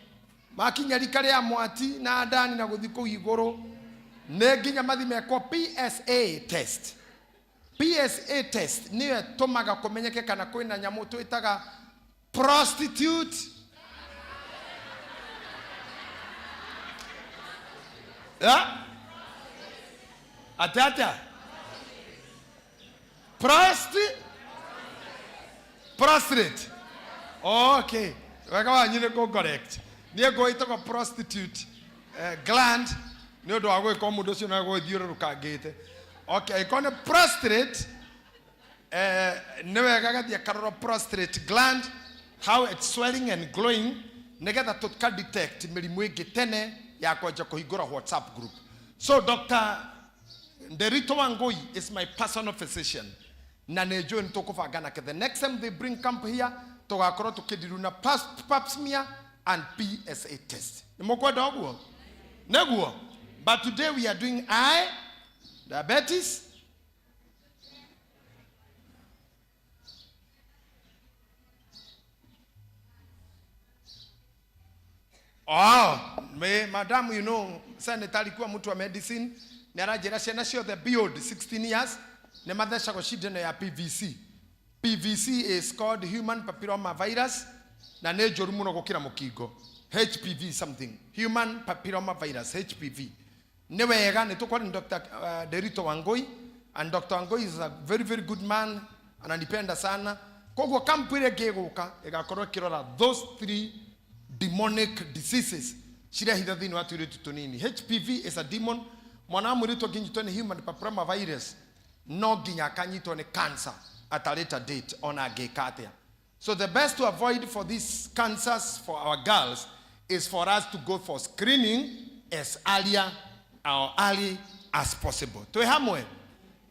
makinya rika rĩa mwati na ndani na gũthiĩ kũu igũrũ, nĩ nginya mathi mekwo PSA test. PSA test nĩyo ĩtũmaga kũmenyeke kana kwĩna nyamũ twĩtaga prostitute. Yeah? Atĩ atĩa? Prostrate. Okay. Wega wanyu nĩ kũ correct. Niĩ ngũĩtagwo prostitute gland nĩ ũndũ wa gwĩka mũndũ ũcio na gwĩthiũrũrũkangĩte. Okay, ĩkorwo nĩ prostrate, nĩ wega gathiĩ akarorwo prostrate gland, how it's swelling and glowing, nĩgetha tũka detect mĩrimũ ĩngĩ tene ya kwanjia kũhingũra WhatsApp group. So Dr. Nderito Wangui is my personal physician na nĩ njũĩ nĩ tũkũbanga nake. The next time they bring camp here, tũgakorwo tũkĩndiru na pap smear and PSA test. Nĩ mũkwenda ũguo? Nĩguo. But today we are doing eye, diabetes, Oh, me, madam, you know, senator alikuwa mtu wa medicine, nĩ aranjĩra ciana ciothe beyond 16 years nĩ mathecagwo cindano ya PVC. PVC is called human papilloma virus na nĩ njũru mũno gũkĩra mũkingo. HPV something, human papilloma virus, HPV. Nĩ wega nĩ tũkwari Dr. Derito Wangui, and Dr. Wangui is a very very good man, ananipenda sana. Koguo kampu ĩrĩa ĩngĩ ĩgũka ĩgakorwo ĩkĩrora those three demonic diseases cirehitha thĩinĩ wa tũirĩtu tũnini. HPV is a demon. Mwana wa mũirĩtu angĩnyitwo nĩ human papilloma virus no nginya akanyitwo nĩ cancer at a later date ona angĩka atĩa. So the best to avoid for these cancers for our girls is for us to go for screening as earlier or early as possible. Twĩ hamwe,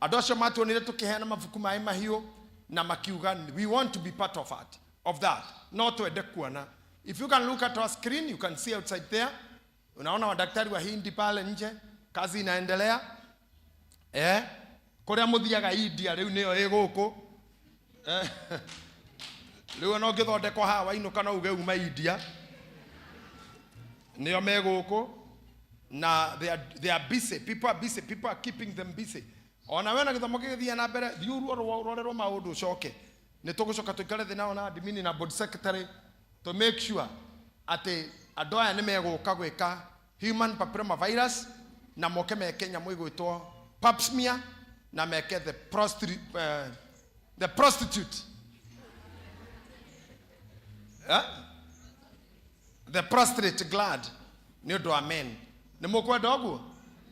andũ acio matuonire tũkĩheana mabuku maĩ mahiũ na makiuga we want to be part of it, of that. No twende kuona. If you can look at our screen, you can see outside there. Unaona wadaktari wa Hindi pale nje, kazi inaendelea. Eh, kuria muthiaga India riu niyo ĩ gũkũ. Eh, rĩu ona ũngĩthondekwo haha wainũka no uge uma India, nĩo me gũkũ na they are busy, people are busy, people are keeping them busy. Ona we na gĩthomo gĩgĩthiĩ na mbere, thiĩ ũrorerwo maũndũ ũcoke. Nĩ tũgũcoka tũikare thĩ nao na admin na board secretary to make sure atĩ andũ aya nĩ megũka gwĩka human papilloma virus na moke meke nyamũ ĩgwĩtwo pap smear na meke the prostitute, eh? The prostate gland nĩ ũndũ wa men. Nĩ mũkwenda ũguo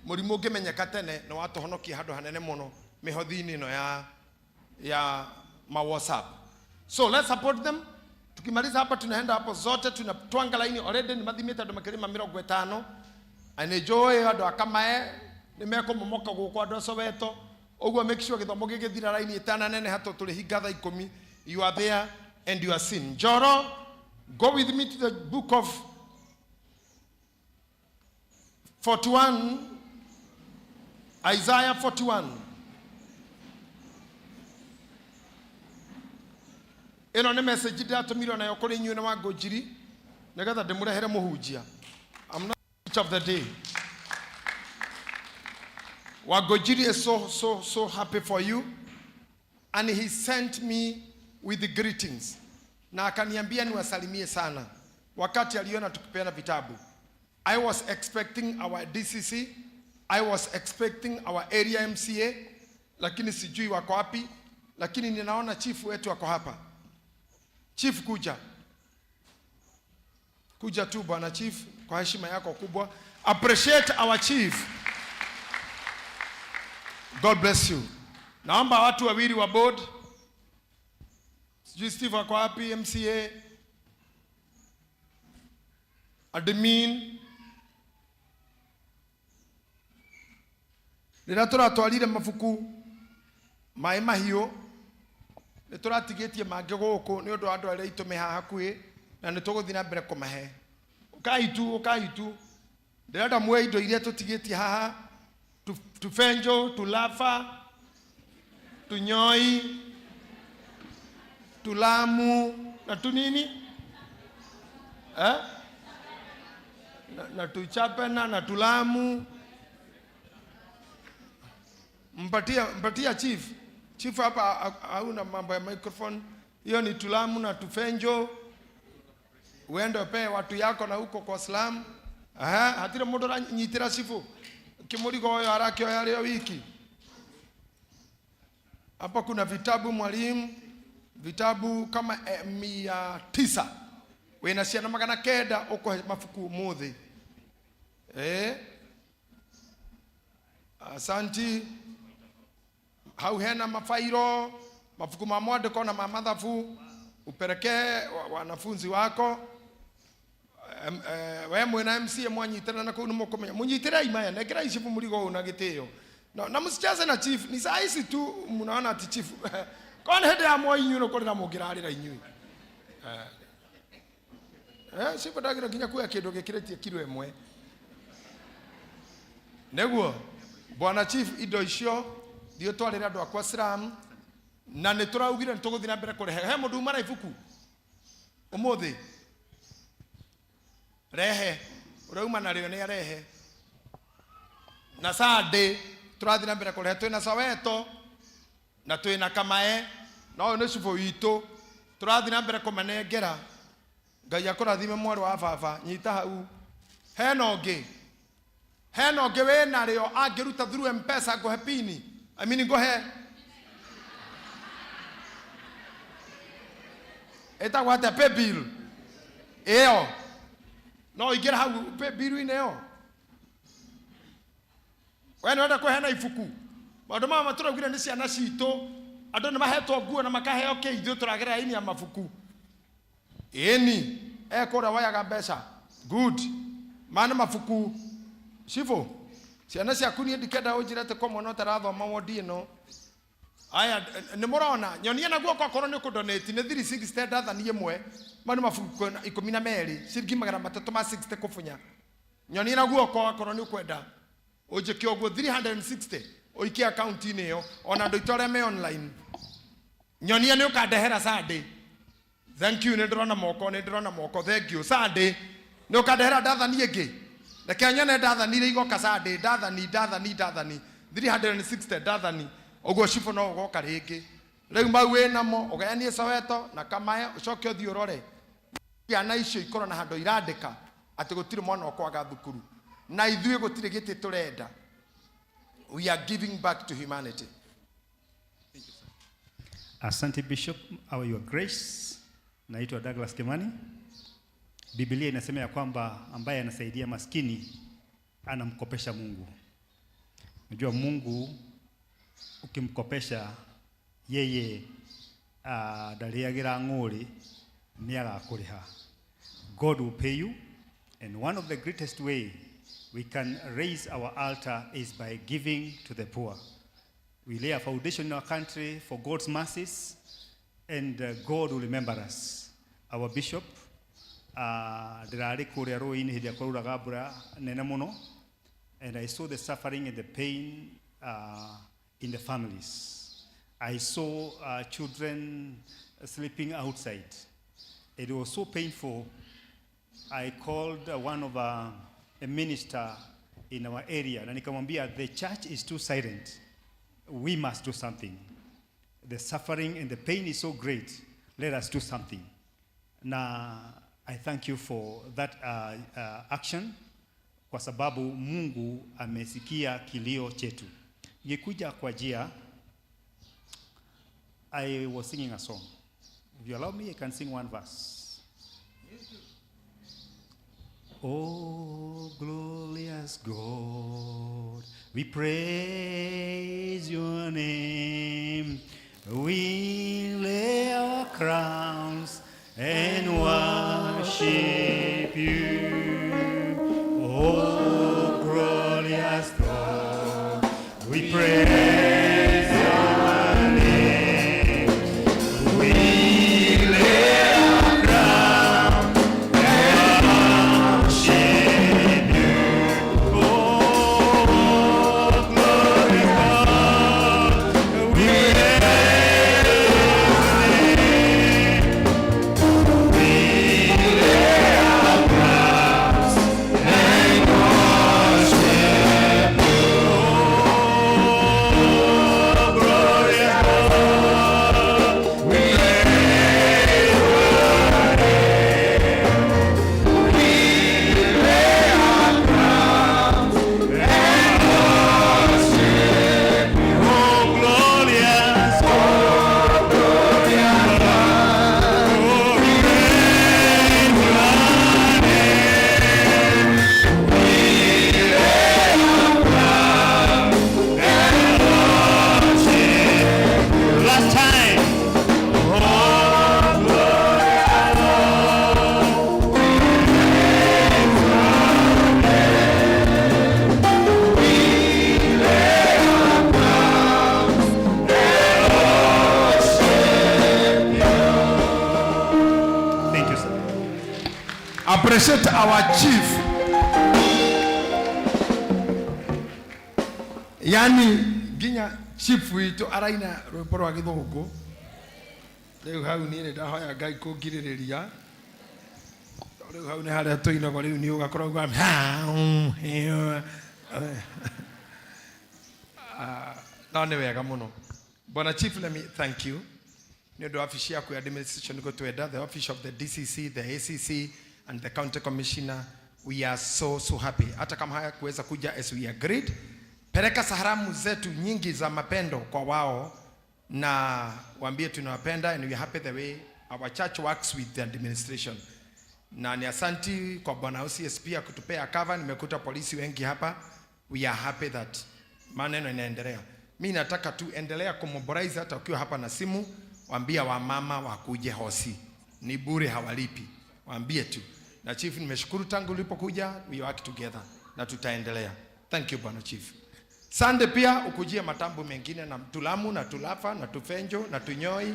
mũrimũ ũngĩmenyeka tene nĩ watũhonokia handũ hanene mũno mĩhothi-inĩ ĩno ya ma WhatsApp. So let's support them. Tukimaliza hapa tunaenda hapo zote tunatwanga laini already nĩ mathimĩte andũ makĩria ma 50 na nĩ njũĩ andũ a Kamae nĩ mekũmomoka gũkũ, andũ a Soweto ũguo. Make sure gĩthomo gĩgĩthira raini ĩtananeneha tondũ tũrĩhinga thaa 10. You are there and you are seen. Njoro, go with me to the book of 41, Isaiah 41. Ĩno nĩ message ndĩratũmirwo nayo kũrĩ inyuĩ na Wangũnjiri nĩgetha ndĩmũrehere mũhunjia. I'm not the of the day. Wangũnjiri is so so so happy for you and he sent me with the greetings na akaniambia niwasalimie sana wakati aliona tukipeana vitabu. I was expecting our DCC, I was expecting our area MCA, lakini sijui wako wapi, lakini ninaona chief wetu wako hapa. Chief, kuja. Kuja tu bwana chief, kwa heshima yako kubwa. Appreciate our chief. God bless you. Naomba watu wawili wa board. Sijui Steve ako wapi, MCA, admin. Rĩrĩa tũratwarire mabuku maĩ mahiũ nĩ tũratigĩtie mangĩ gũkũ nĩ ũndũ wa andũ arĩa aitũ me haha hakuhĩ na nĩ tũgũthiĩ na mbere kũmahe. Ũkai tu, ũkai tu, ndĩrenda muoe indo iria tũtigĩtie haha, tufenjo, tulafa, tunyoi, tulamu na tunini, eh? Na tuchapena na tulamu. Mpatia chief. Chief hapa hauna mambo ya microphone. Hiyo ni tulamu na tufenjo. Uende upe watu yako na huko kwa slam. Aha, hatire mundu aranyitira chifu. Kimurigo oyo arakioya leo wiki. Hapa kuna vitabu mwalimu, vitabu kama 900. Wina ciana 900 ukohe mabuku umuthi. Asanti. Hau hena mafairo, mabuku ma mwandĩko na ma mathabu, uperekee wanafunzi wako. We mwena MCA mwanyitana na kũu nĩ mũkũmenya. Mũnyitĩrei maya, nengerai chief mũrigo ũyũ na gĩtĩo. Na msicheze na chief, ni saa hizi tu mnaona ati chief. Kwa nĩ hĩndĩ ya Moi inyuĩ nĩ kũrĩra mũngĩrarĩra inyuĩ. Chief ndagĩrĩirwo nginya kuoya kĩndũ gĩkĩrĩtie kiro 1. Nĩguo, bwana chief, indo icio thiĩ ũtwarĩre andũ akwa slam, na nĩ tũraugire nĩ tũgũthiĩ na mbere kũrehe. He mũndũ uma na ibuku ũmũthĩ? Rehe ũrĩa uma narĩo nĩ arehe. Na Sunday tũrathiĩ na mbere kũrehe, twĩna Soweto na twĩna Kamae. Na ũyũ nĩ cibũ witũ tũrathiĩ na mbere kũmanengera. Ngai akũrathime mwarĩ wa baba, nyita hau. Hena ũngĩ, hena ũngĩ wĩnarĩo angĩruta through Mpesa? Ngũhe pini, I mean ngũhe ĩtagwo atĩa, paybill ĩyo, no ũingĩre hau paybill-inĩ ĩyo. We nĩ wenda kũheana ibuku? Maũndũ maya matũraugire nĩ ciana citũ. Andũ nĩ mahetwo nguo na makaheo kĩ, ithuĩ tũragerera raini ya mabuku. Ĩni e kũrĩa woyaga mbeca. Good. Maya nĩ mabuku, cibũ, ciana ciaku. Niĩ ndikenda ũnjĩre atĩ kwa mwana ũtarathoma wondi ĩno. Aya nĩ mũrona, nyonia na guoko akorwo nĩ ũkũdonate. Nĩ 360 ndathani ĩmwe. Maya nĩ mabuku 12, ciringi 360 kũbunya. Nyonia na guoko akorwo nĩ ũkwenda ũnjĩke ũguo, 360 ũikie akaunti-inĩ ĩyo. Ona andũ aitũ arĩa me online, nyonia nĩ ũkandehera Sunday. Thank you. Nĩ ndĩrona moko, nĩ ndĩrona moko. Thank you. Sunday nĩ ũkandehera ndathani ĩngĩ. Reke nyone ndathani iria igoka Sunday. Ndathani, ndathani, ndathani, 360 ndathani. Ũguo cibũ no ũgoka rĩngĩ. Rĩu mau wĩ namo ũgayanie Soweto na Kamae, ũcoke ũthiĩ ũrore ciana icio ikorwo na handũ irandĩka atĩ gũtirĩ mwana ũkwaga thukuru. Na ithuĩ gũtirĩ gĩtĩ tũrenda, we are giving back to humanity. Asante Bishop, au Your Grace. Naitwa Douglas Kimani. Biblia inasema ya kwamba ambaye anasaidia maskini anamkopesha Mungu. Unajua Mungu ukimkopesha yeye ndarĩagĩra ng'ũrĩ, nĩ agakũrĩha. God will pay you, and one of the greatest way we can raise our altar is by giving to the poor. We lay a foundation in our country for God's mercies, and God will remember us. Our bishop, ndĩrarĩ kũrĩa rũĩ-inĩ hĩndĩ ĩrĩa kũrauraga mbura nene mũno, and I saw the suffering and the pain in the families. I saw children sleeping outside. It was so painful. I called one of a minister in our area na nikamwambia, "The church is too silent. We must do something. The suffering and the pain is so great. Let us do something." Na I thank you for that action kwa sababu Mungu amesikia kilio chetu. Nikikuja kwa njia, I was singing a song. If you allow me, I can sing one verse. Oh, glorious God, we praise your name. We lay our crowns and worship you. Oh, glorious God, we praise your name. We lay our crowns and worship you. Oh, glorious God, we praise your name. We lay our crowns and worship you. Oh, glorious God, we praise your name. We lay our crowns and worship you. Oh, glorious, oh, glorious God, we praise your name. We lay our crowns and worship you. Last time. Oh, glorious God, we praise your name. We lay our crowns and worship you. Thank you, sir. Appreciate our chief. Yani nginya chief witũ araina rwĩmbo rwa gĩthũngũ. Rĩu hau niĩ nĩ ndahoya Ngai kũngirĩrĩria, tondũ rĩu hau nĩ harĩa tũinagwo. Rĩu nĩ ũgakorwo uga. Ah, no nĩ wega mũno. Bwana chief, let me thank you. Nĩ ũndũ wa wabici yaku ya administration gũtwenda, the office of the DCC, the ACC and the county commissioner. We are so so happy. Hata kama hayakuweza kuja as we agreed, peleka salamu zetu nyingi za mapendo kwa wao na waambie tunawapenda and we are happy the way our church works with the administration. Na ni asanti kwa bwana OCS pia kutupea cover. Nimekuta polisi wengi hapa. We are happy that maneno inaendelea. Mi nataka tu endelea kumobilize hata ukiwa hapa na simu, waambia wamama wakuje hosi, ni bure, hawalipi, waambie tu. Na chief, nimeshukuru tangu ulipokuja, we work together na tutaendelea. Thank you bwana chief. Sande pia ukujie matambo mengine na tulamu na tulafa na tufenjo na tunyoi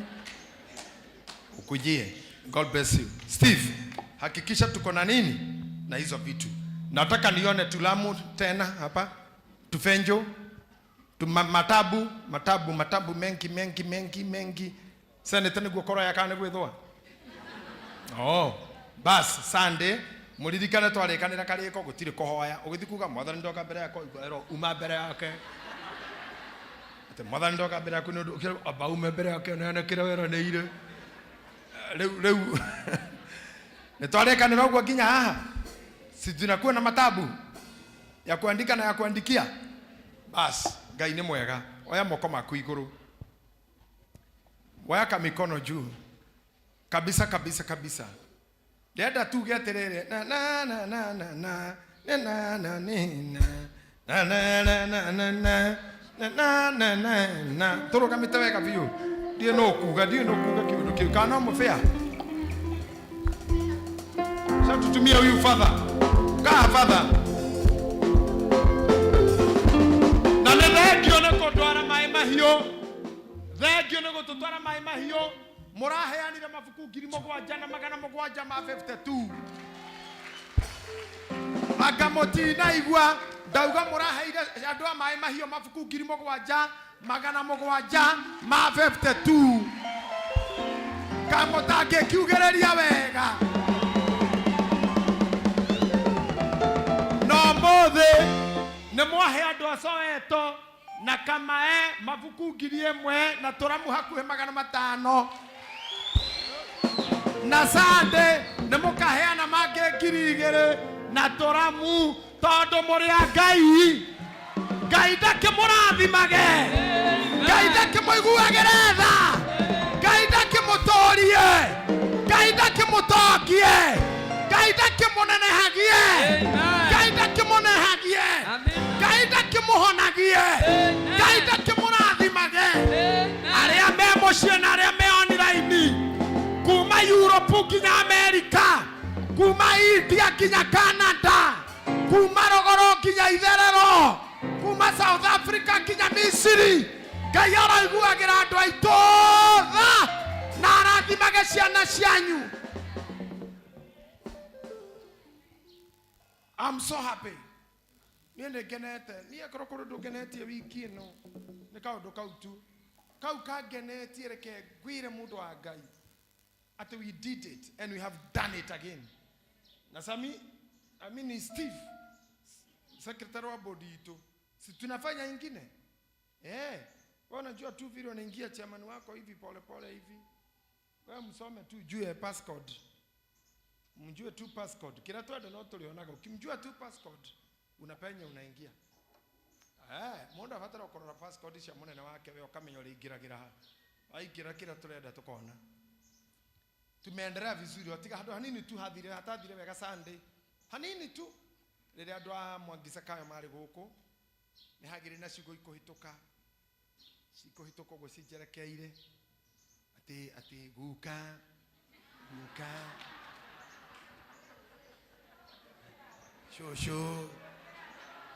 ukujie. God bless you. Steve, hakikisha tuko na nini na hizo vitu. Nataka nione tulamu tena hapa, tufenjo, tuma, matabu, matabu, matabu mengi mengi mengi mengi. Seneta niguo koro yakana gwithwa. Oh, bas Sunday muririkane twarikanira kariko gutiri kuhoya ugithi kuga mwathani ndoka mbere yako ero uma mbere yake ati mwathani ndoka mbere yaku ni undu amba ume mbere yake neane kira weranĩire rĩu rĩu nĩ twarĩkanĩra ũguo nginya haha si tunakuwa na matabu ya kuandika na ya kuandikia. Bas Ngai nĩ mwega. Oya moko maku igũrũ, weka mikono juu kabisa kabisa kabisa. Ndĩrenda tuge atĩrĩrĩ na na na na na na na na na ni na na na na na na na na na na na tũrũgamĩte wega biũ. Ndiĩ no kuga, ndiĩ no kuga kĩũndũ kĩu kana no mũbĩa. Sasa tutumie huyu father. Kaa father. Na nĩ thengio nĩ kũndwara maĩ mahiũ. Thengio nĩ gũtũtwara maĩ mahiũ. Mũraheanire mabuku 7,700 ma 52. Anga mũtinaigua ndauga mũraheire andũ a maĩ mahiũ mabuku 7,700 ma 52. Kamũtangĩkiugĩrĩria wega. No mũthĩ nĩ mwahe andũ a Soweto na Kamae mabuku 1,000 na tũramu hakuhĩ 500. Na Sunday nĩ mũkaheana mangĩ 2,000 na tũramu tondũ mũrĩ a Ngai. Ngai ndakĩmũrathimage. Ngai ndakĩmũiguagĩre tha. Ngai ndakĩmũtũrie. Ngai ndakĩmũtongie. Ngai ndakĩmũnenehagie. Ngai ndakĩmũnehagie. Ngai ndakĩmũhonagie. Ngai ndakĩmũrathimage. Arĩa me mũciĩ na arĩa me online, kuma Europe nginya America, kuma India nginya Canada, kuma rogoro nginya itherero, kuma South Africa nginya Misiri. Ngai aroiguagĩra andũ aitũ tha na arathimage ciana cianyu. I'm so happy. Niĩ nĩ ngenete. Niĩ korwo kũrĩ ũndũ ngenetie wiki ĩno nĩ kaũndũ kau tu. Kau kangenetie, reke ngwĩre mũndũ wa Ngai atĩ we did it and we have done it again. Na Sami, I mean Steve, secretary wa board itũ, si tunafanya ingine? Wewe unajua tu vile unaingia chairman wako hivi pole pole hivi. Wewe msome tu juu ya passcode. Mjue tu passcode. Kila twende no tulionaga. Ukimjua tu passcode unapenya unaingia. Mundu abatara kurora passcode cia munene wake we ukamenya uria ingiragira ha. Waingira kila turenda tukona. Tumeendelea vizuri, watiga handu hanini tu hathire hatathire wega Sunday. Hanini tu riria andu a Mwangi Zakayo mari guku ni hagire na ciugo ikuhituka. Cikuhituka uguo cinjerekeire ati ati guka guka shosho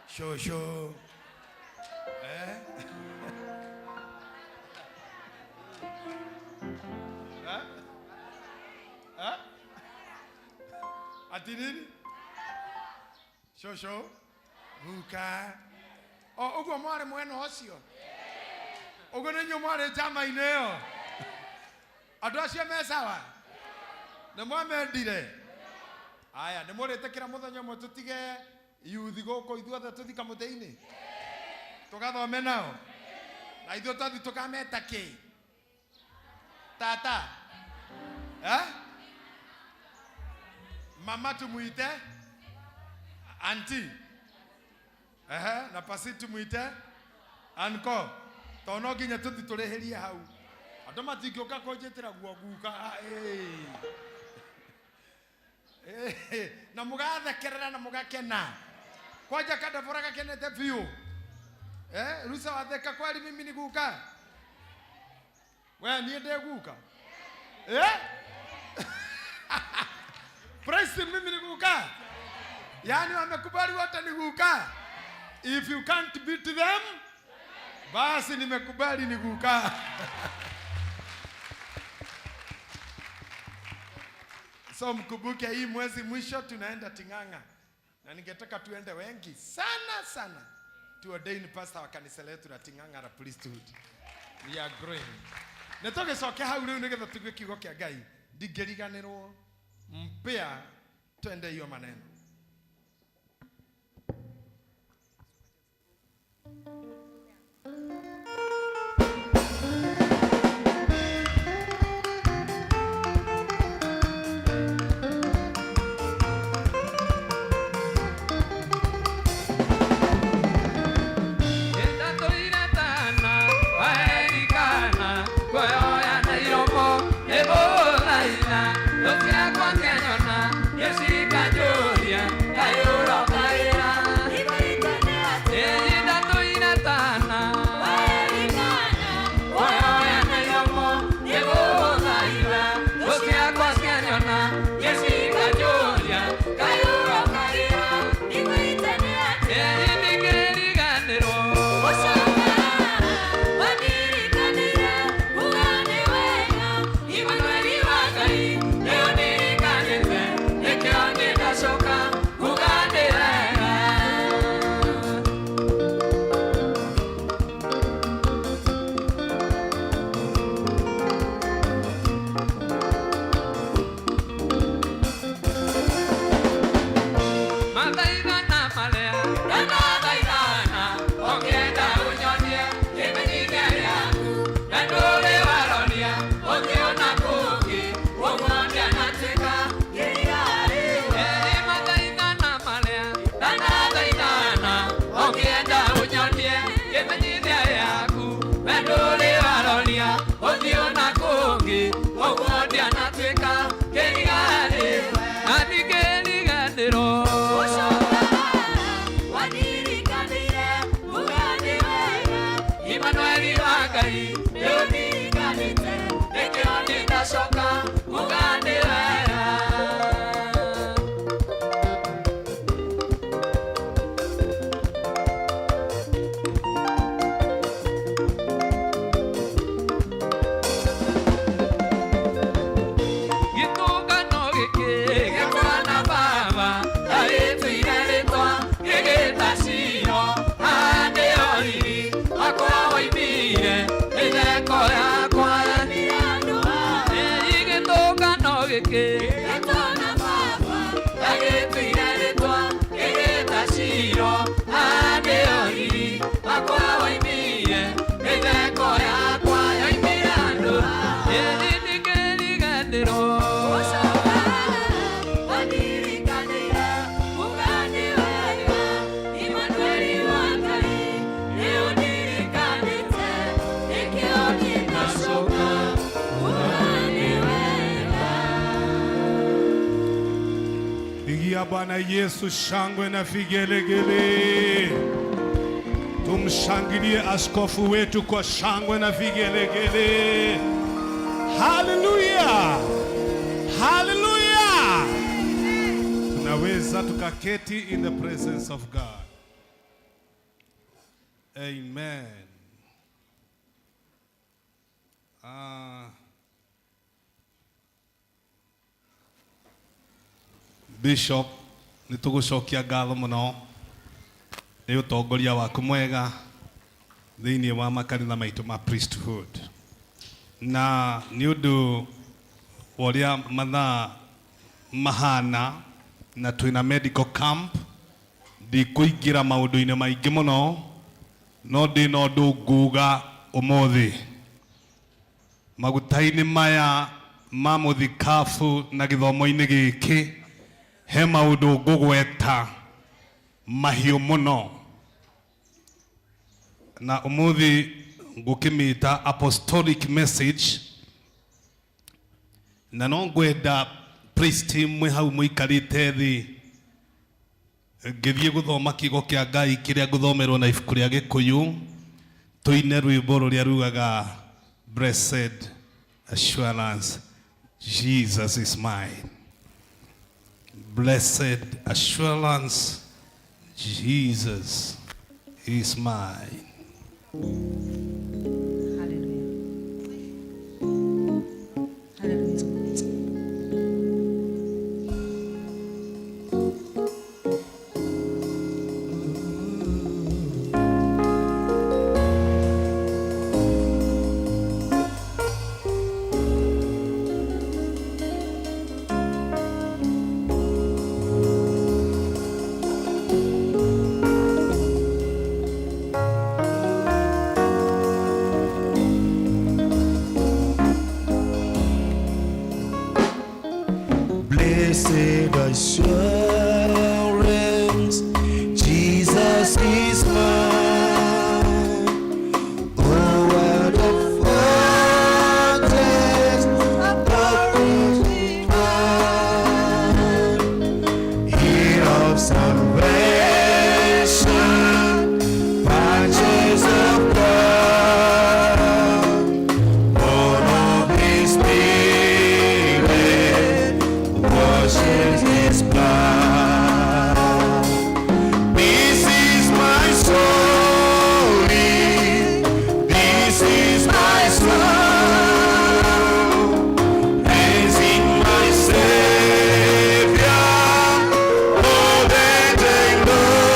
shosho Ati nini? Shosho guka. O uguo mwari mwena ucio. Uguo nĩ inyuĩ mwarĩ njama-inĩ ĩyo. Andũ acio me sawa? Nĩ mwamendire? Aya, nĩ mũrĩtĩkĩra mũthenya ũmwe tũtige yuthi gũkũ ithuothe tũthi kamũtĩ-inĩ? Tũgathome nao? Na ithuĩ twathi tũkameta kĩ? Tata. Eh? Mama tumuite? Auntie. Ehe, na pasi tumuite? Anko. To no nginya tuthi turihirie hau. Andu matingĩũka kũnjĩtĩra guo guka. Ah, eh. Eh, na mũgathekerera na mũgakena. Kwanja kadabora gakenete biũ. Eh, Rusa watheka kweli mimi ni guka. We niĩ ndĩ guka. Eh? Praise him, mimi ni guka. Yaani wamekubali wote ni guka. If you can't beat them, basi nimekubali ni guka. So mkumbuke hii mwezi mwisho tunaenda Ting'ang'a, na ningetaka tuende wengi sana sana, tuordain pastor wa kanisa letu la Ting'ang'a la priesthood. We are growing. Na tũgĩcoke hau rĩu nĩgetha tũigue kiugo kĩa Ngai, ndingĩriganĩrwo mpea, twende hiyo maneno. Pigia Bwana Yesu shangwe na vigelegele. Tumshangilie askofu wetu kwa shangwe na vigelegele. Haleluya, haleluya! Tunaweza tukaketi in the presence of God. Amen. Bishop, nĩ tũgũcokia ngatho mũno nĩ ũtongoria waku mwega thĩinĩ wa makanitha maitũ ma priesthood, na nĩ ũndũ wa ũrĩa mathaa mahana na twĩna medical camp, ndikũingĩra maũndũ-inĩ maingĩ mũno, no ndĩna ũndũ nguga ũmũthĩ. Maguta-inĩ maya ma mũthikabu na gĩthomo-inĩ gĩkĩ he maũndũ ngũgweta mahiũ mũno na ũmũthĩ ngũkĩmĩta apostolic message na no ngwenda praise team mwĩ hau mũikarĩte thĩ ngĩthiĩ gũthoma kiugo kĩa Ngai kĩrĩa ngũthomerwo na ibuku rĩa Gĩkũyũ tũine rwĩmbo rũrĩa rugaga blessed assurance Jesus is mine. Blessed assurance Jesus is mine. Blessed assurance, Jesus is mine. Oh, what a foretaste of glory divine! Heir of salvation, purchase of God, born of His Spirit, washed in His blood. This is my story. This is my song. Praising my Savior all the day long.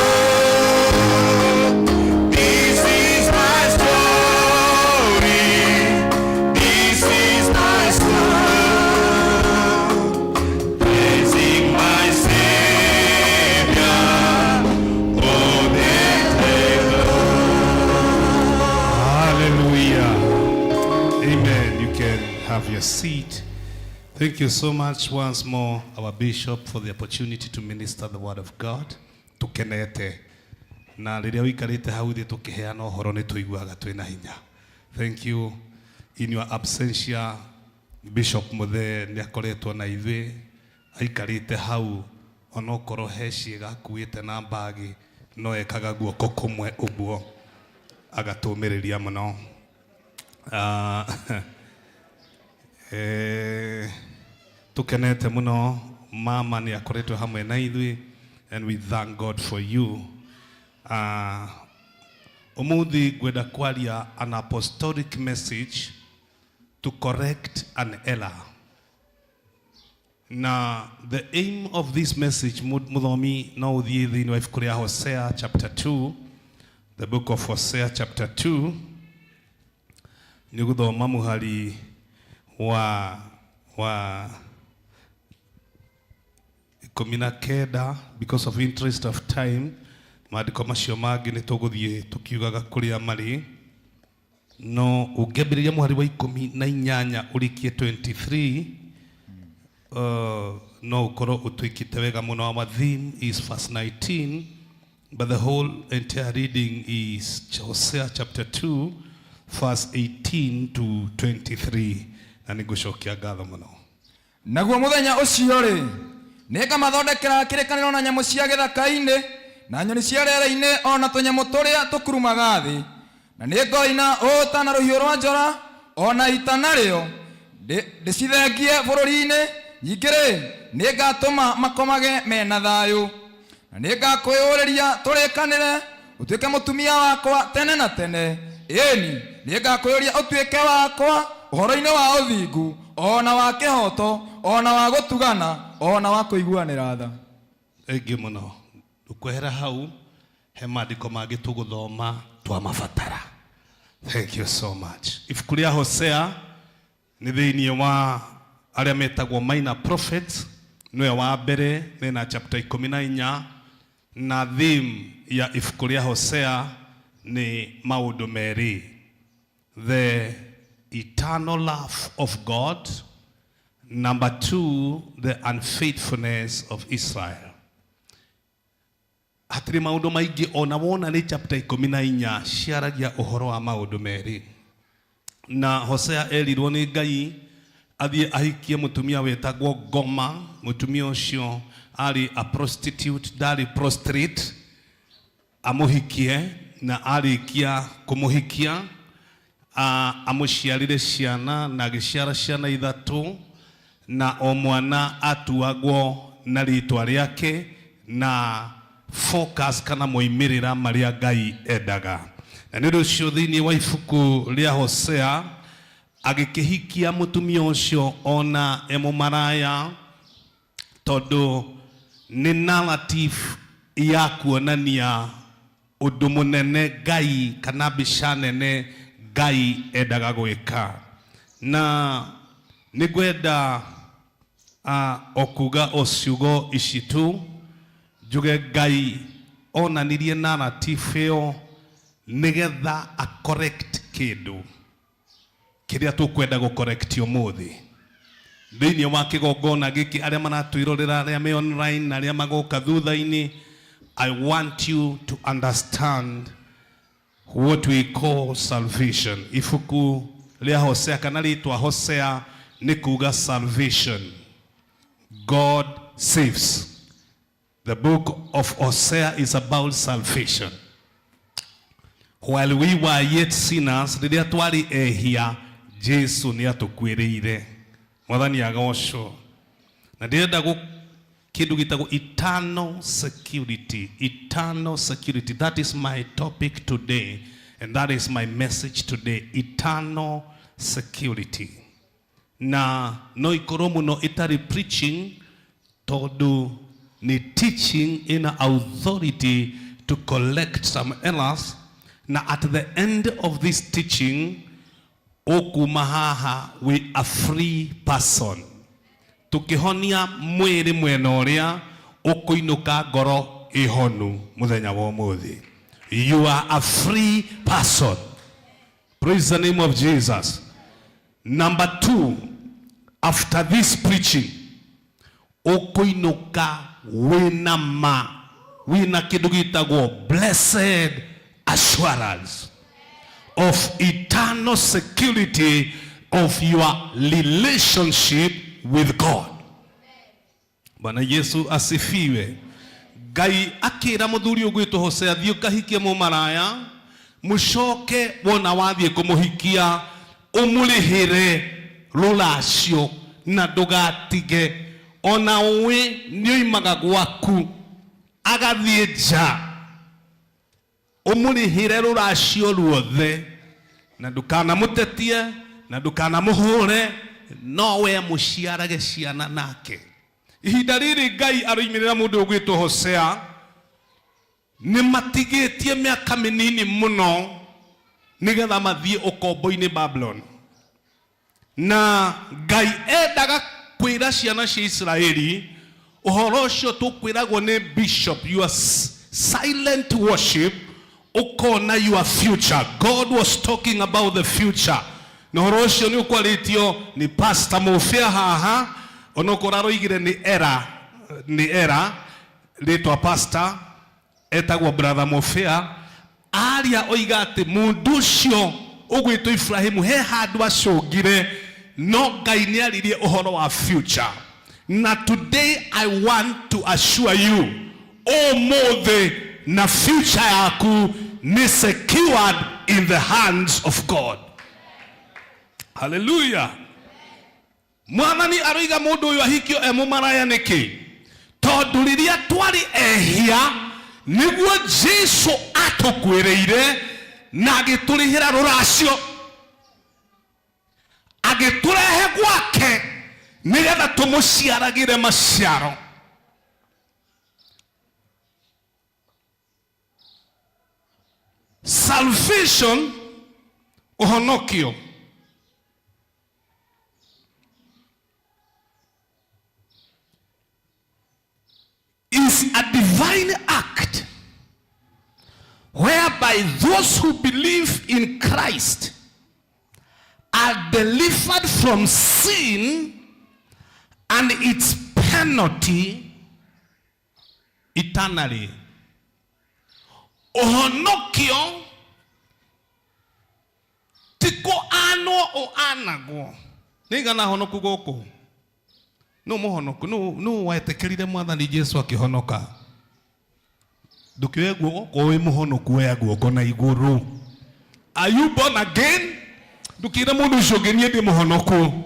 This is my story. This is my song. Praising my Savior all the day long. Hallelujah. Amen. You can have your seat. Thank you so much once more, our bishop, for the opportunity to minister the word of God. Tukenete. Na rĩrĩa ũikarĩte hau thĩ tũkĩheana ũhoro nĩ tũiguaga twĩna hinya. Thank you. In your absentia, Bishop Muthee nĩ akoretwo na ithuĩ aikarĩte hau onokorwo he ciĩga akuĩte na mbagi no ekaga guoko kũmwe ũguo agatũmĩrĩria mũno. Ah, tukenete muno mama nĩ akoretwo hamwe na ithuĩ and we thank God for you. Umuthi ngwenda kwaria an apostolic message to correct an error. Na the aim of this message muthomi no ũthiĩ thĩinĩ wa ibuku rĩa Hosea chapter 2, the book of Hosea chapter 2, nĩ gũthoma mũhari wa 19 because of interest of time maandĩko macio mangĩ nĩ tũgũthiĩ tũkiugaga kũrĩa marĩ no ũngĩambĩrĩria mũhari wa 18 ũrĩkie 23 no ũkorwo ũtwĩkĩte wega mũno. Our theme is verse 19, but the whole entire reading is Hosea chapter 2 verse 18 to 23 na nĩ ngũcokia ngatho mũno. Naguo mũthenya ũcio rĩ, nĩngamathondekera kĩrĩkanĩro na nyamũ cia gĩthaka-inĩ na nyoni cia rĩera-inĩ o na tũnyamũ tũrĩa tũkurumaga thĩ, na nĩngoina ũta na rũhiũ rwa njora o na ita narĩo ndĩcithengie bũrũri-inĩ. Ningĩ rĩ, nĩngatũma makomage mena thayũ, na nĩngakwĩyũrĩria tũrĩkanĩre ũtuĩke mũtumia wakwa tene na tene. Ĩni, nĩngakwĩyũria ũtuĩke wakwa ũhoro-inĩ wa ũthingu o na wa kĩhoto o na wa gũtugana o na wa kũiguanĩra tha. Thengiũ mũno. Ndũkwehera hau he maandĩko mangĩ tũgũthoma twamabatara. Thank you so much. Ibuku rĩa Hosea nĩ thĩinĩ wa arĩa metagwo minor prophets, nĩwe wa mbere mena chapter 14 na theme ya ibuku rĩa Hosea nĩ maũndũ merĩ, the eternal love of God. Number two, the unfaithfulness of Israel. Hatirĩ maũndũ maingĩ ona wona nĩ chapter 14 ciaragia ũhoro wa maũndũ merĩ. Na Hosea erirwo nĩ Ngai athiĩ ahikie mũtumia wetagwo Goma. Mũtumia ũcio arĩ a prostitute, ndarĩ prostrate, amũhikie na arĩkia kũmũhikia amũciarire ciana na agĩciara ciana ithatũ na o mwana atuagwo na rĩtwa rĩake na focus kana moimĩrĩra marĩa Ngai endaga. Na nĩ ũndũ ũcio thĩinĩ wa ibuku rĩa Hosea agĩkĩhikia mũtumia ũcio ona e mũmaraya tondũ nĩ narrative ya kuonania ũndũ mũnene Ngai kana mbica nene Ngai endaga gwĩka. Na nĩ ngwenda o kuga o ciugo ici tu njuge Ngai onanirie narrative ĩyo nĩgetha a correct kĩndũ kĩrĩa tũkwenda gũ correct ũmũthĩ thĩinĩ wa kĩgongona gĩkĩ arĩa maratwĩrorera arĩa me online na arĩa magoka thutha-inĩ. I want you to understand what we call salvation. Ibuku rĩa Hosea kana rĩtwa Hosea nĩ kuga salvation. God saves. The book of Hosea is about salvation. While we were yet sinners, rĩrĩa twarĩ ehia, Jesu nĩ atũkuĩrĩire. Mwathani agocwo. Na ndĩrenda kĩndũ gĩtagwo eternal security. Eternal security. That is my topic today, and that is my message today. Eternal security. Na no ikorwo mũno ĩtarĩ preaching tondũ nĩ teaching ina authority to collect some errors, na at the end of this teaching ũkuma haha wĩ a free person. Tũkĩhonia mwĩrĩ mwena ũrĩa ũkũinũka ngoro ĩhonu mũthenya wa ũmũthĩ. You are a free person. Praise the name of Jesus. Number two, after this preaching ũkũinũka wĩna ma wĩna kĩndũ gĩtagwo blessed assurance of eternal security of your relationship with God. Bwana Yesu asifiwe. Ngai akĩra mũthuri ũgwĩtwo Hosea thiĩ ũkahikie mũmaraya mũcoke wona wathiĩ kũmũhikia ũmũrĩhĩre rũracio na ndũgatige ona ũĩ nĩoimaga gwaku agathiĩ nja ũmũrĩhĩre rũracio ruothe na ndũkanamũtetie na ndũkanamũhũre no we mũciarage ciana nake. Ihinda rĩrĩ Ngai aroimĩrĩra mũndũ ũgwĩtwo Hosea nĩ matigĩtie mĩaka mĩnini mũno nĩgetha mathiĩ ũkombo-inĩ Babylon. Na Ngai endaga kwĩra ciana cia Israeli ũhoro ũcio tũkwĩragwo nĩ bishop, your silent worship ũkona your future. God was talking about the future. Na ũhoro ũcio nĩ ũkwarĩtio nĩ pastor Mũbĩa haha onokorwo aroigire nĩ era nĩ era rĩtwa pastor etagwo brother Mũbĩa aria oiga atĩ mũndũ ũcio ũgwĩtwo Ibrahimu he handũ acũngire no Ngai nĩ aririe ũhoro wa future. Na today I want to assure you ũmũthĩ na future yaku nĩ secured in the hands of God. Hallelujah. Mwathani aroiga mũndũ ũyũ ahikio e mũmaraya nĩkĩ? Tondũ rĩrĩa twarĩ ehia nĩguo Jesu atũkuĩrĩire na agĩtũrĩhĩra rũracio agĩtũrehe gwake nĩgetha tũmũciaragĩre maciaro. Salvation, ũhonokio, is a divine act whereby those who believe in Christ are are delivered from sin and its penalty eternally. Ũhonokio ti kũanwo ũanagwo. Nĩ igana honoku gũkũ? Nũ mũhonoku? Nũ wetĩkĩrire Mwathani Jesu akĩhonoka? Ndũkĩoe guoko, okorwo wĩ mũhonoku oya guoko na igũrũ. Are you born again? Ndũkĩre mũndũ ũcio ũngĩ niĩ ndĩ mũhonoku.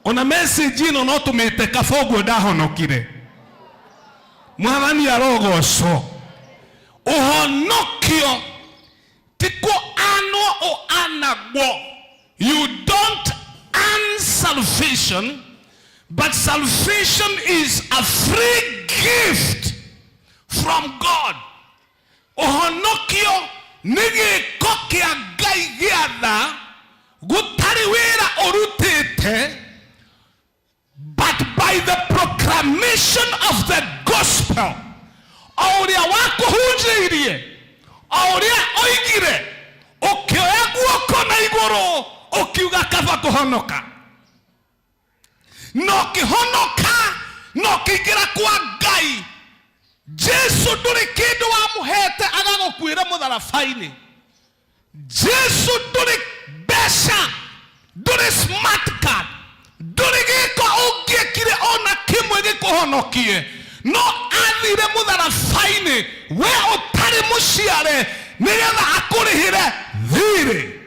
Ona message ĩno no tũmĩte kaba ũguo ndahonokire. Mwathani arogocwo. Ũhonokio ti kũanwo ũanagwo. You don't earn salvation, but salvation is a free gift from God. Ũhonokio nĩ gĩko kĩa Ngai gĩa tha, gũtarĩ wĩra ũrutĩte, but by the proclamation of the gospel, o ũrĩa wakũhunjĩirie, o ũrĩa oigire, ũkĩoya guoko na igũrũ ũkiuga kaba kũhonoka, na ũkĩhonoka na ũkĩingĩra kwa Ngai. Jesu ndũrĩ kĩndũ wamũhete agagũkuĩra mũtharaba-inĩ. Jesu ndũrĩ mbeca, ndũrĩ smart card, ndũrĩ gĩko ũngĩekire ona kĩmwe gĩkũhonokie, no athire mũtharaba-inĩ we ũtarĩ mũciare nĩgetha akũrĩhĩre thirĩ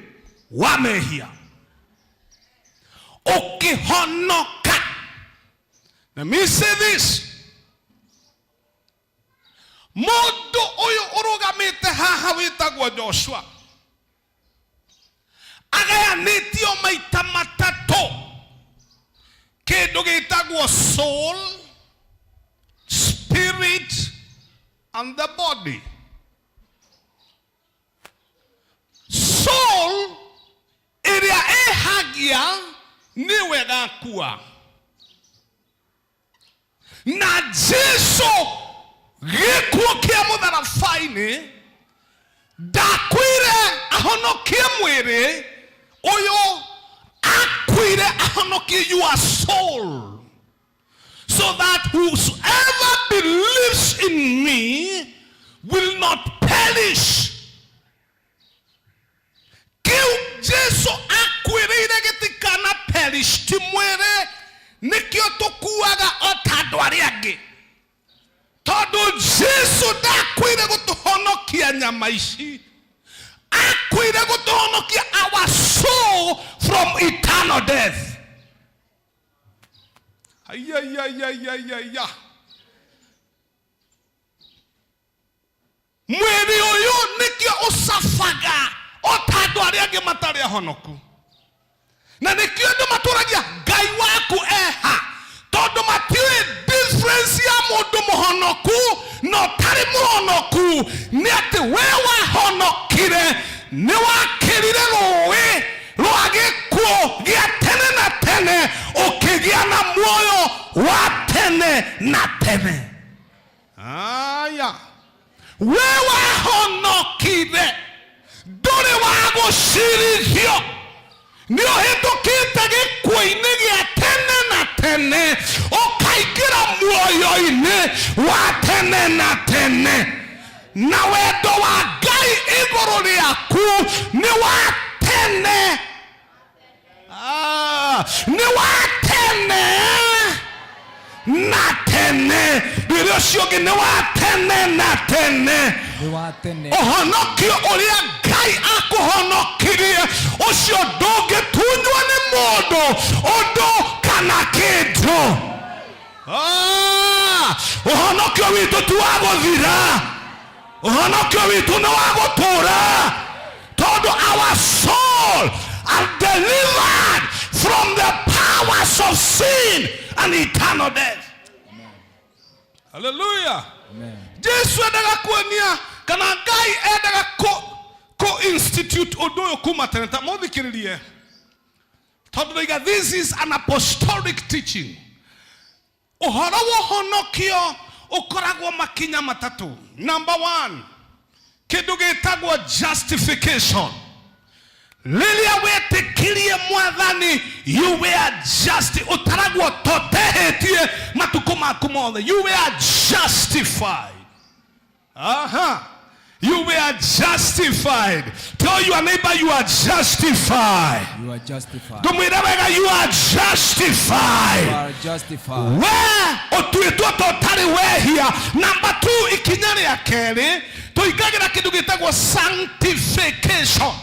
wa mehia ũkĩhonoka. Let me say this. Mũndũ ũyũ ũrũgamĩte haha wĩtagwo Joshua agayanĩtio maita matatũ, kĩndũ gĩtagwo soul, spirit and the body. Soul ĩrĩa ĩhagia nĩwe gakua, na Jesu gĩkuũ kĩa mũtharaba-inĩ ndakuire ahonokie mwĩrĩ ũyũ, akuire ahonokie your soul, so that whosoever believes in me will not perish. Kĩu Jesu akwĩrĩire gĩtikana perish ti mwĩrĩ, nĩkĩo tũkuaga o ta andũ arĩa angĩ, tondũ Jesu ndakuire gũtũhonokia nyama ici, akuire gũtũhonokia our soul from eternal death. Ayayayayaya, mwĩrĩ ũyũ nĩkĩo ũcabaga o ta andũ arĩa angĩ matarĩ ahonoku, na nĩkĩo andũ matũragia Ngai waku eha, tondũ matiũĩ difference ya mũndũ mũhonoku na ũtarĩ mũhonoku. Nĩ atĩ we wahonokire nĩ wakĩrire rũĩ rwa gĩkuũ gĩa tene na tene, ũkĩgĩa na muoyo wa tene na tene. Aya, we wahonokire ndũrĩ wa gũcirithio, nĩ ũhĩtũkĩte gĩkuũ-inĩ gĩa tene na tene ũkaingĩra muoyo-inĩ wa tene na tene, na wendo wa Ngai igũrũ rĩaku nĩ wa tene. Ah, nĩ wa tene na tene. Rĩrĩa ũcio ũngĩ nĩ wa tene na tene. Nĩ wa tene. Ũhonokio ũrĩa Ngai akũhonokirie ũcio ndũngĩtunywo nĩ mũndũ, ũndũ kana kĩndũ. Ah, ũhonokio witũ ti wa gũthira, ũhonokio witũ nĩ wa gũtũũra, tondũ our soul are delivered from the powers of sin and eternal death. Hallelujah. Jesu endaga kuonia kana Ngai endaga kũ institute ũndũ ũyũ kuma tene. Ta mũthikĩrĩrie, tondũ ndoiga this is an apostolic teaching. Ũhoro wa ũhonokio ũkoragwo makinya matatũ. Number 1, kĩndũ gĩtagwo justification. Rĩrĩa wetĩkirie Mwathani, you were just, ũtaragwo totehĩtie matukũ maku mothe. You were justified. Aha. You were justified. Tell your neighbor you are justified. You are justified. Ndũmwĩre wega, you are justified. You are justified. We ũtuĩtwo ta ũtarĩ wehia. Namba 2, ikinya rĩa kerĩ tũingagĩra kĩndũ gĩtagwo sanctification.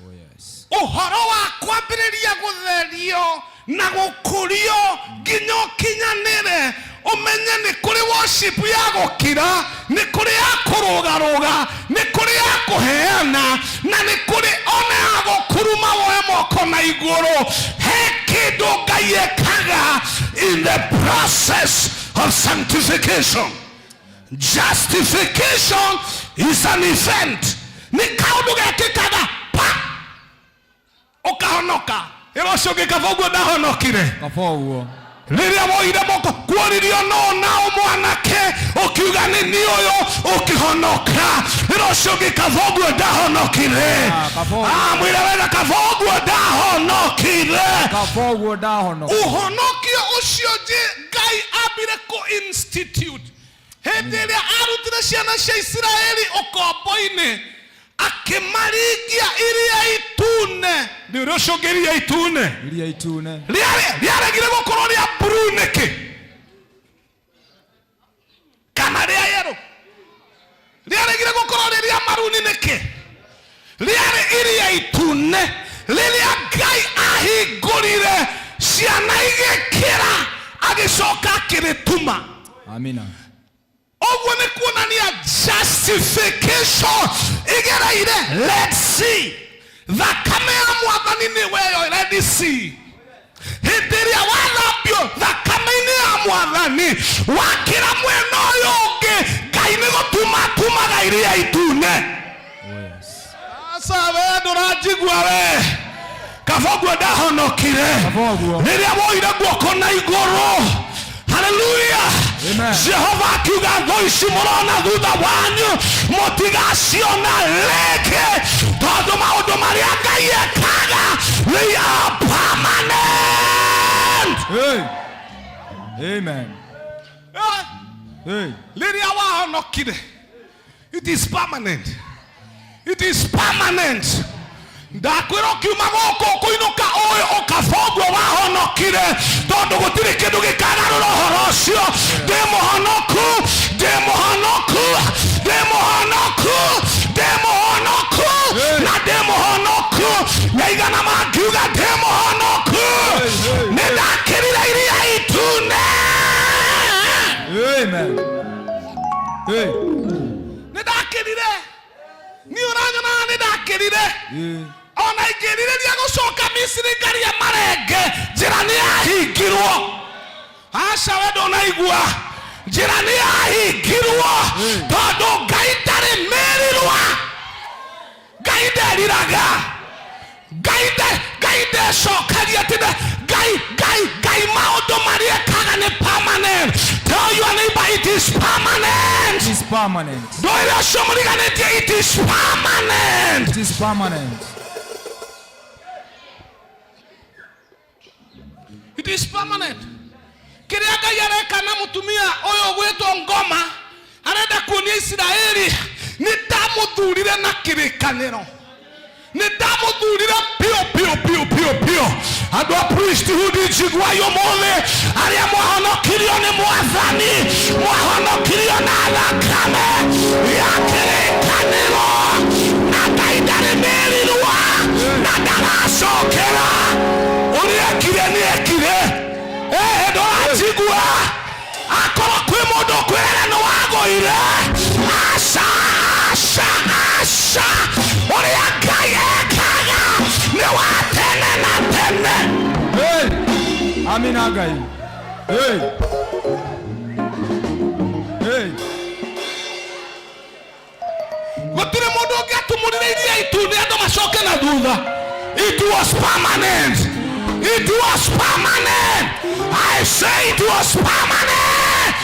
Oh yes. Ũhoro wa kwambĩrĩria gũtherio na gũkũrio nginya ũkinyanĩre, ũmenye nĩ kũrĩ worship ya gũkira, nĩ kũrĩ ya kũrũgarũga, nĩ kũrĩ ya kũheana, na nĩ kũrĩ ona ya gũkuruma woe moko na igũrũ. He kĩndũ Ngai ekaga in the process of sanctification. Justification is an event. Nĩ kaũndũ gekĩkaga pa ũkahonoka. Ĩra ũcio ũngĩ, kaba ũguo ndahonokire. Kaba ũguo. Rĩrĩa woire moko kuoririo no nao mwanake ũkiuga nĩ niĩ ũyũ, ũkĩhonoka. Ĩra ũcio ũngĩ, kaba ũguo ndahonokire. Ah, mwĩre wega, kaba ũguo ndahonokire. Kaba ũguo ndahonokire. Ũhonokio ũcio Ngai ambire kũ institute hĩndĩ ĩrĩa arutire ciana cia Isiraeli ũkombo-inĩ, akĩmaringia iria itune. Nĩ ũrĩa ũcio ũngĩ, iria itune. Iria itune. Rĩaregire gũkorwo rĩa blue nĩkĩ? Kana rĩa yellow? Rĩaregire gũkorwo rĩ rĩa maruni nĩkĩ? Rĩarĩ iria itune rĩrĩa Ngai ahingũrire ciana igĩkĩra, agĩcoka akĩrĩtuma. Amina. Ũguo nĩ kuonania justification ĩgereire Red Sea. Thakame ya Mwathani nĩ weyo Red Sea. Hĩndĩ ĩrĩa wathambio thakame-inĩ ya Mwathani, wakĩra mwena ũyũ ũngĩ, Ngai nĩ gũtuma atumaga iria itune. Aca, we ndũranjigua we. Kaba ũguo ndahonokire. Rĩrĩa woire guoko na igũrũ, haleluya, Jehova akiuga thũ ici mũrona thutha wanyu mũtigaciona rĩngĩ, tondũ maũndũ marĩa Ngai ekaga, they are permanent. Hey. Amen. Hey. Rĩrĩa wahonokire, it is permanent. It is permanent. Ndakwĩra ũkiuma gũkũ ũkũinũka ũyũ ũkaba ũguo wahonokire, tondũ gũtirĩ kĩndũ gĩkagarũra ũhoro ũcio. Ndĩ mũhonoku, ndĩ mũhonoku, ndĩ mũhonoku, ndĩ mũhonoku, na ndĩ mũhonoku. Nyaigana mangiuga ndĩ mũhonoku, nĩ ndakĩrire iria itune. Amen. Hey. Nĩ ndakĩrire. Niĩ ũranyonaga nĩ ndakĩrire. Ona ingĩrirĩria gũcoka Misiri ngaria marenge, njĩra nĩ yahingirwo. Aca, we ndũnaigua, njĩra nĩ yahingirwo, tondũ Ngai ndarĩ mĩrirwa. Ngai nderiraga. Ngai ndecokagia atĩ Ngai, Ngai, Ngai maũndũ marĩa ekaga nĩ permanent. Tell your neighbor it is permanent. It is permanent. Ndũire ũcio mũriganĩtie, it is permanent. It is permanent. It is permanent. Kĩrĩa Ngai areka na mũtumia ũyũ ũgwĩtwo Ngoma, arenda kuonia Isiraeli nĩ ndamũthurire na kĩrĩkanĩro, nĩ ndamũthurire piũ piũ piũ piũ piũ. Andũ a priesthood, njiguai ũmũthĩ, arĩa mwahonokirio nĩ Mwathani, mwahonokirio na thakame ya kĩrĩkanĩro, na Ngai ndarĩ mĩrirwa na ndaracokera. Ũrĩa ekire nĩ ekire. Ndũranjigua? Akorwo kwĩ mũndũ ũkwĩrere nĩ wagũire, aca, aca, aca. Ũrĩa Ngai ekaga nĩ wa tene na tene. Hey. Amina Ngai. Hey. Hey. Gũtirĩ mũndũ ũngĩatumũrire iria itune andũ macoke na thutha. It was permanent. It was permanent. I say it was permanent.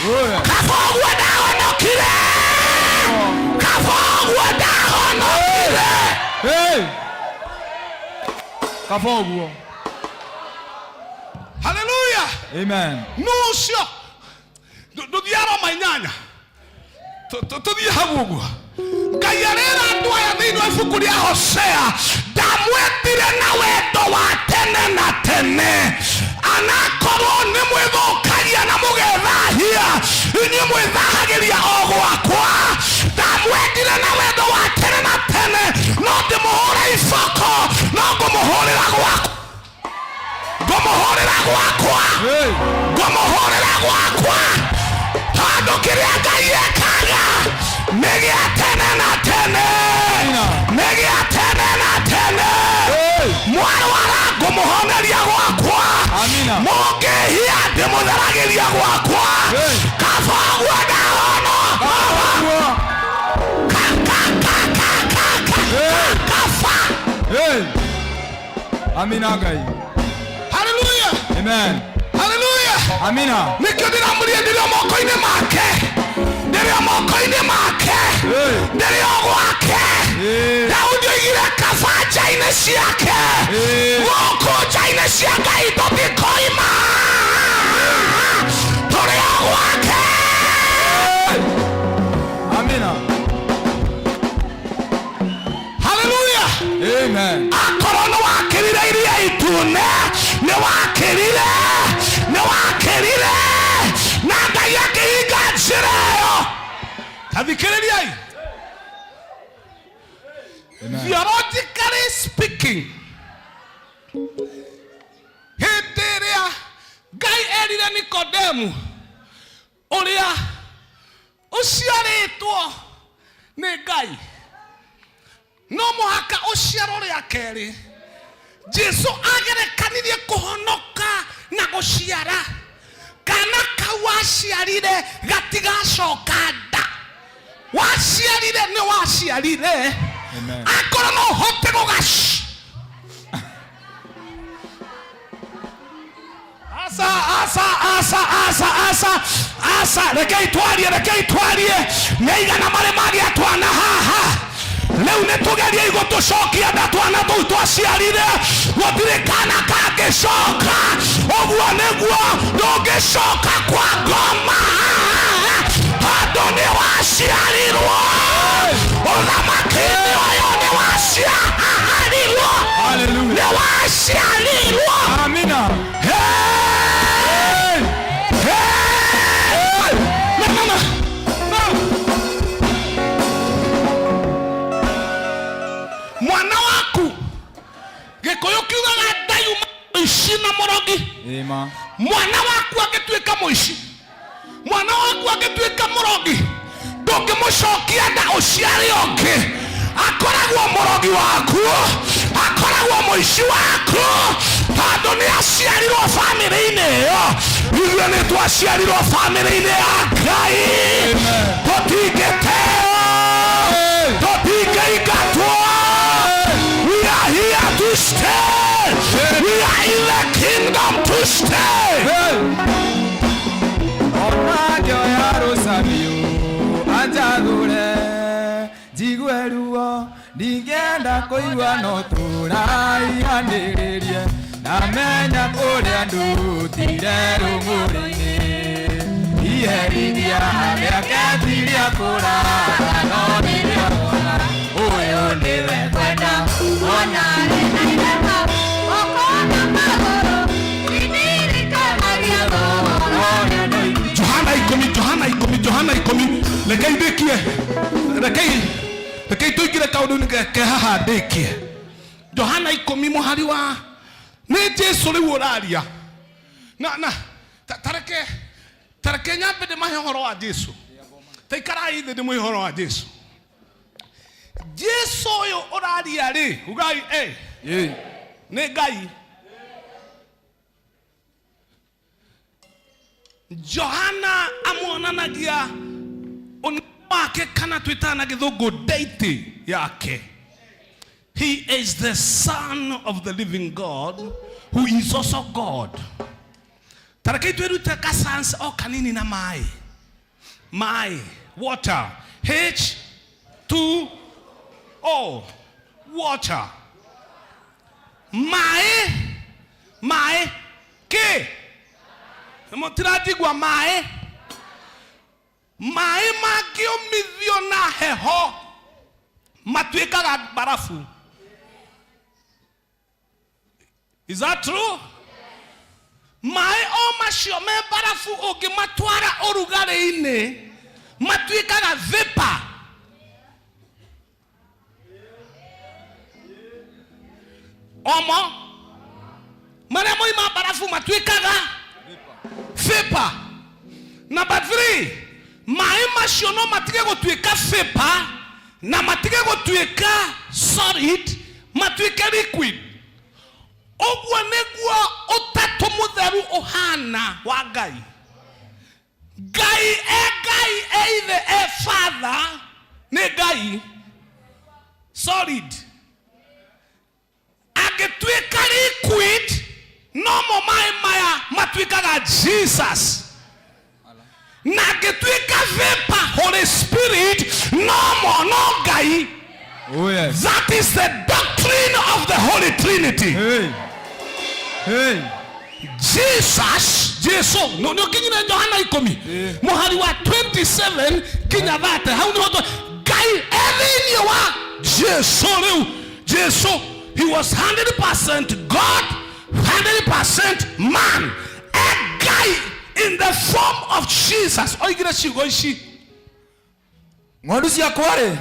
Kaba ũguo ndahonokire. Kaba ũguo ndahonokire. Hey. Kaba ũguo. Haleluya. Amen. Nũ ũcio ndũthiĩ Roma 8. Tũthiĩ hau ũguo. Ngai arera andũ aya thĩinĩ wa ibuku rĩa Hosea, ndamwendire na wendo wa tene na tene. Anakorwo nĩ mwĩthũkagia na mũgethahia, inyuĩ mwĩthahagĩria o gwakwa. Ndamwendire na wendo wa tene na tene, no ndĩmũhũre iboko, no ngũmũhũrĩra gwakwa. Ngũmũhũrĩra gwakwa. Ngũmũhũrĩra gwakwa. Tondũ kĩrĩa Ngai ekaga nĩ gĩa tene na tene. Nĩ gĩa tene na tene. Mwarwara ngũmũhoneria gwakwa. Mũngĩhia ndĩmũtheragĩria gwakwa. Kaba ũguo ndahono. Ka ka ka ka ka ka kaba. Amina Ngai. Haleluya. Amen. Haleluya. Amina. Nĩkĩo ndĩramũria ndĩrĩ o moko-inĩ make. Ndĩrĩ o moko-inĩ make. Ndĩrĩ o gwake. Daudi oigire kaba nja-inĩ ciake. Gũkũ nja-inĩ cia Ngai tũtikoima. Tũrĩ o gwake. Amina. Haleluya. Amen. Akorwo nĩ wakĩrire iria itune, nĩ wakĩrire, nĩ wakĩrire, na Ngai akĩhinga njĩra ĩyo. Tathikĩrĩriai. Theologically speaking, hĩndĩ ĩrĩa Ngai erire Nikodemu ũrĩa ũciarĩtwo nĩ Ngai no mũhaka ũciarwo rĩa kerĩ, Jesu agerekanirie kũhonoka na gũciara. Kana kau waciarire gatigacoka nda. Waciarire nĩ waciarire. Akorwo no ũhote gũgac Asa, asa, asa, asa, asa, asa. Rekei twarie, rekei twarie. Nĩ aigana marĩ magĩa twana haha. Rĩu nĩ tũgeriei gũtũcokia nda twana tũu twaciarire. Gũtirĩ kana kangĩcoka. Ũguo nĩguo ndũngĩcoka kwa ngoma. Tondũ nĩ waciarirwo. Ũthamaki-inĩ ũyũ nĩ waciarirwo. Nĩ waciarirwo. Amina. Hey! Hey! No, no, no. No. Mwana waku Gĩkũyũ kiugaga ndayuma mũici na mũrogi. Ĩma. Mwana waku angĩtuĩka mũici, mwana waku angĩtuĩka mũrogi, ndũngĩmũcokia nda ũciare ũngĩ. Akoragwo mũrogi waku, akoragwo mũici waku, tondũ nĩ aciarirwo bamĩrĩ-inĩ ĩyo. Ithuĩ nĩ twaciarirwo bamĩrĩ-inĩ ya Ngai. Tũtingĩteo, tũtingĩingatwo. We are here to stay. We are in the kingdom to stay. Ona ngĩoya rũcabiũ anjagũre njigue ruo ndingĩenda kũigua no tũraihanĩrĩrie na menya kũrĩa ndutire rũng'ũrĩ-inĩ iherithia rĩake ti rĩa kũraga no nĩ rĩa kuona ũyũ nĩwe ngwenda. Ona rĩ na irema, ũkona magũrũ, ndirikanagia ũhoro ũrĩa ndoigire. Johana 10, Johana 10, Johana 10. Rekei ndĩkie. Rekei tũingĩre kaũndũ-inĩ ke haha ndĩkie. Johana 10 mũhari wa nĩ Jesu rĩu ũraria. Na, tareke nyambe ndĩmahe ũhoro wa Jesu. Ta ikarai thĩ ndĩmũhe ũhoro wa Jesu. Jesu ũyũ ũraria rĩ, ugai, nĩ Ngai. Johana amuonanagia ũnene wake kana twĩtaga na gĩthũngũ deity yake. He is the Son of the living God who is also God. Tarekei twĩrute ka science o kanini na maĩ. Maĩ, water, H2O, water. Maĩ maĩ kĩ mũtiranjigua maĩ maĩ mangĩũmithio na heho matuĩkaga barafu. Is that true? Maĩ o macio me barafu ũngĩmatwara ũrugarĩ-inĩ matuĩkaga vapor. Omo marĩa moima barafu matuĩkaga vapor. Number 3, maĩ macio no matige gũtuĩka vapor na matige gũtuĩka solid, matuĩke liquid. Ũguo nĩguo ũtatũ mũtheru ũhana wa Ngai. Ngai e Ngai e Ithe e Father nĩ Ngai solid. Angĩtuĩka liquid nomo maĩ maya matuĩkaga Jesus, na angĩtuĩka vapor Holy Spirit nomo no Ngai. Oh, yes. That is the doctrine of the Holy Trinity. Hey. Hey. Jesus, Jesu, no nĩ ũkinyire Johana ikũmi mũhari wa 27 nginya 30 hau nĩho Ngai e thĩinĩ wa Jesu rĩu. Jesu, he was 100% God, 100% man. E Ngai in the form of Jesus oigire ciugo ici. Ng'ondu ciakwa rĩ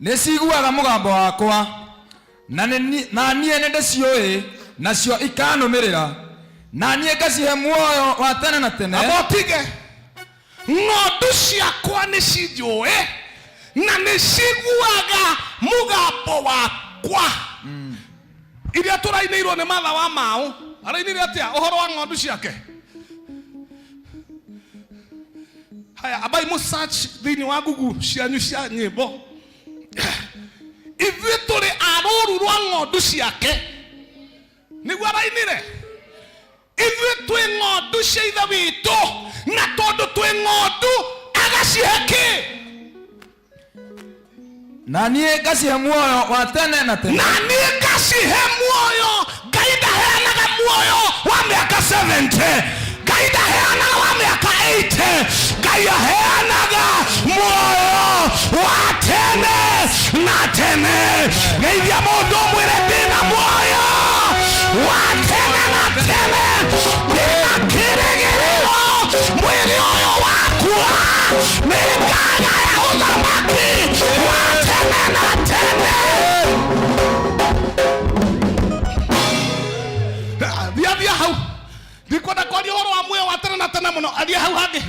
nĩ ciguaga mũgambo wakwa na na niĩ nĩ ndĩciũĩ nacio ikanũmĩrĩra na niĩ ngacihe muoyo wa tene na tene. Amba ũtige. Ng'ondu ciakwa nĩ cinjũĩ na nĩ ciguaga mũgambo wakwa. Iria tũrainĩirwo nĩ Martha wa Mau arainire atĩa ũhoro wa ng'ondu ciake? Haya, ambai mũ search thĩinĩ wa Google cianyu cia nyĩmbo. Ithuĩ tũrĩ a rũru rwa ng'ondu ciake, nĩguo arainire. Ithuĩ twĩ ng'ondu cia Ithe witũ, na tondũ twĩ ng'ondu agacihe kĩ? Na niĩ ngacihe muoyo wa tene na tene. Na niĩ ngacihe muoyo. Ngai ndaheanaga muoyo wa mĩaka 70, Ngai ndaheanaga wa mĩaka 80, Ngai aheanaga muoyo wa tene na tene. Geithia mũndũ ũmwĩre ndĩna muoyo wa tene na tene, ndĩna kĩrĩgĩrĩro mwĩrĩ ũyũ wakwa nĩngagaya ũthamaki wa tene na tene. Thia thia hau, ndikwenda kwaria ũhoro wa muoyo wa tene na tene mũno. Aria hau hangĩ.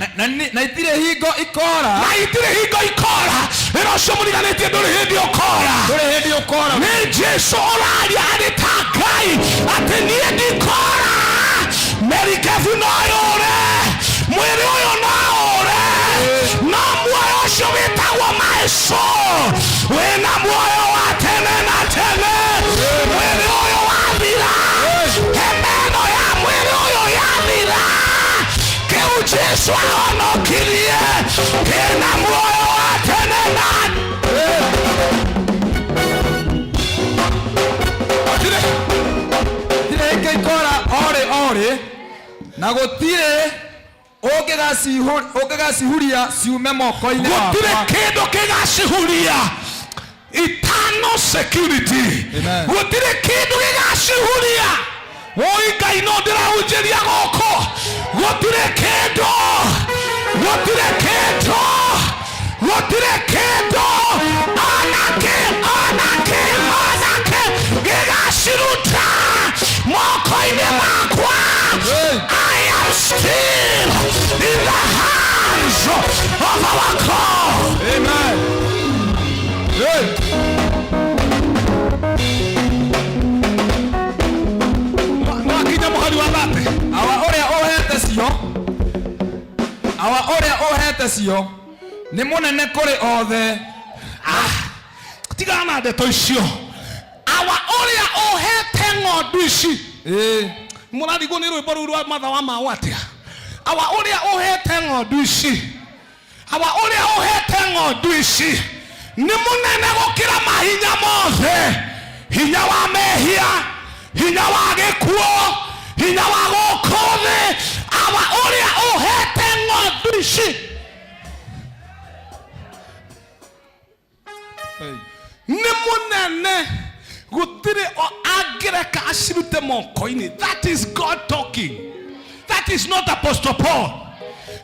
Na itirĩ hingo ikora. Na itirĩ hingo ikora. Wĩra ũcio mũriganĩtie ndũrĩ hĩndĩ ũkora. Ndũrĩ hĩndĩ ũkora. Nĩ Jesu ũraria arĩ ta Ngai atĩ niĩ ndikora, merikebu no yũre, mwĩrĩ ũyũ no ũre, no muoyo ũcio wĩtagwo my soul wĩna muoyo wa tene na tene. Mwĩrĩ ũyũ wathira, hema ĩno ya mwĩrĩ ũyũ yathira, kĩu Jesu ahonokirie kĩna muoyo wa tene na Gũtirĩ hingo ikora orĩ orĩ, na gũtirĩ ũngĩgacihuria ciume moko-inĩ Gũtirĩ wakwa. kĩndũ kĩgacihuria. Eternal security. Gũtirĩ kĩndũ gĩgacihuria. Woi Ngai no ndĩrahunjĩria gũkũ. Gũtirĩ kĩndũ, gũtirĩ kĩndũ, gũtirĩ kĩndũ onakĩ, onakĩ, onakĩ gĩgaciruta moko-inĩ makwa. I am still in the hands of our God. Amen. Hey. Mwakinya mũhari wa thate. Awa ũrĩa ũhete cio, awa ũrĩa ũhete cio nĩ mũnene kũrĩ othe. Tigana na ndeto icio. Awa ũrĩa ũhete ng'ondu ici. Mũrarigwo nĩ rwĩmbo rũu rwa Martha wa Mau atĩa? Awa ũrĩa ũhete ng'ondu ici, awa ũrĩa ũhete ng'ondu ici nĩ mũnene gũkĩra mahinya mothe. Hinya wa mehia, hinya wa gĩkuũ, hinya wa gũkũ thĩ, awa ũrĩa ũhete ng'ondu ici nĩ mũnene, gũtirĩ o angĩreka acirute moko-inĩ. That is God talking. That is not Apostle Paul.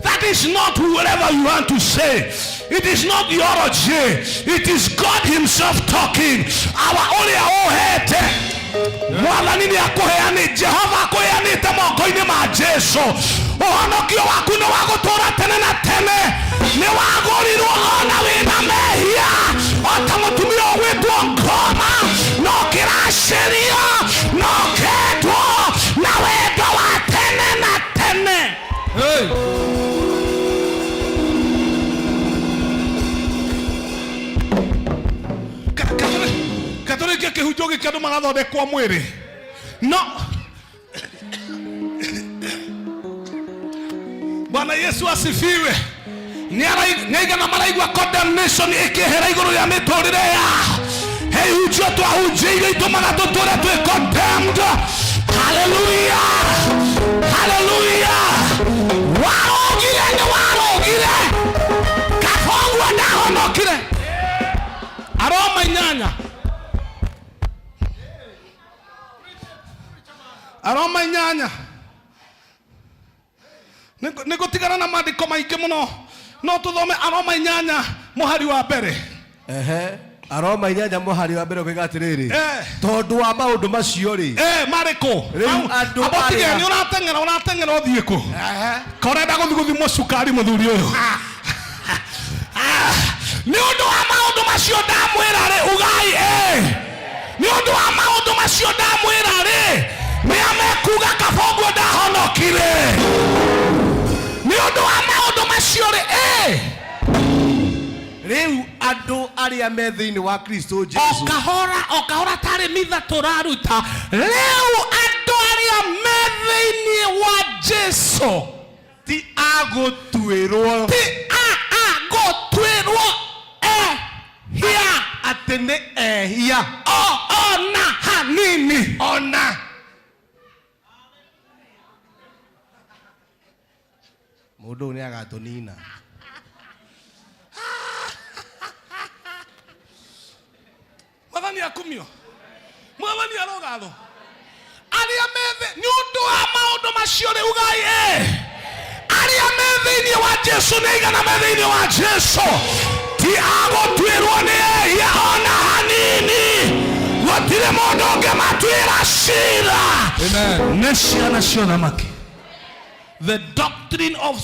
That is not whoever you want to say. It is not theology. It is God himself talking. Awa ũrĩa ũhete mwathani nĩ akũheanĩ, Jehova akũheanĩte moko-inĩ ma Jesu. Ũhonokio waku nĩ wa gũtũũra tene na tene, nĩ wagũrirwo ona wĩna mehia, o ta mũtumia ũgwĩtwo ngoma, no kĩracĩrio, no kendwo na wendo wa tene na tene. Hey. Katoliki kĩhunjio gĩkĩ andũ magathondekwo mwĩrĩ, no Bwana Yesu asifiwe. Nĩ aigana maraigua condemnation ĩkĩehera igũrũ rĩa mĩtũrĩre yao? He ihunjio twahunjĩirio itũmaga tũtũre twĩ condemned. Haleluya, haleluya! Warũgire nĩ warũgire, kaboguo ndahonokire. Aroma 8, Aroma 8. Nĩ ngũtigana na maandĩko maingĩ mũno, no tũthome Aroma 8 mũhari wa mbere. Ehe, Aroma 8 mũhari wa mbere ũkoiga atĩrĩrĩ, Eh. tondũ wa maũndũ macio rĩ, Marĩkũ? Rĩu andũ Abotige arĩa- nĩ ũrateng'era ũthiĩ kũ? Ka ũrenda gũthiĩ gũthimwo cukari mũthuri ũyũ? Ah, nĩ ũndũ wa maũndũ macio ndamwĩra rĩ, ugai ĩ, nĩ ũndũ wa maũndũ macio ndamwĩra rĩ, nĩ amekuga kabonguo ndahonokire nĩ ũndũ wa maũndũ macio rĩ, ĩ. Rĩu andũ arĩa me thĩinĩ wa Kristo O Jesu kahora o kahora, tarĩ mitha tũraruta. Rĩu andũ arĩa me thĩinĩ wa Jesu ti agũtuĩrwo, ti agũtuĩrwo ehia, atĩ nĩ ehia, o ona hanini. Ona mũndũ ũyũ nĩ agatũnina. Mwathani akumio, Mwathani arogathwo. Arĩa methe nĩ ũndũ wa maũndũ macio rĩ, ugai ĩ, arĩa me thĩinĩ wa Jesu, nĩ aigana me thĩinĩ wa Jesu ti agũtuĩrwo nĩ ehia ona hanini? Gũtirĩ mũndũ ũngĩmatuĩra cira, nĩ ciana cia ũthamaki. The doctrine of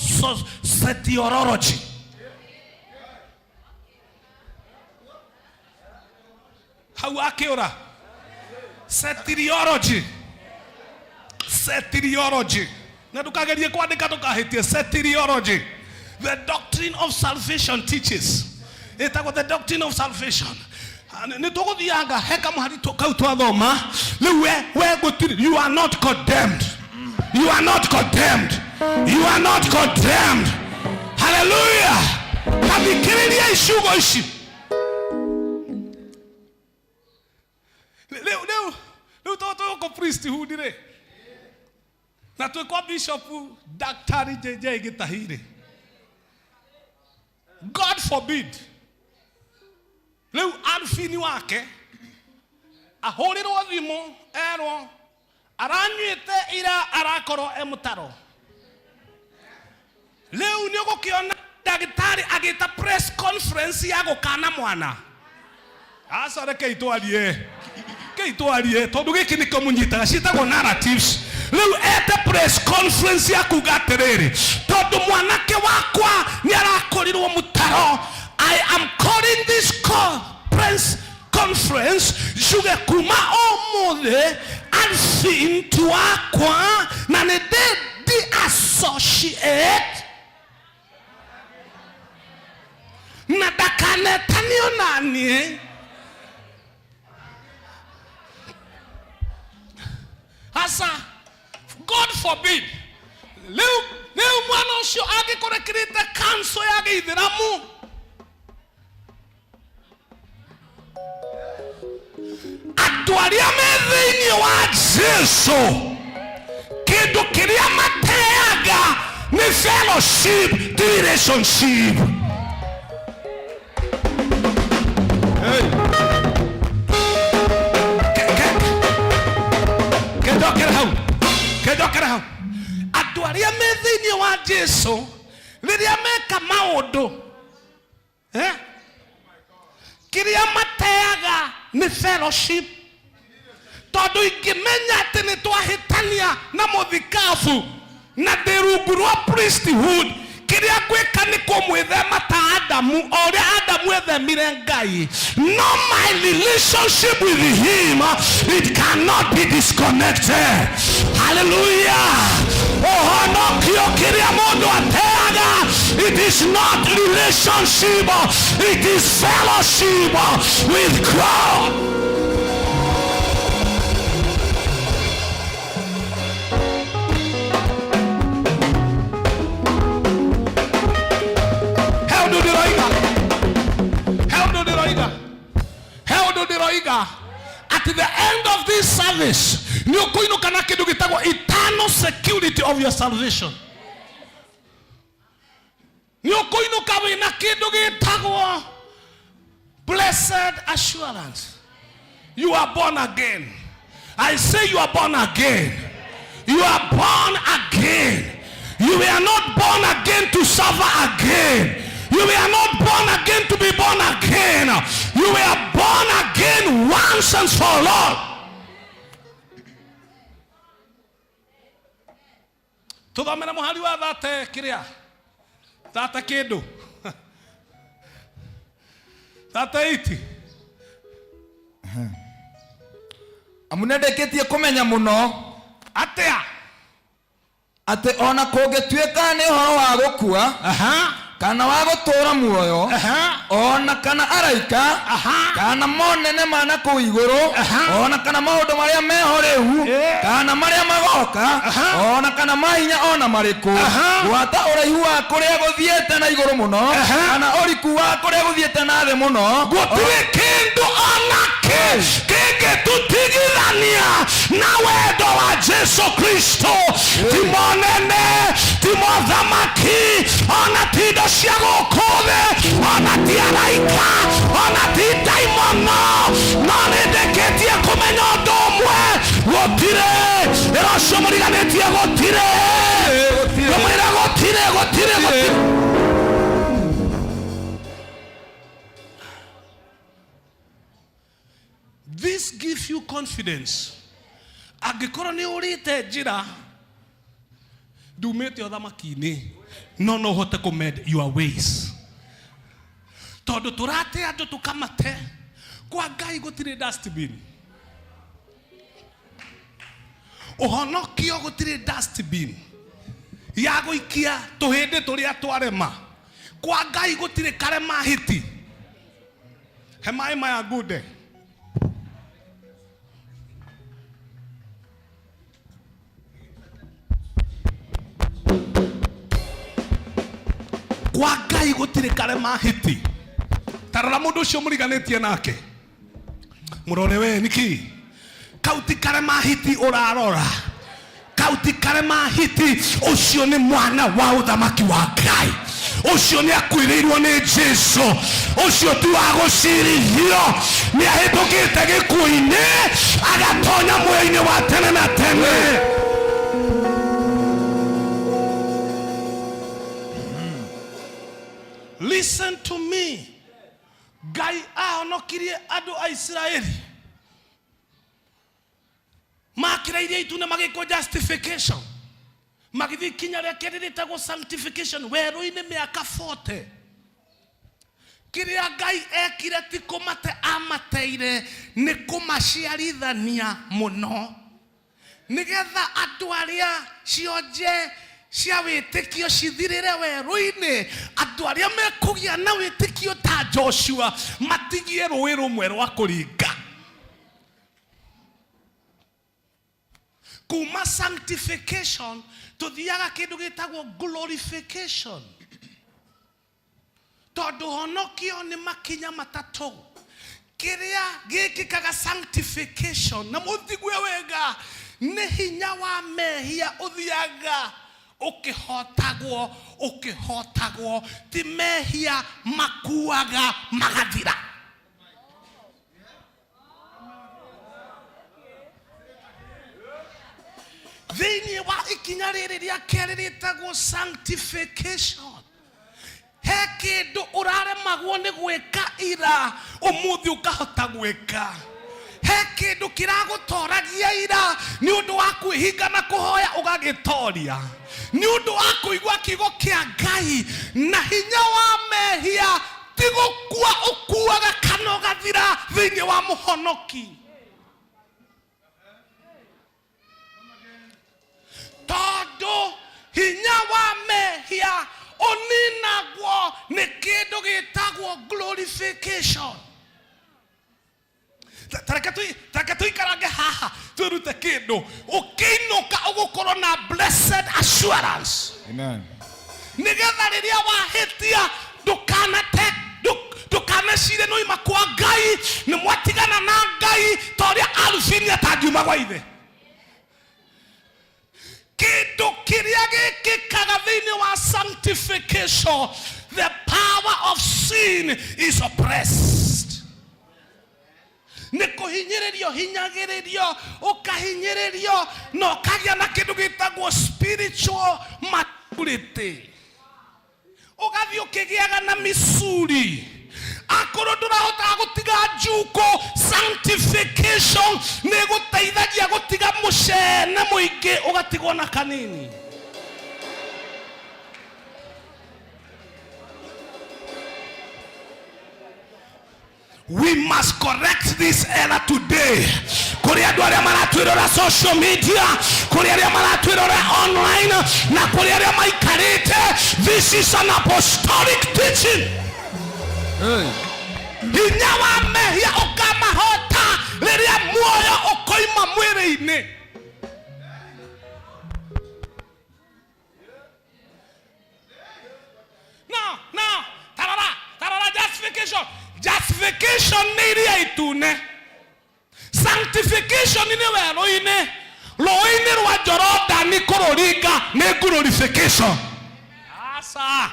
soteriology. Hau akĩũra soteriology, soteriology, na ndũkagerie kwandĩka, ndũkahĩtie. Soteriology, the doctrine of salvation teaches, ĩtagwo the doctrine of salvation. Ah, nĩ tũgũthianga he kamũhari kau twathoma rĩu. We gũtirĩ, you are not condemned, you are not condemned, you are not condemned. Hallelujah! Tathikĩrĩria ciugo ici. Rĩu to tũgũkũ priesthood rĩ, na twĩ kwa Bishop Daktari JJ Gĩtahi rĩ, God forbid, rĩu Alfini wake ahũrĩrwo thimũ erwo aranyuĩte ira, arakorwo e mũtaro. Rĩu nĩ ũgũkĩona ndagĩtarĩ agĩta press conference ya gũkana mwana. Aca, rekei twarie, kei twarie, tondũ gĩkĩ nĩkĩo mũnyitaga, ciĩtagwo narratives. Rĩu ete press conference ya kuga atĩrĩrĩ, tondũ mwanake wakwa nĩ arakorirwo mũtaro, I am calling this press conference njuge kuma ũmũthĩ Alfin ti wakwa na nĩ ndĩ disassociate na ndakanetanio na niĩ. Asa, God forbid, rĩu mwana ũcio angĩkorwo ekĩrĩte kanco ya gĩithĩramu, andũ Andũ arĩa me thĩinĩ wa Jesu, kĩndũ kĩrĩa mateaga nĩ fellowship, ti relationship. Kendokere hau, kendokere hau. Andũ arĩa me thĩinĩ wa Jesu, rĩrĩa meka maũndũ, eh? Kĩrĩa mateaga nĩ fellowship, tondũ ingĩmenya atĩ nĩ twahĩtania na mũthikabu na ndĩ rungu rwa priesthood, kĩrĩa ngwĩka nĩ kũmwĩthema ta Adamu, o ũrĩa Adamu ethemire Ngai. No, my relationship with him, it cannot be disconnected. Hallelujah. Ũhonokio, kĩrĩa mũndũ ateaga, it is not relationship, it is fellowship with God. He ũndũ ndĩroiga, he ũndũ ndĩroiga, he ũndũ ndĩroiga. At the end of this service, nĩ ũkũinũka na kĩndũ gĩtagwo eternal security of your salvation. Nĩ ũkũinũka wĩna kĩndũ gĩtagwo blessed assurance. You are born again. I say you are born again. You are born again. You were not born again to suffer again. You were not born again to be born again. You were born again once and for all. Tuthomere muhari wa thate kiria thate kindu 38. Amu nĩndĩkĩtie kũmenya mũno atĩa atĩ ona kũngĩtuĩka nĩ ũhoro wa gũkua kana wa gũtũũra muoyo, ona kana araika, kana monene ma na kũu igũrũ, ona kana maũndũ marĩa meho rĩu kana marĩa magoka, ona kana mahinya ona marĩkũ, gwata ũraihu wa kũrĩa gũthiĩte na igũrũ mũno kana ũriku wa kũrĩa gũthiĩte na thĩ mũno, gũtirĩ kĩndũ ona kĩ kĩngĩtũtigithania na wendo wa Jesu Kristo. Ti monene, ti mothamaki, ona ti indo cia gũkũ thĩ, ona ti araika, ona ti ndaimono. No nĩ ndĩkĩtie kũmenya ũndũ ũmwe, gũtirĩ ĩra ũcio mũriganĩtie, gũtirĩ, ngũmwĩra gũtirĩ, gũtirĩ, gũtirĩ. This gives you confidence. Angĩkorwo nĩ ũrĩte njĩra ndumĩte ũthamaki-inĩ, no ũhote kũ mend your ways, tondũ tũrate andũ tũkamate. Kwa Ngai gũtirĩ dustbin. Ũhonokio gũtirĩ dustbin ya gũikia tũhĩndĩ tũrĩa twarema. Kwa Ngai gũtirĩ karema hiti. He maĩ maya ngunde. Kwa Ngai gũtirĩ karema hiti. Tarora mũndũ ũcio mũriganĩtie nake, mũrore we nĩkĩ kau ti karema hiti ũrarora, kau ti karema hiti. Ũcio nĩ mwana wa ũthamaki wa Ngai, ũcio nĩ akuĩrĩirwo nĩ Jesu, ũcio ti wa gũcirithio, nĩ ahĩtũkĩte gĩkuũ-inĩ agatonya muoyo-inĩ wa tene na tene. Listen to me. Ngai ahonokirie andũ a Isiraeli makĩra itune, magĩkwo justification, magĩthiĩ ikinya rĩa kerĩ rĩtagwo sanctification werũ-inĩ mĩaka 40. Kĩrĩa Ngai ekire ti kũmate amateire, nĩ kũmaciarithania mũno, nĩgetha andũ arĩa cionje cia wĩtĩkio cithirĩre werũ-inĩ, andũ arĩa mekũgĩa na wĩtĩkio ta Joshua matigie rũĩ rũmwe rwa kũringa. Kuma sanctification tuthiaga kindu gitagwo glorification, tondu honokio ni makinya matatu. Kĩrĩa gĩkĩkaga sanctification na mũthigue wega nĩ hinya wa mehia ũthiaga ũkĩhotagwo ũkĩhotagwo ti mehia makuaga magathira. Thĩinĩ wa ikinya rĩrĩ rĩa kerĩ rĩtagwo sanctification, he kĩndũ ũraremagwo nĩ gwĩka ira ũmũthĩ ũkahota gwĩka. He kĩndũ kĩragũtoragia ira nĩ ũndũ wa kwĩhinga na kũhoya ũgagĩtoria nĩ ũndũ wa kũigua kiugo kĩa Ngai na hinya wa mehia ti gũkua ũkuaga kana ũgathira thĩinĩ wa mũhonoki. Tondũ hinya wa mehia ũninagwo nĩ kĩndũ gĩtagwo glorification. Tareke tũikarange haha twĩrute kĩndũ ũkĩinũka ũgũkorwo na blessed assurance. Amen. Nĩgetha rĩrĩa wahĩtia ndũkanate ndũkanecire nĩ oima kwa Ngai nĩ mwatigana na Ngai ta ũrĩa Alufini atangiuma gwa ithe. Kĩndũ kĩrĩa gĩkĩkaga thĩinĩ wa sanctification, the power of sin is oppressed. Nĩ kũhinyĩrĩrio hinyagĩrĩrio ũkahinyĩrĩrio na ũkagĩa na kĩndũ gĩtagwo spiritual maturity, ũgathiĩ ũkĩgĩaga na micuri. Akorwo ndũrahotaga gũtiga njuko, sanctification nĩ ĩgũteithagia gũtiga mũcene mũingĩ ũgatigwo na kanini. We must correct this error today. Kũrĩ andũ arĩa maratwĩrora social media, kũrĩ arĩa maratwĩrora online, na kũrĩ arĩa maikarĩte, this is an apostolic teaching. Hinya wa mehia ũkamahota rĩrĩa muoyo ũkoima mwĩrĩ-inĩ. No, no, tarara, tarara, justification. Justification nĩ iria itune. Sanctification nĩ werũ-inĩ. Rũĩ-inĩ rwa Jorodani kũrũringa nĩ glorification. Asa.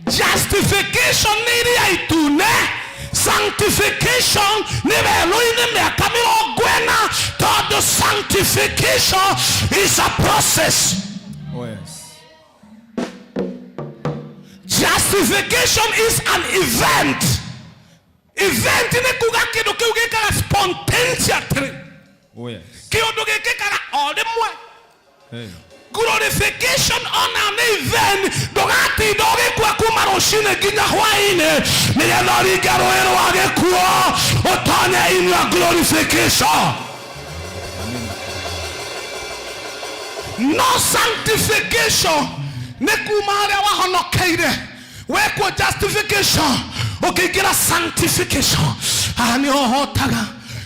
Justification nĩ iria itune. Sanctification nĩ werũ-inĩ mĩaka 40 tondũ sanctification is a process. Oh yes. Justification is an event. Event nĩ kuga kĩndũ kĩu gĩkaga spontaneously. Oh yes. Kĩũndũ gĩkĩkaga o rĩmwe. Hey. Glorification ona nĩ event, ndũgatinda ũgĩkua kuma rũcinĩ nginya hwaĩ-inĩ nĩgetha ũringe rũĩ rwa gĩkuũ ũtonye in your glorification. No sanctification nĩ kuma harĩa wahonokeire wekwo justification ũkĩingĩra sanctification. Haha nĩho hotaga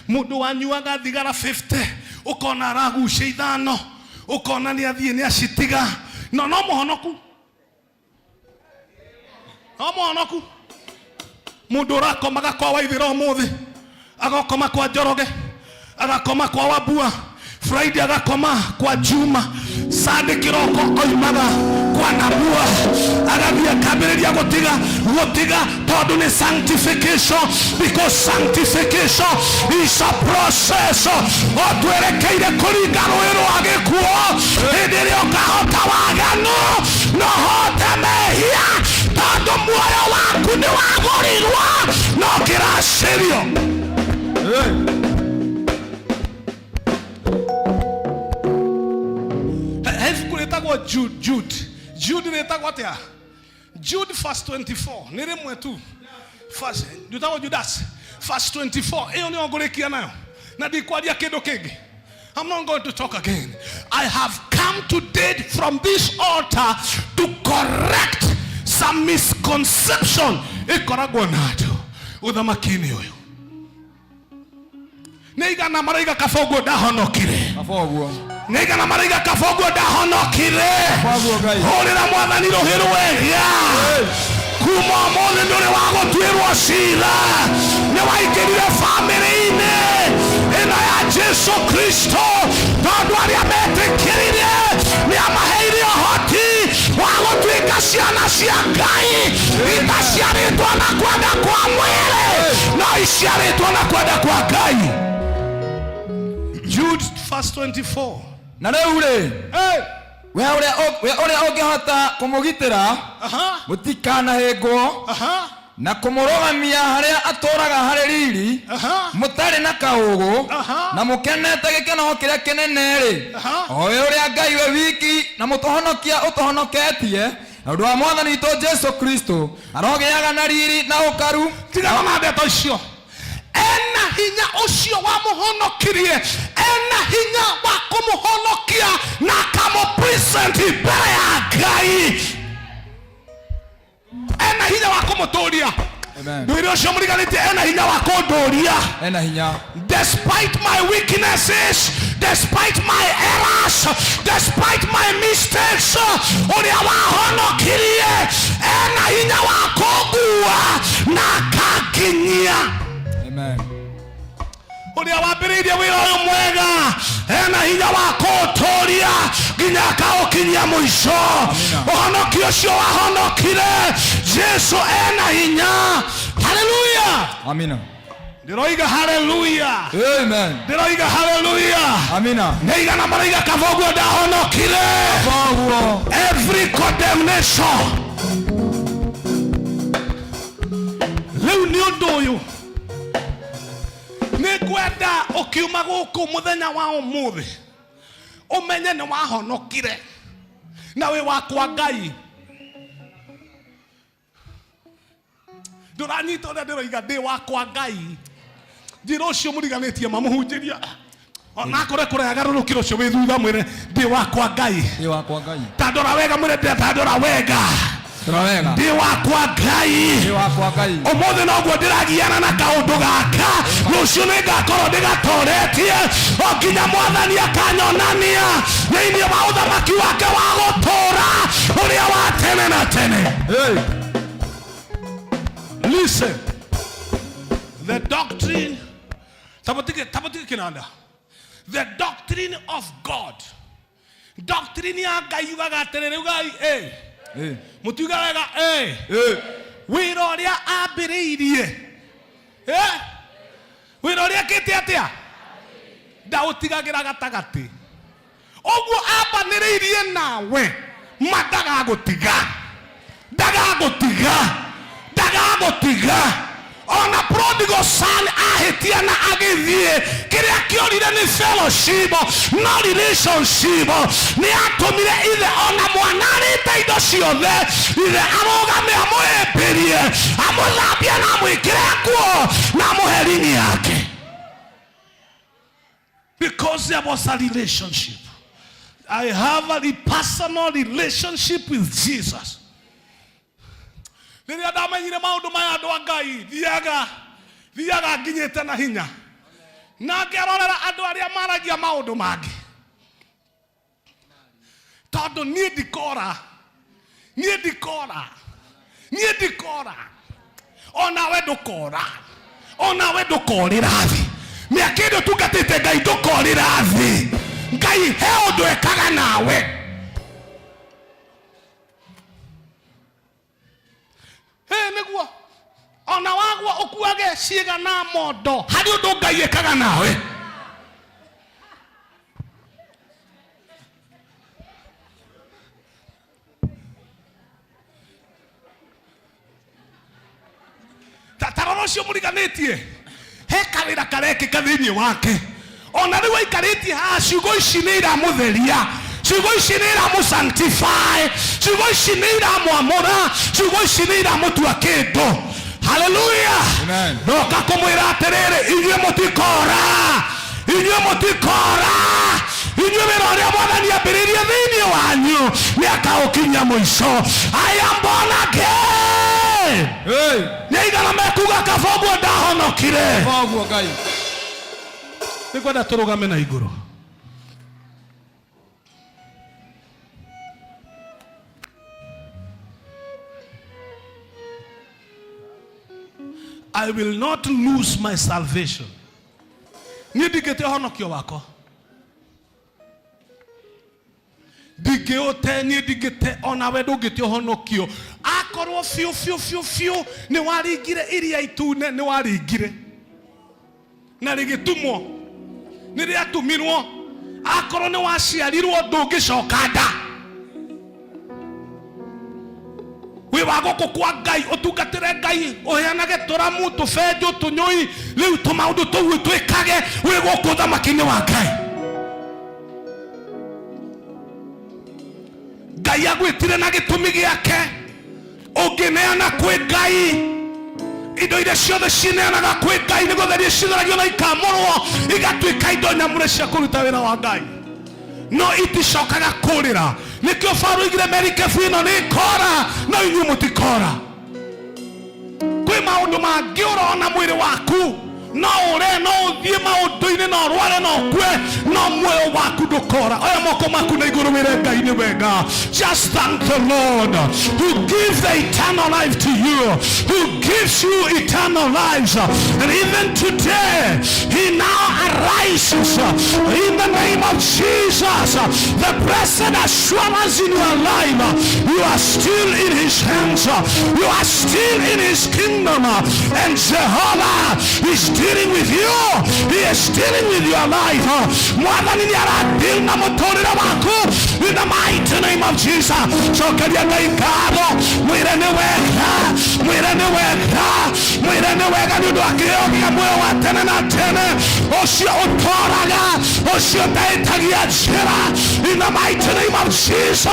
mũndũ wanyuaga thigara 50 ũkona aragucia 5 ũkona nĩ athiĩ nĩ acitiga no no mũhonoku, no mũhonoku. Mũndũ ũrakomaga kwa Waithĩra ũmũthĩ agakoma kwa Njoroge agakoma kwa Wambua, Friday agakoma kwa Juma, Sunday kĩroko oimaga kwa Nabua agathiĩ akambĩrĩria gũtiga gũtiga tondũ nĩ sanctification, because sanctification is a process. O twerekeire kũringa rũĩ rwa gĩkuũ hĩndĩ ĩrĩa ũkahota waganu no hote mehia tondũ muoyo waku nĩ wagũrirwo no kĩracĩrio. He ibuku rĩtagwo Jude, Jude. Jude rĩtagwo atĩa? Jude verse 24 nĩ rĩmwe tu. Verse rĩtagwo Judas verse 24 ĩyo nĩyo ngũrĩkia nayo na ndikwaria kĩndũ kĩngĩ. I'm not going to talk again. I have come today from this altar to correct some misconception ĩkoragwo na andũ ũthamaki-inĩ ũyũ. Nĩ igana maraiga kaba ũguo ndahonokire. Kaba ũguo. Nĩ igana maraiga kaba ũguo ndahonokire. Kaba ũguo Ngai. Hũrĩra mwathani rũhĩ rwega. Kuma ũmũthĩ ndũrĩ wa gũtuĩrwo cira nĩ Waingĩrire bamĩrĩ-inĩ ĩno ya Jesu Kristo, tondũ arĩa metĩkĩrire nĩ amaheire ũhoti wa gũtuĩka ciana cia Ngai, itaciarĩtwo na kwenda kwa mwĩrĩ, no iciarĩtwo na kwenda kwa Ngai. Jude verse 24. Na rĩu rĩ, we ũrĩa ũngĩhota kũmũgitĩra mũtikanahĩngwo na kũmũrũgamia harĩa atũũraga harĩ riri, mũtarĩ na kaũgũ na mũkenete gĩkeno kĩrĩa kĩnene rĩ, o we ũrĩa Ngai we wiki na mũtũhonokia ũtũhonoketie na ũndũ wa Mwathani witũ Jesu Kristo, arogĩaga na riri na ũkaru. Tigana na ndeto icio. Ena hinya ũcio wamũhonokirie, ena hinya wa kũmũhonokia na akamũpresent mbere ya Ngai, ena hinya wa kũmũtũria. Ndwĩre ũcio mũriganĩtie, ena hinya wa kũndũria. Ena hinya. Despite my weaknesses, despite my errors, despite my mistakes, ũrĩa wahonokirie ena hinya wa kũngua na akanginyia. Amen. Ũrĩa wambĩrĩirie wĩra ũyũ mwega ena hinya wa kũũtũria nginya akaũkinyia mũico. Ũhonokio ũcio wahonokire Jesu ena hinya. Haleluya. Amina. Ndĩroiga haleluya. Amen. Ndĩroiga haleluya. Amina. Nĩ igana maraiga kaba ũguo ndahonokire. Every condemnation. Rĩu nĩ ũndũ ũyũ nĩngwenda ũkiuma gũkũ mũthenya wa ũmũthĩ ũmenye nĩ wahonokire na wĩ wakwa Ngai. Ndũranyita ũrĩa ndĩroiga, ndĩ wakwa Ngai. Njĩra ũcio mũriganĩtie mamũhunjĩria onakorwo kũraya garũrũkĩra ũcio wĩ thutha, mwĩre ndĩ wakwa Ngai. Ndĩ wakwa Ngai. Ta ndora wega, mwĩre ta ndora wega. Ndĩ wakwa Ngai. Ndĩ wakwa Ngai. Ũmũthĩ noguo ndĩragiana na kaũndũ gaka, rũciũ nĩngakorwo ndĩgatoretie o nginya Mwathani akanyonania thĩinĩ wa ũthamaki wake wa gũtũũra ũrĩa wa tene na tene. Listen, the doctrine, tabotige kinanda. The doctrine of God, doctrine ya Ngai yugaga atĩrĩrĩ, ugai mũtiuga wega wĩra ũrĩa ambĩrĩirie, wĩra ũrĩa ekĩte atĩa, ndaũtigagĩra gatagatĩ. Ũguo ambanĩrĩirie nawe, ma ndagagũtiga, ndagagũtiga, ndagagũtiga. Ona prodigal son ahĩtia na agĩthiĩ, kĩrĩa kĩorire nĩ fellowship, no relationship. Nĩ atũmire ithe ona mwana arĩte indo ciothe, ithe arũgame amũhĩmbĩrie, amũthambie na amwĩkĩre nguo na amũhe ringi yake. Because there was a relationship. I have a personal relationship with Jesus. Rĩrĩa ndamenyire maũndũ maya andũ a Ngai, thiaga nginyĩte na hinya na ngerorera andũ arĩa maragia maũndũ mangĩ, tondũ niĩ ndikora, niĩ ndikora, niĩ ndikora, onawe ndũkora, onawe ndũkorĩra thĩ. Mĩaka ĩrĩa ũtungatĩte Ngai ndũkorĩra thĩ. Ngai he ũndũ ekaga nawe. Nĩguo ona wagwo ũkuage ciĩga na mondo, harĩ ũndũ Ngai ekaga nawe. Ta rora ũcio mũriganĩtie, he kawĩra karekĩka thĩinĩ wake. Ona rĩu aikarĩtie haha, ciugo ici nĩ iramũtheria, ciugo ici nĩ iramũsanctify, ciugo ici nĩ iramwamũra, ciugo ici nĩ iramũtua kĩndũ. Haleluya. Ndoka kũmwĩra atĩrĩrĩ, inyuĩ mũtikora, inyuĩ mũtikora, inyuĩ wĩra ũrĩa Mwathani ambĩrĩirie thĩinĩ wanyu nĩ akaũkinyia mũico. I am born again. Nĩ aigana mekuga kaba ũguo ndahonokire. Kaba ũguo Ngai. Nĩngwenda tũrũgame na igũrũ. I will not lose my salvation. Niĩ ndingĩte ũhonokio wakwa. Ndingĩũte, niĩ ndingĩte, onawe ndũngĩte ũhonokio. Akorwo biũ biũ biũ biũ nĩ waringire iria itune, nĩ waringire na rĩgĩtumwo, nĩ rĩatumirwo. Akorwo nĩ waciarirwo ndũngĩcoka nda. Wĩ wa gũkũ kwa Ngai, ũtungatĩre Ngai, ũheanage tũramu, tũbenjũ, tũnyũi, rĩu tũmaũndũ tũu twĩkage wĩ gũkũ ũthamaki-inĩ wa Ngai. Ngai agwĩtire na gĩtũmi gĩake. Ũngĩneana kwĩ Ngai indo iria ciothe cineanaga kwĩ Ngai nĩ gũtheria citheragio na ikamũrwo igatuĩka indo nyamũre cia kũruta wĩra wa Ngai, no iticokaga kũrĩra. Nĩkĩo Paulo oigire merikebu ĩno nĩ ĩkora, no inyuĩ mũtikora. Kwĩ maũndũ mangĩ ũrona mwĩrĩ waku no ũre, no ũthiĩ maũndũ-inĩ, no ũrware, no ũkue, no muoyo waku ndũkora. Oya moko maku na igũrũ wĩre Ngai nĩ wega. Just thank the Lord who gives the eternal life to you, who gives you eternal lives. And even today he now arises in the name of Jesus. The blessed assurance in your life, you are still in his hands, you are still in his kingdom, and Jehovah is dealing with you. He is dealing with your life. Mwathani nĩ aradeal na mũtũrĩre waku in the mighty name of Jesus. Cokeria Ngai ngatho, mwĩre nĩ wega, mwĩre nĩ wega, mwĩre nĩ wega nĩ ũndũ wa kĩheo gĩa muoyo wa tene na tene, ũcio ũtoraga, ũcio ũtaĩtagia njĩra in the mighty name of Jesus.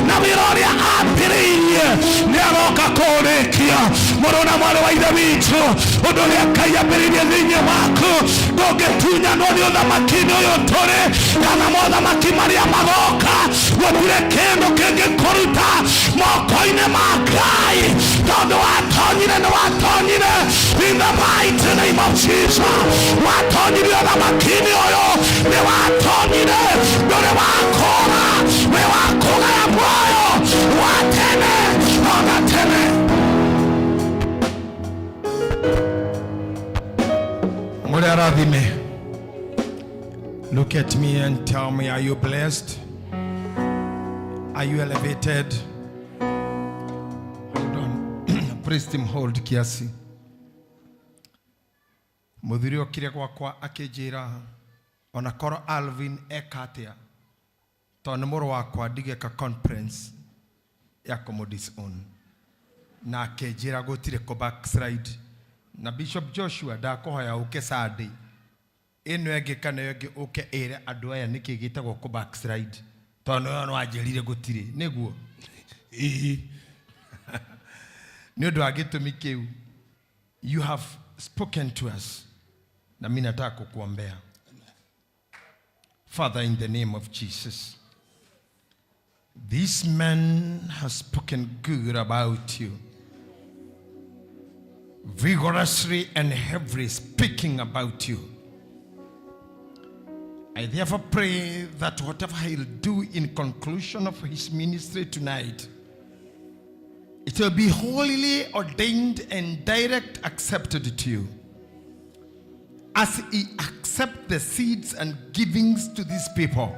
Na wĩra ũrĩa ambĩrĩirie nĩ aroka kũũrĩkia. Mũrũ na mwarĩ wa Ithe witũ, ũndũ ũrĩa Ngai ambĩrĩirie thĩinĩ waku ndũngĩtunyanwo nĩ ũthamaki-inĩ ũyũ tũrĩ kana mothamaki marĩa magoka. Gũtirĩ kĩndũ kĩngĩkũruta moko-inĩ ma Ngai, tondũ watonyire nĩ watonyire in the mighty name of Jesus. Watonyire ũthamaki-inĩ ũyũ, nĩ watonyire, ndũrĩ wakũra, wĩ wa kũgaya muoyo wa tene ona tene. Mũrĩ arathime. Look at me and tell me, are you blessed? Are you elevated? Hold on. Praise him, hold kiasi. Mũthuri okire gwakwa akĩnjĩra ona korwo Alvin eka atĩa, tondũ nĩ mũrũ wakwa, ndigeka conference ya kũmũ na akĩnjĩra gũtirĩ kũ backslide. Na Bishop Joshua, ndakũhoya ũke Sunday ĩno ĩngĩ kana ĩyo ĩngĩ, ũke ĩre andũ aya nĩkĩ gĩtagwo kũ backslide, tondũ nĩwe wanjĩrire gũtirĩ nĩguo. Ĩĩ, nĩ ũndũ wa gĩtũmi kĩu you have spoken to us, na mimi nataka kukuombea. Father, in the name of Jesus, this man has spoken good about you, vigorously and heavily speaking about you. I therefore pray that whatever he'll do in conclusion of his ministry tonight, it will be holily ordained and direct accepted to you. As he accept the seeds and givings to these people.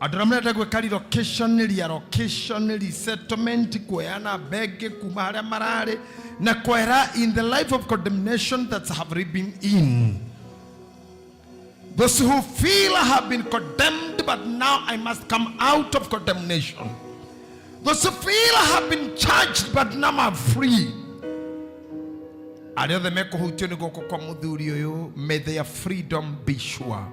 Andũ arĩa marenda gwĩka relocation, reallocation, resettlement, kuoyana mbenge kuma harĩa mararĩ na kwehera in the life of condemnation that have been in. Those who feel I have been condemned, but now I must come out of condemnation. Those who feel I have been charged, but now I'm free. Arĩa othe mekũhutio nĩ guoko kwa mũthuri ũyũ, may their freedom be sure.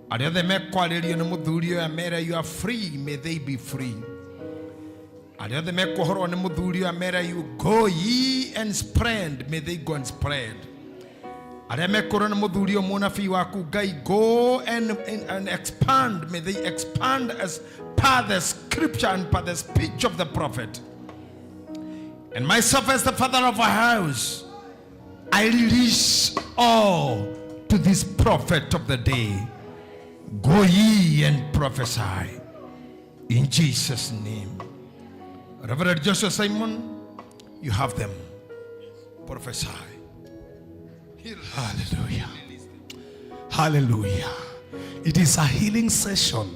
Arĩa othe mekwarĩrio nĩ mũthuri ũyũ amere you are free, may they be free. Arĩa othe mekuohorwo nĩ mũthuri ũyũ amere you go ye and spread, may they go and spread. Arĩa mekũrwo nĩ mũthuri ũyũ mũnabii waku Ngai, go and expand, may they expand as per the scripture and per the speech of the prophet. And myself as the father of a house, I release all to this prophet of the day. Go ye and prophesy in Jesus' name. Reverend Joshua Simon, you have them. Prophesy. Hallelujah. Hallelujah. It is a healing session.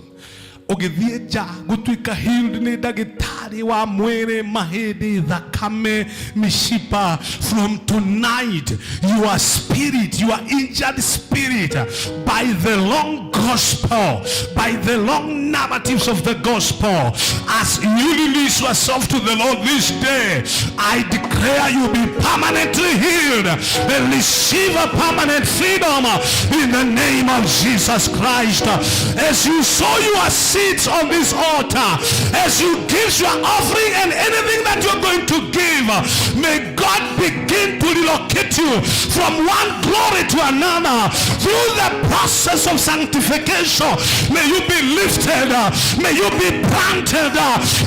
Ũgĩthiĩ nja gũtuĩka healed nĩ ndagĩtarĩ wa mwĩrĩ, mahĩndĩ, thakame, mishipa. From tonight, your spirit, your injured spirit, by the long gospel, by the long narratives of the gospel, as you release yourself to the Lord this day, I declare you be permanently healed and receive a permanent freedom in the name of Jesus Christ. As you sow your seeds on this altar, as you give your offering and anything that you're going to give, may God begin to relocate you from one glory to another through the process of sanctification. May you be lifted, may you be planted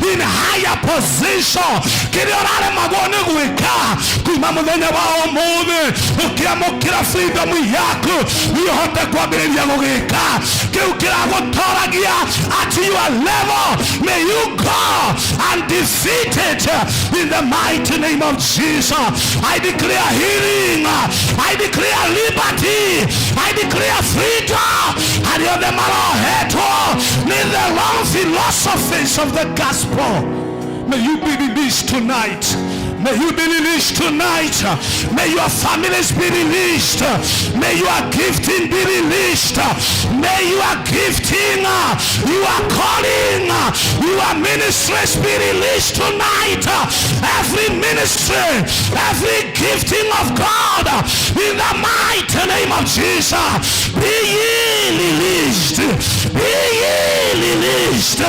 in higher position. Kĩrĩa ũraremagwo nĩ gwĩka kuma mũthenya wa ũmũthĩ, ũkĩamũkĩra freedom yaku, ũhote kwambĩrĩria gũgĩka kĩu kĩragũtoragia at your level. May you go and defeat it in the mighty name of Jesus. I declare healing, I declare liberty, I declare freedom. Arĩa othe marohetwo nĩ the wrong philosophies of the gospel, may you be released tonight. May you be released tonight. May your families be released. May your gifting be released. May your gifting, your calling, your ministries be released tonight. Every ministry, every gifting of God, in the mighty name of Jesus, be ye released. Be ye released.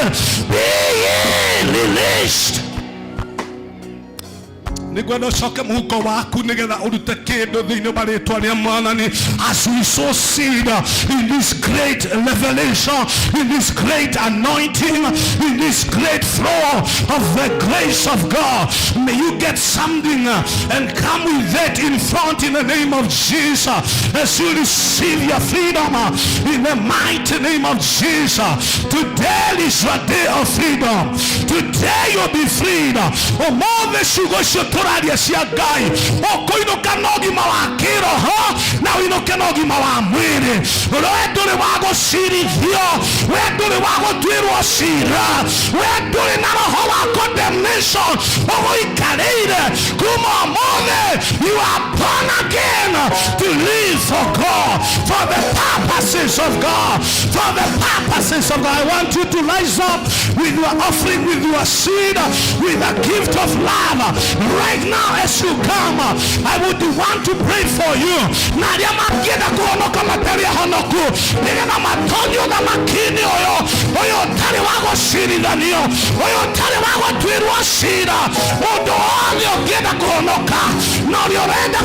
Be ye released. Nĩngwenda ũcoke mũhuko waku nĩgetha ũrute kĩndũ thĩinĩ wa rĩtwa rĩa Mwathani. As we sow seed in this great revelation, in this great anointing, in this great flow of the grace of God, may you get something and come with that in front in the name of Jesus as you receive your freedom in the mighty name of Jesus. Today is your day of freedom. Today you'll be freed. Ũmũthĩ ciugo icio tũraria cia Ngai, ũkũinũka na ũgima wa kĩroho na ũinũke na ũgima wa mwĩrĩ. We ndũrĩ wa gũcirithio, we ndũrĩ wa gũtuĩrwo cira, we ndũrĩ na roho wa condemnation ũgũikarĩire. Kuma ũmũthĩ you are born again to live for God, for the purposes of God, for the purposes of God. I want you to rise up with your offering, with your seed, with the gift of love. Right now as you come, I would want to pray for you. Na arĩa mangĩenda kũhonoka matarĩ ahonoku, nĩgetha matonye ũthamaki-inĩ ũyũ, ũyũ ũtarĩ wa gũcirithanio, ũyũ ũtarĩ wa gũtuĩrwo cira. Mũndũ wothe ũngĩenda kũhonoka na ũrĩa ũrenda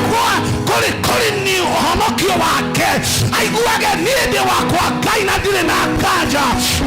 kũrĩ kũrĩ ni ũhonokio wake, aiguage niĩ ndĩ wakwa Ngai na ndirĩ na nganja.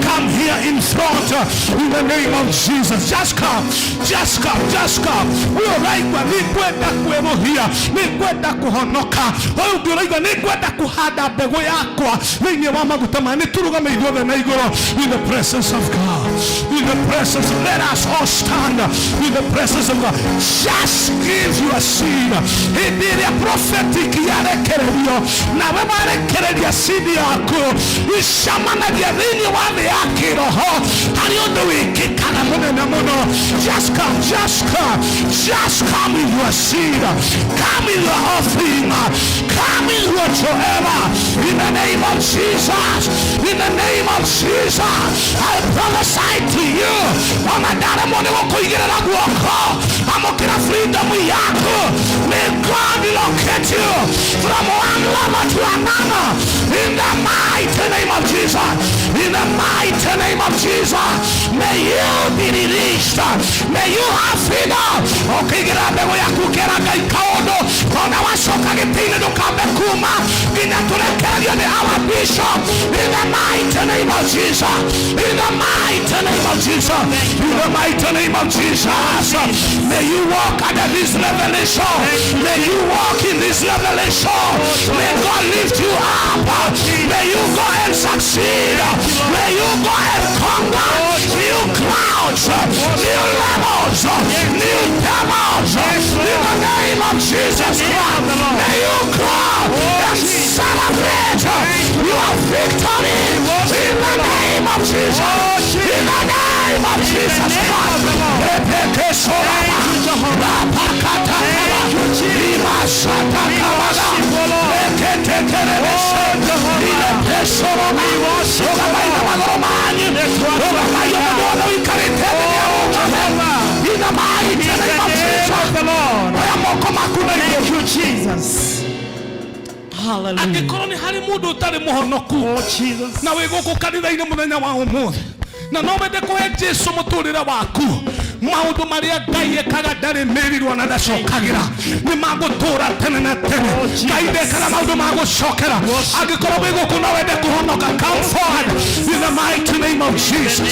Come here in front in the name of Jesus. Just come, just come, just come. Ũyũ ũraigua nĩ ngwenda kwĩrũhia, nĩ ngwenda kũhonoka. Ũyũ ũngĩ ũraigua nĩ ngwenda kũhanda mbegũ yakwa thĩinĩ wa maguta maya. Nĩ tũrũgame ithuothe na igũrũ in the presence of God. In the presence of, let us all stand in the presence of God. Just give your seed. Hĩndĩ ĩrĩa prophetic yarekererio, nawe warekereria seed yaku, icamanagia thĩinĩ wa thĩ ya kĩroho, harĩ ũndũ wĩkĩkaga mũnene mũno. Just come, just come, just come with your seed. Come with your offering. Come with whatsoever. In the name of Jesus. In the name of Jesus. I prophesy to you. Ona ndaremwo nĩ gũkũigĩrĩra guoko, amũkĩra freedom yaku. May God locate you from one level to another in the mighty name of Jesus. In the mighty name of Jesus. May you be released. May you have freedom. Ũkĩigĩra mbegũ yaku kĩra Ngai kaũndũ, ona wacoka gĩtĩ-inĩ ndũkambe kuma nginya tũrekererio nĩ our bishop. In the mighty name of Jesus. In the mighty name of Jesus. In the mighty name of Jesus. May you walk under this revelation. May you walk in this revelation. May God lift you up. May you go and succeed. May you go and conquer new clouds, new levels, new devils. mouth. In the name of Jesus Christ, may you cry and celebrate your victory in the name of Jesus. In the name of Jesus Christ. Epekesoraba, rapakatakaba, imasatakamada, eketekerebese, ilepesoroma, rogabainamalomani, rogabayomodono ikaritene in the mighty name of Jesus. Oya moko maku na Thank igũrũ. you, Jesus. Hallelujah. Angĩkorwo nĩ harĩ mũndũ ũtarĩ mũhonoku na wĩ gũkũ kanitha-inĩ mũthenya wa ũmũthĩ na no wende kũhe Jesu mũtũrĩre waku, maũndũ marĩa Ngai ekaga ndarĩ mĩrirwo na ndacokagĩra, nĩ magũtũra tene na tene. Ngai ndekaga maũndũ ma gũcokera. Angĩkorwo wĩ gũkũ no wende kũhonoka, come forward in the mighty name of Jesus.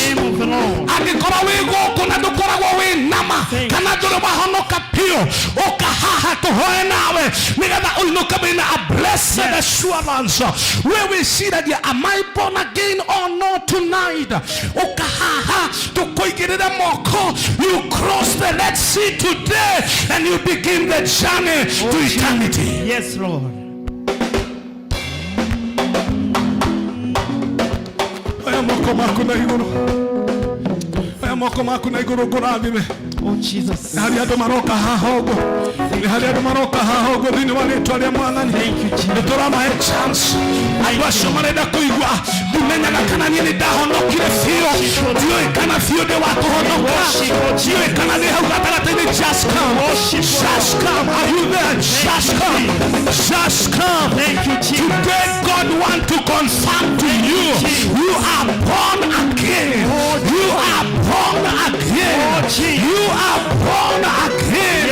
Angĩkorwo wĩ gũkũ na ndũkoragwo wĩ nama kana ndũrĩ wahonoka biũ, ũka haha tũhoe nawe nĩgetha ũinũke wĩna a blessed assurance. We wĩciragia, am I born again or not tonight? Ũka haha tũkũigĩrĩre moko. You cross the Red Sea today and you begin the journey to eternity. Yes, Lord. Oya moko maku na igũrũ, oya moko maku na igũrũ ngũrathime. Oh, Jesus. Nĩ harĩ andũ maroka haha ũguo, nĩ harĩ andũ maroka haha ũguo thĩinĩ wa rĩtwa rĩa Mwathani. Nĩ tũramahe chance. Andũ acio marenda kũigua, ndimenyaga kana niĩ nĩ ndahonokire biũ, ndiũĩ kana biũ ndĩ wa kũhonoka, ndiũĩ kana nĩ hau gatagatĩ-inĩ. Just come, just come. Are you there? Just come, just come. Thank you, Jesus. Today God want to confirm to you, you are born again. You are born again. You are born again.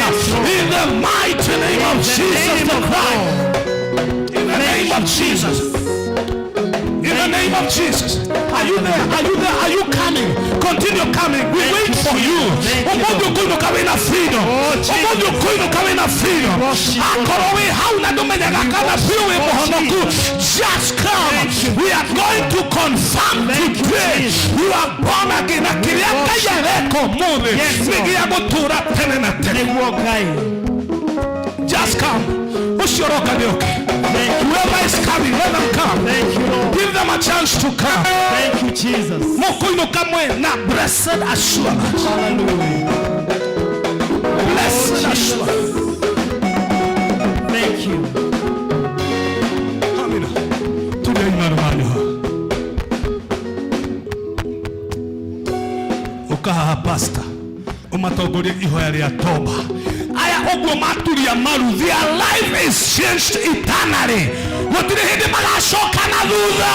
In the mighty name of Jesus the Christ. In the name of Jesus. In the name of Jesus. Are you there? Are you there? Are you coming? Continue coming. We wait for you. Ũmũthĩ ũkũinũka wĩna freedom. Ũmũthĩ ũkũinũka wĩna freedom. Akorwo wĩ hau na ndũmenyaga kana biũ wĩ mũhonoku, just come. We are going to confirm today you are born again. Na kĩrĩa Ngai areka ũmũthĩ nĩ gĩa gũtũũra tene na tene. Nĩguo Ngai. Just come. Ũcio ũroka nĩ oke. Whoever is coming, let them come. Thank you, Lord. Give them a chance to come. Thank you, Jesus. Mũkũinũka mwĩ na blessed assurance. Hallelujah. Blessed assurance. Thank you. Amina. Tulia imani mahali hapa. Ũka haha pastor, ũmatongorie ihoya rĩa toba. Aya ũguo maturia maru, their life is changed eternally. Gũtirĩ hĩndĩ magacoka na thutha.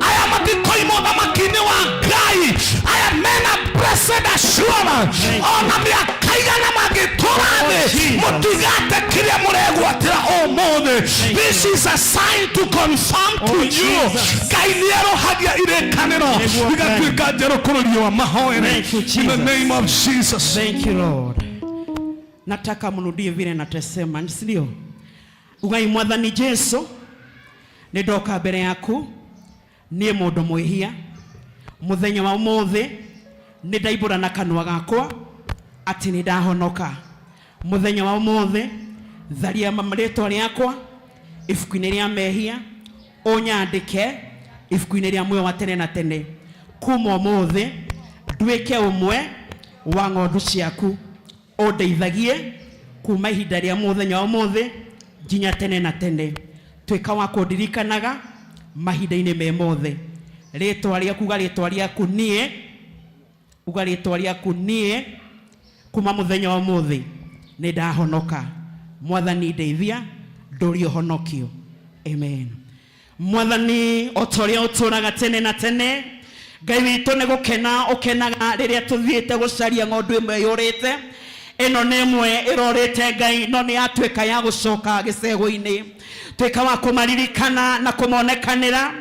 Aya matikoima ũthamaki-inĩ wa Ngai. Aya mena blessed assurance. Ona mĩaka igana mangĩtũra thĩ, mũtigate kĩrĩa mũregwatĩra ũmũthĩ. This is a sign to confirm to you Ngai nĩ erũhagia irĩkanĩro igatuĩka njerũ kũrũrio wa mahoere. Thank you, In the Jesus. name of Jesus. Thank you, Lord. Nataka mrudie vile natasema, si ndio? Ugai Mwathani Jesu, nĩ ndoka mbere yaku, niĩ mũndũ mwĩhia, mũthenya wa ũmũthĩ nĩ ndaimbũra na kanua gakwa atĩ nĩ ndahonoka. Mũthenya wa ũmũthĩ tharia rĩtwa rĩakwa ibuku-inĩ rĩa mehia, ũnyandĩke ibuku-inĩ rĩa muoyo wa tene na tene. Kuma ũmũthĩ nduĩke ũmwe wa ng'ondu ciaku, ũndeithagie kuma ihinda rĩa mũthenya wa ũmũthĩ nginya tene na tene. Tuĩka wa kũndirikanaga mahinda-inĩ me mothe. Rĩtwa rĩaku, uga rĩtwa rĩaku niĩ, uga rĩtwa rĩaku niĩ, kuma mũthenya wa ũmũthĩ nĩ ndahonoka. Mwathani ndeithia ndũrie ũhonokio. Amen. Mwathani o ta ũrĩa ũtũũraga tene na tene, Ngai witũ nĩ gũkena ũkenaga rĩrĩa tũthiĩte gũcaria ng'ondu ĩmwe yũrĩte. Ĩno nĩ ĩmwe ĩrorĩte Ngai, no nĩ yatuĩka ya gũcoka gĩcegũ-inĩ. Tuĩka wa kũmaririkana na kũmonekanĩra,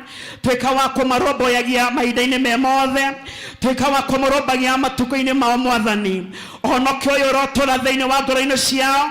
tuĩka wa kũmarũmbũyagia mahinda-inĩ me mothe, tuĩka wa kũmarũmbagia matukũ-inĩ mao. Mwathani, ũhonokio ũyũ ũrotũra thĩinĩ wa ngoro-inĩ ciao,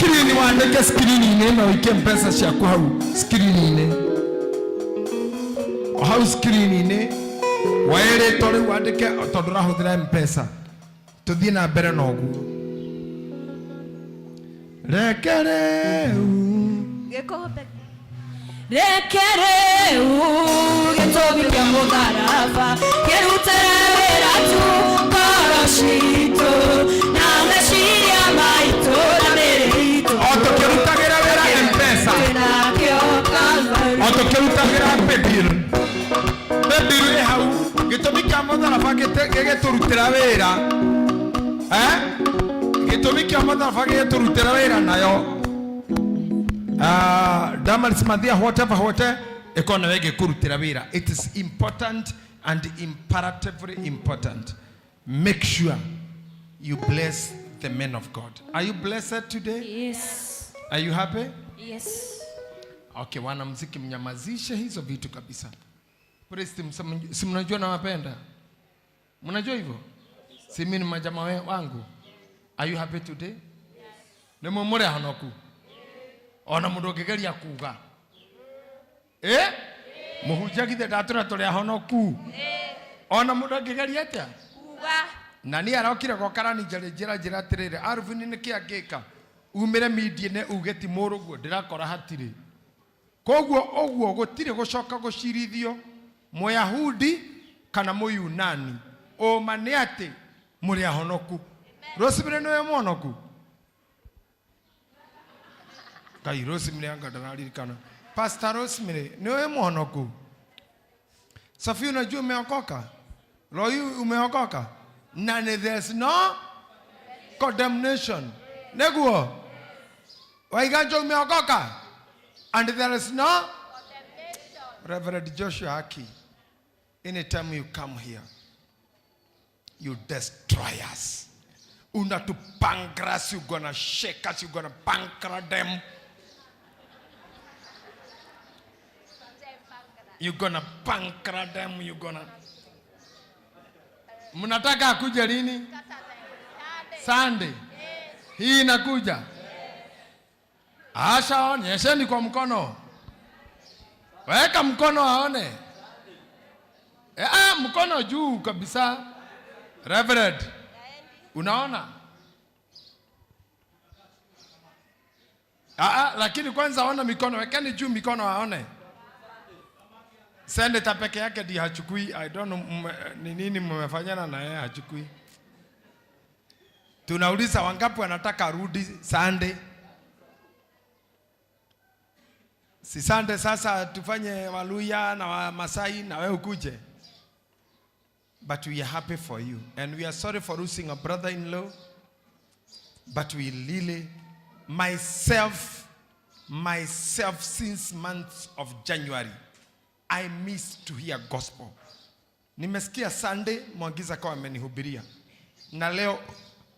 Screen wandĩke screen-inĩ ĩno ũikie mbeca ciaku hau screen-inĩ. O hau screen-inĩ woe rĩtwa rĩu wandĩke tondũ ũrahũthĩra mpesa. Tũthiĩ na mbere na ũguo. Reke rĩu Reke rĩu gĩtũmi kĩa mũtharaba kĩrutĩre wĩra tu ngoro citũ na meciria maitũ na mĩĩrĩ itũ. O tũkĩrutagĩra wĩra mpesa. Twĩnakĩo Calvary. O tũkĩrutagĩra paybill. Paybill ĩ hau gĩtũmi kĩa mũtharaba gĩgĩtũrutĩra wĩra. Eh? Gĩtũmi kĩa mũtharaba gĩgĩtũrutĩra wĩra nayo. Damaris Mathia whatever whatever ĩkorwo nayo ĩgĩkũrutĩra wĩra. It is important and imperatively important. Make sure you bless the men of God. Are you blessed today? Yes. Are you happy? Yes. Okay, wanamuziki mnyamazishe hizo vitu kabisa. Praise team, si mnajua nawapenda? Mnajua hivyo? Si mimi ni majamaa wangu. Are you happy today? Yes. Nĩ mũrĩ honoku? Ona mũndũ ũngĩgeria kuga. Eh? Mũhunjia githĩ ndatũra tũrĩ ahonoku? Ona mũndũ angĩgeria atĩa? Kuga. Na niĩ arokire gwa karani njarĩ njĩra njĩra atĩrĩrĩ, Alvin nĩkĩ angĩka? Umĩre media-inĩ uge ti mũrũguo, ndĩrakora hatirĩ. Koguo ũguo gũtirĩ gũcoka gũcirithio Mũyahudi kana Mũyunani. Ũma nĩ atĩ mũrĩ ahonoku. Rosemary nĩwe mũhonoku? Ngai, Rosemary anga ndararirikana. Pastor Rosemary nĩwe mũhonoku? Safia, unajua umeokoka? Roy, umeokoka? Na ni there's no condemnation. Neguo? Waiganjo umeokoka? And there is no Reverend Joshua Haki, anytime you come here, you destroy us. Unatupankras, you gonna shake us, you gonna pankra them. You gonna pankra them, you gonna. Mnataka akuje lini? Sunday. Hii inakuja. Asha, onyesheni kwa mkono. Weka mkono aone. Mkono juu kabisa. Reverend, unaona? Lakini kwanza ona mikono, wekeni juu mikono aone. Senator peke yake ndiye hachukui. I don't know ni nini mmefanyana na yeye hachukui. Tunauliza wangapi wanataka arudi Sunday? Si Sunday sasa tufanye Waluya na Wamasai na wewe ukuje. But we are happy for you and we are sorry for losing a brother-in-law. But we really, myself since months of January, I miss to hear gospel. Nimesikia Sunday Mwangiza kwa amenihubiria. Na leo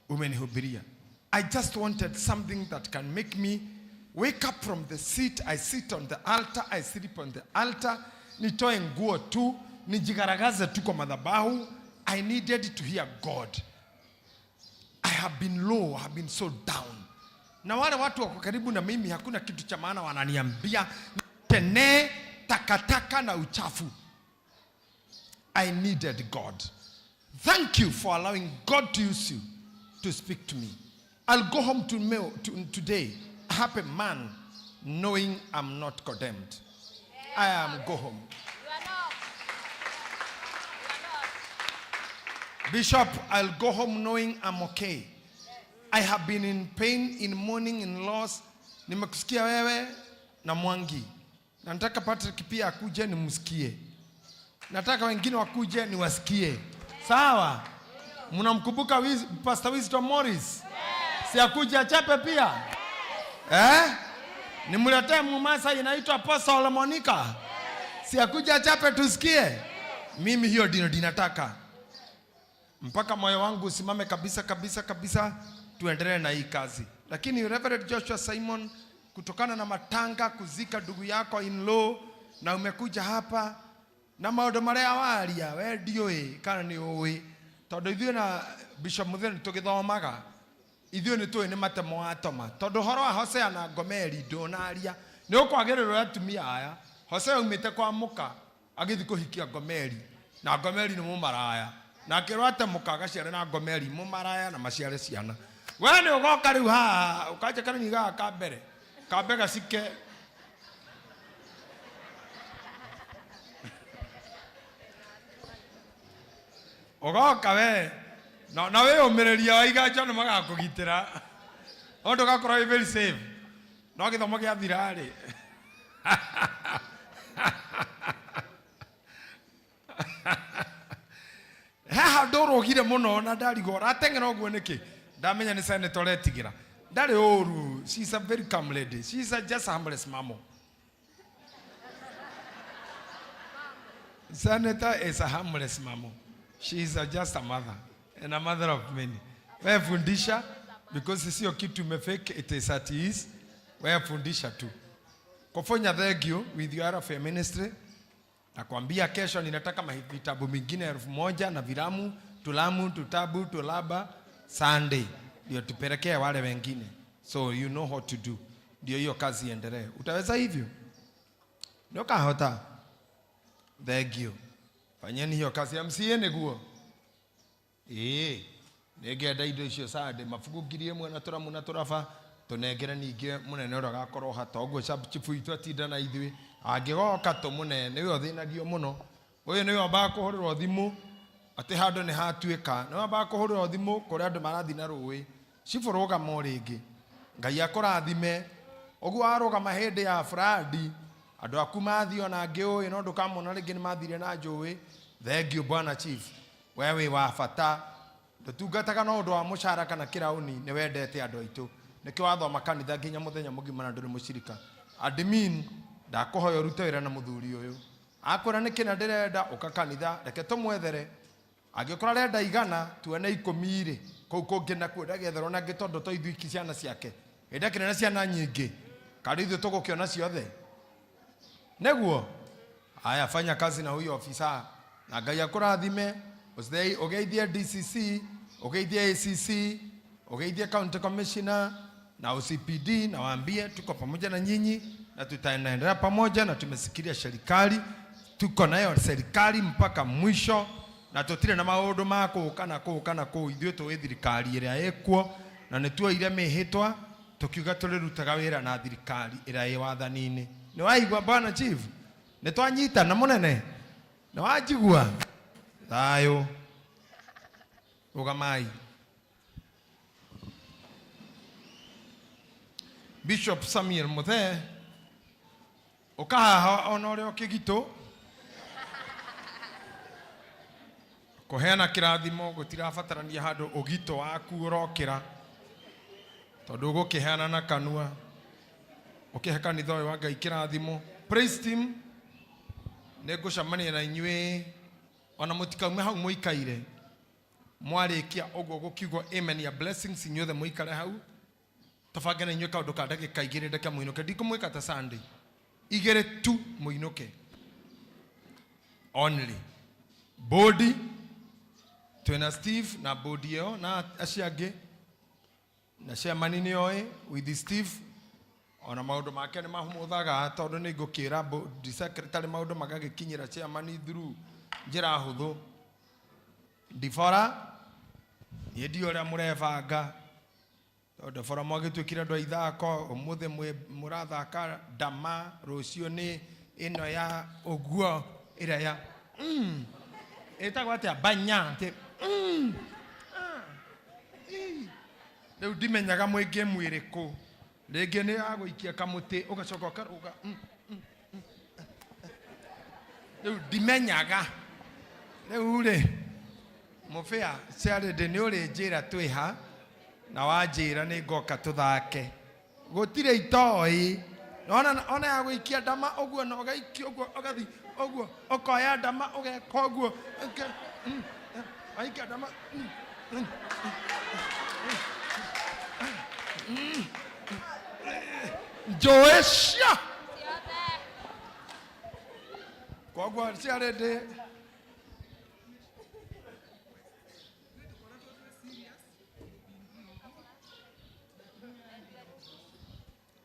umenihubiria. I just wanted something that can make me wake up from the seat. I sit on the altar, I sleep on the altar. Nitoe nguo tu, nijigaragaze tu kwa madhabahu. I needed to hear God. I have been low, I have been so down. Na wale watu wako karibu na mimi hakuna kitu cha maana wananiambia. Tene takataka na uchafu. I needed God. Thank you for allowing God to use you to speak to me. I'll go home today, a happy man, knowing I'm not condemned. I am go home. Bishop, I'll go home knowing I'm okay. I have been in pain, in mourning, in loss. Nimekusikia wewe na Mwangi. Na nataka Patrick pia akuje nimsikie. Nataka wengine wakuje niwasikie. Sawa? Mnamkumbuka Pastor Wisdom Morris? Si akuje achape pia? Nimletee Mumasa inaitwa Apostle Monica. Si akuje achape tusikie? Mimi hiyo ndio ninataka. Mpaka moyo wangu usimame kabisa kabisa kabisa, tuendelee na hii kazi. Lakini Reverend Joshua Simon, kutokana na matanga kuzika ndugu yako in law, na umekuja hapa na maũndũ marĩa waria we ndiũĩ kana nĩ ũĩ, tondũ ithuĩ na Bishop Mutheni tũgĩthomaga Ithuĩ nĩ tũĩ nĩ matemo watoma tondũ ũhoro wa Hosea na Gomeri ndũnaria nĩ ũkwagĩrĩrwo atumia aya. Hosea aumĩte kwa mũka agĩthiĩ kũhikia Gomeri na Gomeri nĩ mũmaraya na akĩrwo ate mũka agaciare na Gomeri mũmaraya na maciare ciana. We nĩ ũgoka rĩu haha ũkanja kanini gaka ka mbere kambe gacike ũgoka we na na wĩyũmĩrĩria wa iganjo nĩ magakũgitĩra no ndũgakorwo wĩ very safe no gĩthomo gĩathira rĩ he handũ ũrũgire mũno na ndarigwo ũrateng'era ũguo nĩkĩ ndamenya nĩ senator ũretigĩra ndarĩ ũru. She is a very calm lady. She is a just harmless mamo. Senator is a harmless mamo. She is a just a mother and a mother of many. Wewe fundisha because sio kitu umefake, it is at ease. Wewe fundisha tu. Kufonya thank you with your of ministry. Nakwambia kesho ninataka vitabu mingine 1000 na viramu, tulamu, tutabu, tulaba Sunday. Ndio tupelekee wale wengine. So you know what to do. Ndio hiyo kazi iendelee. Utaweza hivyo? Ndio kahota. Thank you. Fanyeni hiyo kazi ya MCA niguo. Nĩngenda indo icio Sunday mabuku 1000 na tũramu na tũraba tũnengere ningĩ mũnene ũrĩa ũgakorwo ha toguo sub chief witũ atinda na ithuĩ angĩgoka tũmũne nĩwe ũthĩnagio mũno ũyũ nĩwe wambaga kũhũrĩrwo thimũ atĩ handũ nĩ hatuĩka nĩwe wambaga kũhũrĩrwo thimũ kũrĩa andũ marathiĩ na rũĩ cibũ rũgama o rĩngĩ Ngai akũrathime ũguo warũgama hĩndĩ ya fradi andũ aku mathiĩ ona ngĩũĩ no ndũkamona rĩngĩ nĩ mathire na njũĩ. Thank you bwana chief, we wĩ wa bata ndũtungataga no ũndũ wa mũcara kana kĩraũni nĩ wendete andũ aitũ nĩkĩo wathoma kanitha nginya mũthenya mũgima na ndũrĩ mũcirika. Admin ndakũhoya ũrute wĩra na mũthuri ũyũ akwĩra nĩ kĩna ndĩrenda ũka kanitha reke tũmwethere angĩkorwo arenda 100 tuone 10 rĩ kũu kũngĩ nakuo ndagĩetherwo nangĩ tondũ to ithuĩ iki ciana ciake hĩndĩ akĩrĩ na ciana nyingĩ karĩ ithuĩ tũgũkĩona ciothe nĩguo. Haya, fanya kazi na huyo ofisa na Ngai akũrathime. Ũgeithie DCC, ũgeithie ACC, ũgeithie county commissioner na OCPD na waambie tuko pamoja na nyinyi na tutaendelea pamoja na tumesikilia serikali, tuko nayo serikali mpaka mwisho na tutire na maũndũ ma kũũka na kũũka na kũu ithuĩ tũĩ thirikari ĩrĩa ĩkuo na nĩ tuoire mĩhĩtwa tukiuga tũrĩrutaga wĩra na thirikari ĩrĩa ĩ wathani-inĩ. Nĩ waigua bwana chief? Nĩ twanyitana mũnene? Nĩ wanjigua? Thayũ. Rũgamai. Bishop Samuel Muthee ũkahaha ona ũrĩa ũkĩgitũ kũheana kĩrathimo gũtirabatarania handũ ũgitũ waku ũrokĩra tondũ ũgũkĩheana na kanua ũkĩhe kanitha ũyũ wa Ngai kĩrathimo. Praise team nĩngũcemania na inyuĩ ona mũtikaume hau mũikaire mwarĩkia ũguo gũkiugwo amen ya blessings inyuothe mũikare hau tũbange na inyuĩ kaũndũ ka ndagĩka 2 ndeke mũinũke ndikũmwĩka ta Sunday 2 tu mũinũke only bodi twĩna Steve na bodi ĩyo na acio angĩ na chairman nĩ oĩ with Steve ona maũndũ make nĩ mahũmũthaga tondũ nĩ ngũkĩra bodi secretary maũndũ magagĩkinyĩra chairman through njĩra hũthũ. Ndibora niĩ ndiũĩ ũrĩa mũrebanga tondũ ndibora mwagĩtuĩkire andũ a ithako ũmũthĩ mũrathaka ndama rũciũ nĩ ĩno ya ũguo ĩrĩa ya ĩtagwo atĩa banya atĩ rĩu ndimenyaga mwĩ game ĩrĩkũ rĩngĩ nĩ ya gũikia kamũtĩ ũgacoka ũkarũga rĩu ndimenyaga rĩu rĩ mũbĩa Charity nĩ ũrĩnjĩra twĩ ha na wanjĩra nĩ ngoka tũthake gũtirĩ itoĩ ona ya gũikia ndama ũguo na ũgaikia ũguo ũgathiĩ ũguo ũkoya ndama ũgeka ũguo waikia ndama njũĩ cia koguo Charity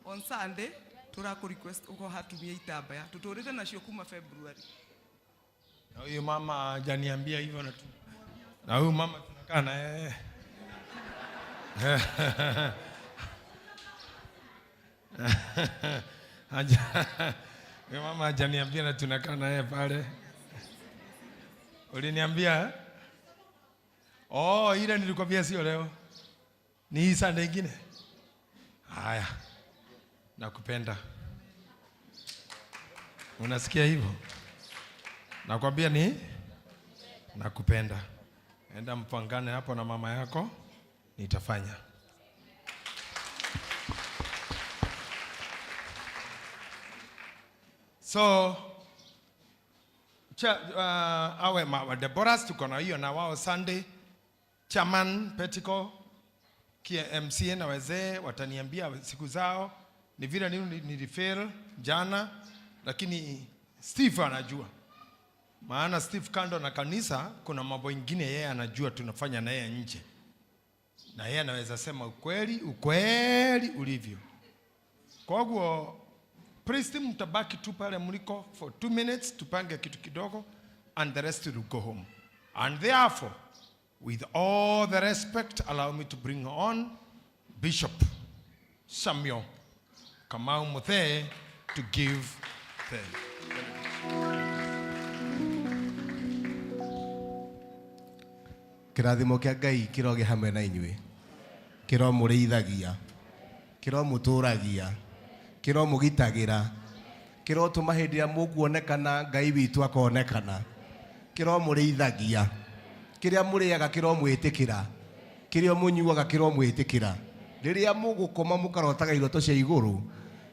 On Sunday tũrakũ request ũkoha atumia itambaya tũtũrĩte nacio kuma February. Na huyu mama hajaniambia hivyo na tu. Na huyu mama tunakaa na yeye. Huyu mama hajaniambia na tunakaa na yeye pale. Uliniambia? Eh? Oh, ile nilikwambia sio leo. Ni hii Sunday ingine. Haya. Nakupenda. Unasikia hivyo? Nakwambia ni nakupenda. Enda mpangane hapo na mama yako, nitafanya. So awe ma Deborahs tuko na hiyo na wao Sunday. Chairman Petiko KMCA na wazee wataniambia siku zao. Ni vile nilifail jana, lakini Steve anajua. Maana Steve kando na kanisa kuna mambo ingine yeye anajua tunafanya na yeye nje. Na yeye anaweza sema ukweli, ukweli ulivyo. Kwa hivyo priest mtabaki tu pale mliko for 2 minutes tupange kitu kidogo and the rest will go home. And therefore, with all the respect, allow me to bring on Bishop Samuel Kamau Muthee to give the Kĩrathimo kĩa Ngai kĩroge hamwe na inyuĩ, kĩromũrĩithagia, kĩromũtũragia, kĩromũgitagĩra, kĩrotũma hĩndĩ ĩrĩa mũkuonekana Ngai witũ akonekana, kĩromũrĩithagia, kĩrĩa mũrĩaga kĩromwĩtĩkĩra, kĩrĩa mũnyuaga kĩromwĩtĩkĩra, rĩrĩa mũgũkoma mũkarotaga iroto cia igũrũ,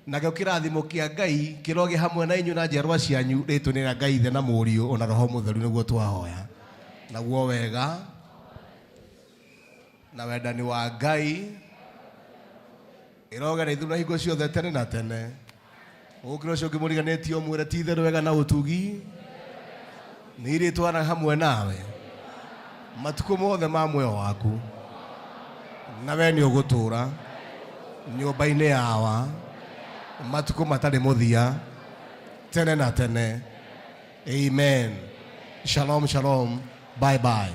nakĩo kĩrathimo kĩa Ngai kĩroge hamwe na inyuĩ na njiarwa cianyu, rĩtwa nĩ rĩa Ngai Ithe na Mũriũ ona Roho Mũtheru nĩguo twahoya. Naguo wega na wendani wa Ngai ĩrogera ithuĩ na hingo ciothe tene na tene. Ũkĩra ũcio ũngĩ mũriganĩtie ũmwĩre ti itherũ wega na ũtugi nĩ irĩtwara hamwe nawe matukũ mothe ma muoyo waku, na we nĩ ũgũtũũra nyũmba-inĩ yawa matukũ matarĩ mũthia tene na tene. Amen. Shalom, shalom. Bye bye.